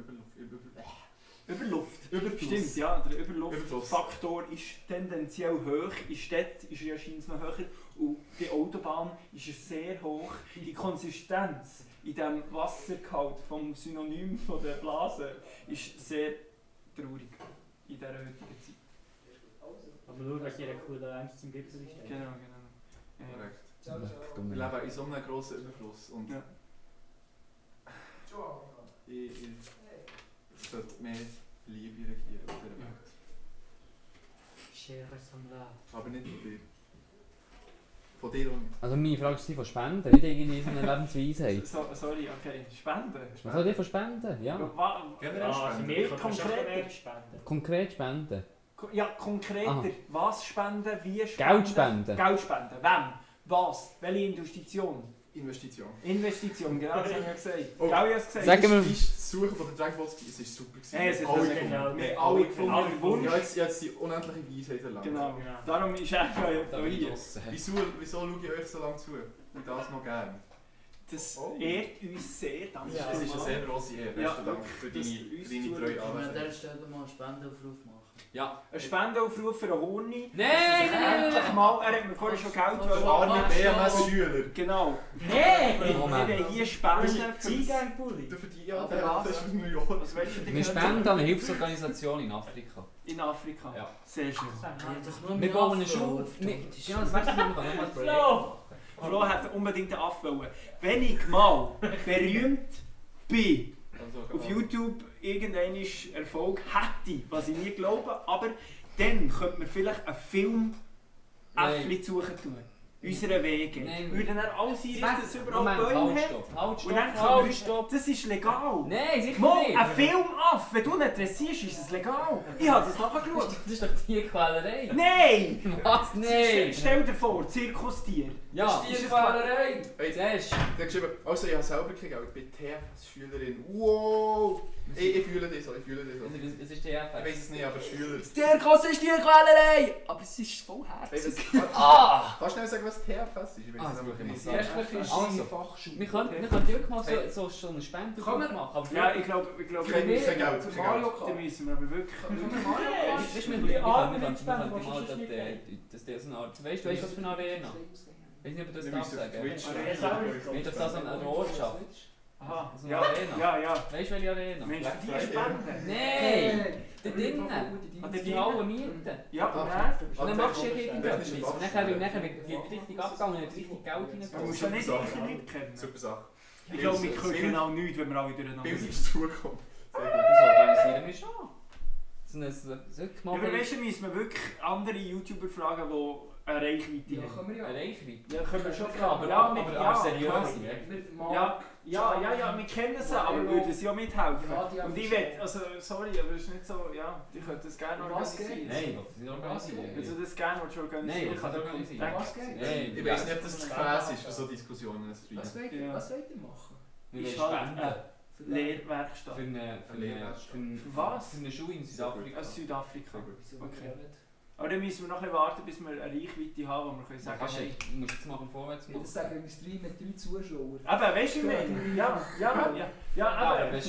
S1: Überluft. Stimmt, ja. Der Überluftfaktor ist tendenziell hoch. In Städten ist er anscheinend noch höher. Und bei Autobahn ist er sehr hoch. Die Konsistenz in diesem Wassergehalt vom Synonym von der Blase ist sehr traurig in dieser heutigen Zeit.
S3: Aber nur, dass ihr eine coole Eins zum Gipfel steht.
S1: Genau.
S2: Korrekt. Wir leben in so einem grossen Überfluss. Und
S1: Ja.
S2: es sollte mehr Liebe regieren auf dieser Welt.
S3: Schere some love.
S2: Aber nicht von dir. Von dir auch nicht.
S9: Also meine Frage ist die von Spenden, nicht irgendwie so eine Lebensweisheit.
S1: Sorry, okay. Spenden.
S9: Was soll die von Spenden? Ja.
S2: Generell Spenden.
S3: Mehr
S1: Konkreter.
S3: Spenden.
S9: Konkret Spenden.
S1: Ja, konkreter.
S9: Aha.
S1: Was spenden, wie spenden?
S9: Geld spenden.
S1: Geld spenden. Wem? Was? Welche Investition?
S2: Investition,
S1: genau, das habe ich ja gesagt.
S2: Oh.
S1: Gell, ich gesagt.
S9: Sagen wir...
S2: Das Suchen von der Dragonballs, es war super.
S1: Es ist
S2: alle
S1: super.
S2: gefunden.
S1: Wir haben alle gefunden,
S3: Alle
S1: den Wunsch.
S2: Ja, jetzt die unendliche Weisheit erlangt.
S1: Genau. Darum ist er
S9: Da
S1: ja
S9: bin ich
S1: hier.
S9: draussen.
S2: Wieso schaue ich euch so lange zu? Und das noch gerne.
S1: Das
S2: Oh.
S1: ehrt uns sehr. Danke.
S2: Es ist eine sehr grosse Ehre.
S1: Ja,
S2: Besten Dank für
S1: das
S2: deine
S1: uns
S2: treue
S5: Können wir an
S2: Anwesenheit.
S5: dieser Stelle mal einen Spendenaufruf machen?
S9: Ja.
S1: Ein Spendenaufruf für einen Horni.
S9: Nein,
S1: Endlich mal, er hat mir vorhin schon Geld
S2: Für arme BMS-Schüler.
S1: Genau.
S3: Nein!
S1: Wir wollen hier spenden für
S3: Ziehgangpulli.
S2: Du für die, ja,
S1: Aber
S2: das
S1: was?
S2: ist aus New York.
S1: Was willst du
S9: Wir spenden an eine Hilfsorganisation in Afrika.
S1: In Afrika?
S9: Ja.
S1: Sehr schön.
S9: Wir bauen eine Schule. Ja, das weißt du, wir können nochmal ein Projekt machen.
S1: Flo hat unbedingt einen Affe wollen. Wenn ich mal berühmt bin, auf YouTube irgendeinen Erfolg hätte, was ich nie glaube, aber dann könnte man vielleicht einen Film Äffli suchen tun. Unsere Wege.
S9: Nein.
S1: Würden dann alles einrichten, dass es überall
S9: Moment,
S1: Bäume
S9: halt,
S1: hat?
S9: stopp, halt,
S1: Und
S9: stopp,
S1: dann
S9: halt,
S1: können
S9: stopp.
S1: wir, das ist legal.
S9: Nein, sicher
S1: Mal,
S9: nicht.
S1: ein Filmaffe, wenn du nicht dressierst, ist es legal. Ich habe das nachgeschaut.
S9: Das ist doch Tierquälerei.
S1: Nein!
S9: Was? Nein!
S1: Stell dir vor, Zirkustier.
S9: Ja,
S1: Das ist
S9: Tierquälerei.
S2: Hey,
S9: Siehst du?
S2: der hat geschrieben, also ich habe selber kein Geld, ich bin TFS-Schülerin. Wow! Ich fühle das so, ich fühle das so.
S9: Es ist
S2: Ich
S9: TFS.
S2: weiß es nicht, aber Schüler.
S8: Tierkasse ist Tierquälerei! Aber es ist vollherzig.
S2: Kannst du schnell sagen, was TFS ist? Ich weiß
S9: Ah,
S2: es
S9: das
S2: einfach
S9: muss
S2: nicht.
S9: ich mal sagen.
S8: Kirchlich ist
S9: Also,
S8: eine Fachschule.
S9: Wir könnten wirklich mal so einen Spendenaufruf machen. Aber
S1: Ja, ich glaube,
S2: Kein Geld, kein
S8: Für
S2: Geld.
S8: Mario
S1: da
S8: Kart.
S1: müssen wir aber wirklich...
S8: Können wir Mario Kart?
S9: Weißt du, wir
S3: Die Arme
S9: könnten
S3: nicht
S9: mal
S3: spenden, was ist das nicht
S9: so eine Art... Weißt du, was für eine Arena? Ich weiß nicht, ob du das
S2: Wir
S9: darfst
S2: müssen auf
S9: sagen.
S2: Twitch
S1: Arena.
S2: schauen.
S9: Nicht, ob das eine Ortschaft.
S1: Aha,
S9: So eine
S1: ja,
S9: Arena.
S1: ja.
S9: Weißt du, welche Arena?
S1: Mensch, für die
S2: Friday.
S1: spenden?
S9: Nein! Da drinnen!
S1: An
S9: Die
S1: der
S9: Halle mieten.
S1: Ja,
S2: Ah.
S1: und dann?
S9: Und dann machst du ja irgendetwas.
S2: Technische
S9: Und nachher wird richtig abgegangen und hat richtig Geld
S1: Man
S9: reingekommen.
S1: muss ja nicht solche Leute kennen.
S2: Super Sache.
S1: Ich glaube, wir können genau nichts, wenn wir alle durcheinander
S2: Bild
S1: sind.
S2: ist zugekommen. Sehr gut.
S9: Das organisieren wir schon. So eine
S1: Ja, aber weißt du, müssen wir wirklich andere YouTuber fragen, die eine Reichweite
S8: Ja,
S1: haben.
S8: können wir ja.
S9: eine Reichweite.
S1: Ja, können wir schon
S9: Aber,
S1: fragen. Ja, mit,
S9: aber seriös.
S1: klar.
S8: Mit Marc.
S1: Ja, wir kennen sie, aber würden sie ja mithelfen.
S8: Ja, die haben
S1: Und ich
S8: schon-
S1: will, also sorry, aber es ist nicht so, ja, die könnten das gerne
S8: Was
S1: organisieren.
S9: Nein, was sind organisieren?
S1: Wenn du das gerne organisieren
S9: Nein,
S1: willst,
S9: was
S1: kann
S9: organisieren?
S1: der
S8: Was geht?
S9: Nein,
S2: Ich weiß nicht, ob das das Gefäß ist für so Diskussionen.
S8: Was wollt
S1: Ja.
S8: ihr, was wollt ihr machen?
S9: wir
S1: ist
S9: wollen
S1: halt
S9: spenden.
S8: Für
S1: Lehrwerkstatt.
S9: Für
S1: was?
S9: Für eine Schule in Südafrika.
S1: Aus Südafrika.
S8: Wieso
S1: Okay.
S8: ja nicht?
S1: Aber dann müssen wir noch ein bisschen warten, bis wir eine Reichweite haben, wo wir können sagen
S9: Kannst
S1: hey.
S9: du musst jetzt mal vorwärts
S8: Ich
S9: machen.
S8: würde sagen, wir streamen mit 3 Zuschauern.
S1: Aber weißt du, wie ich meine? Ja,
S9: Aber
S1: aber...
S9: ich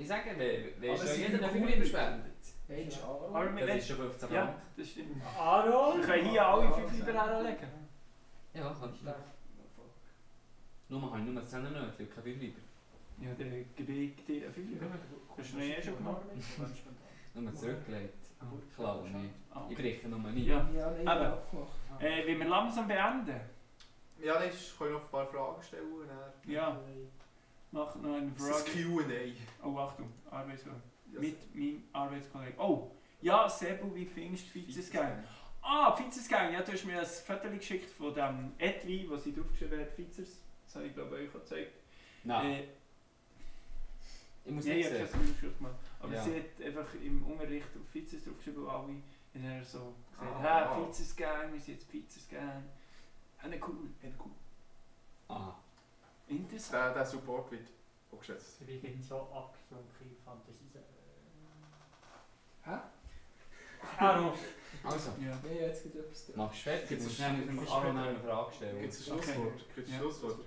S9: sage, wer
S8: Aber
S9: ist
S8: es
S9: ja
S8: sind
S9: jeder
S8: coole-
S9: Fünfer spendet?
S8: Hey, ist Aaron.
S1: Aber wir
S9: Das ist schon 15
S1: Ja,
S9: Franken.
S1: das stimmt.
S3: Aaron?
S1: Wir können hier alle 5 Lieber herlegen.
S9: Ja, kann ich. Nur habe ich nur 10 Nötchen und kein 5 lieber.
S1: Ja, dann gebe ich dir eine 5 Lieber. Hast du noch eh schon gemacht?
S9: Nur zurückgelegt. Klauen nicht.
S1: Ah,
S9: Ich
S1: okay.
S9: breche nochmal nie.
S1: Ja.
S8: Ja, nein,
S1: Aber-
S8: abgemacht.
S1: Wie wir langsam beenden.
S2: Ja, dann können wir noch ein paar Fragen stellen. Dann.
S1: Ja, mach noch eine
S2: Das ist
S1: Frage.
S2: Q&A.
S1: Oh, Achtung, Arbeitskollege. Mit meinem Arbeitskollegen. Oh, ja, Sebu, wie findest du Vizesgang? Ah, Vizesgang, ja, du hast mir ein Foto geschickt von dem Etui, wo sie draufgeschrieben hat, Vizers. Das habe ich glaube ich euch gezeigt.
S9: Nein, ich muss
S1: Nein,
S9: nicht
S1: ich habe
S9: sehen.
S1: keinen Screenshot gemacht. Aber
S9: Ja.
S1: sie hat einfach im Unterricht auf Vizers draufgeschrieben und alle haben so gesagt,
S2: Ah,
S1: hey,
S2: wow.
S1: Vizesgang, wir sind jetzt Vizesgang. Cool.
S9: Ah.
S1: Interessant.
S2: Der Support wird auch geschätzt.
S3: Ich bin so abgesunken in Fantasie.
S8: Hä?
S3: Aaron.
S9: Also,
S1: Ja.
S8: Ja, jetzt gibt es etwas da.
S9: machst du fertig, du musst nämlich Aaron noch eine Frage stellen.
S2: Gibt es ein Schlusswort? Gibt es ein Schlusswort?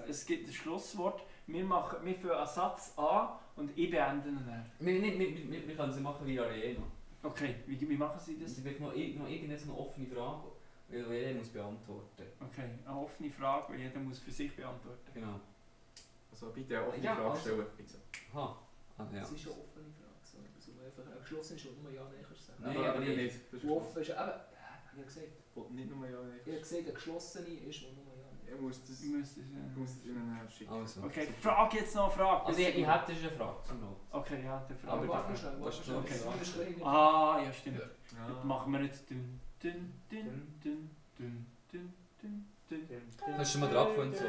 S1: Es gibt ein Schlusswort. Wir fangen einen Satz an und ich beende ihn dann.
S9: Wir können es machen wie Arena.
S1: Okay, wie machen Sie das?
S9: Es wird noch irgendeine so eine offene Frage, die jeder muss beantworten.
S1: Okay, eine offene Frage, die jeder muss für sich beantworten.
S9: Genau.
S2: Also bitte eine offene
S8: Ja,
S2: Frage
S8: also.
S2: stellen. Bitte.
S9: Aha. Ah, ja.
S8: Das ist eine offene Frage. So, also einfach eine geschlossene ist, wo nur Ja, Nein kannst du sagen.
S9: Nein, aber nicht.
S2: Das ist
S8: Wo offen ist, eben, hab ich ja gesagt.
S2: nicht nur ja,
S8: Ich habe gesagt, eine geschlossene ist, wo nur Ja, Nein.
S2: Ich muss das
S1: Ich müsste es,
S2: Ihnen schicken.
S9: Also.
S1: Okay, Frage jetzt noch eine Frage.
S9: Also ich hätte eine Frage zum Not.
S1: Okay, ja, der Frage.
S8: Aber warte schnell,
S9: das ist
S8: warte schnell.
S1: okay.
S8: Das ist schnell.
S1: Ah, ja, stimmt.
S2: Ja.
S1: Jetzt machen wir jetzt dünn, dünn, dünn, dünn, dünn, dünn, dünn, dünn.
S9: Hast du schon mal drauf und so?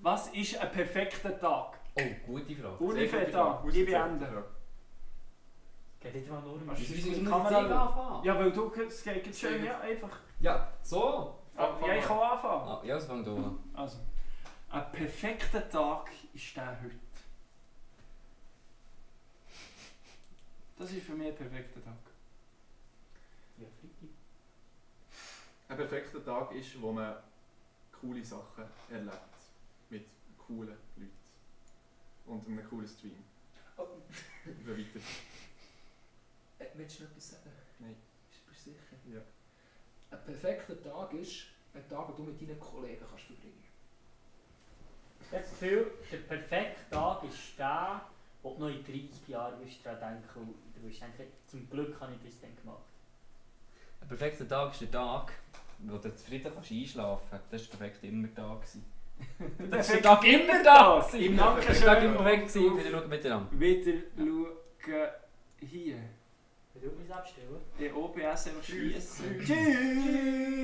S1: Was ist ein perfekter Tag?
S9: Oh, gute Frage.
S1: Unifeta, ich beende.
S3: Geht jetzt mal nur
S1: Was
S3: um
S1: ist
S9: Wieso
S1: die
S9: muss
S1: Kamera?
S9: ich anfangen?
S1: Ja, weil du, es geht jetzt schön, ja, einfach.
S9: Ja, so.
S1: Ja, ich kann anfangen.
S9: Ah, ja, es fängt an.
S1: Also, ein perfekter Tag ist der heute. Das ist für mich ein perfekter Tag.
S3: Ja, Freitag.
S2: Ein perfekter Tag ist, wo man coole Sachen erlebt. Mit coolen Leuten. Und einem coolen Stream.
S8: Oh.
S2: Ich will weiter.
S8: Willst du noch etwas sagen?
S2: Nein.
S8: Bist du sicher?
S2: Ja.
S8: Ein perfekter Tag ist ein Tag, den du mit deinen Kollegen kannst verbringen
S3: Ich habe das Gefühl, der perfekte Tag ist der, wo du noch in 30 Jahren daran denken und du wirst denken, zum Glück habe ich das dann gemacht.
S9: Ein perfekter Tag ist der Tag, wo du zufrieden kannst einschlafen kannst. Das war perfekt immer Tag.
S1: Das ist der Tag immer da! Im
S9: Der Tag
S1: Dankeschön.
S9: immer weg gewesen. Wieder schauen miteinander.
S1: Wieder schauen hier.
S3: Wie tut man es abstellen?
S1: Der OBS einfach schließen. Tschüss!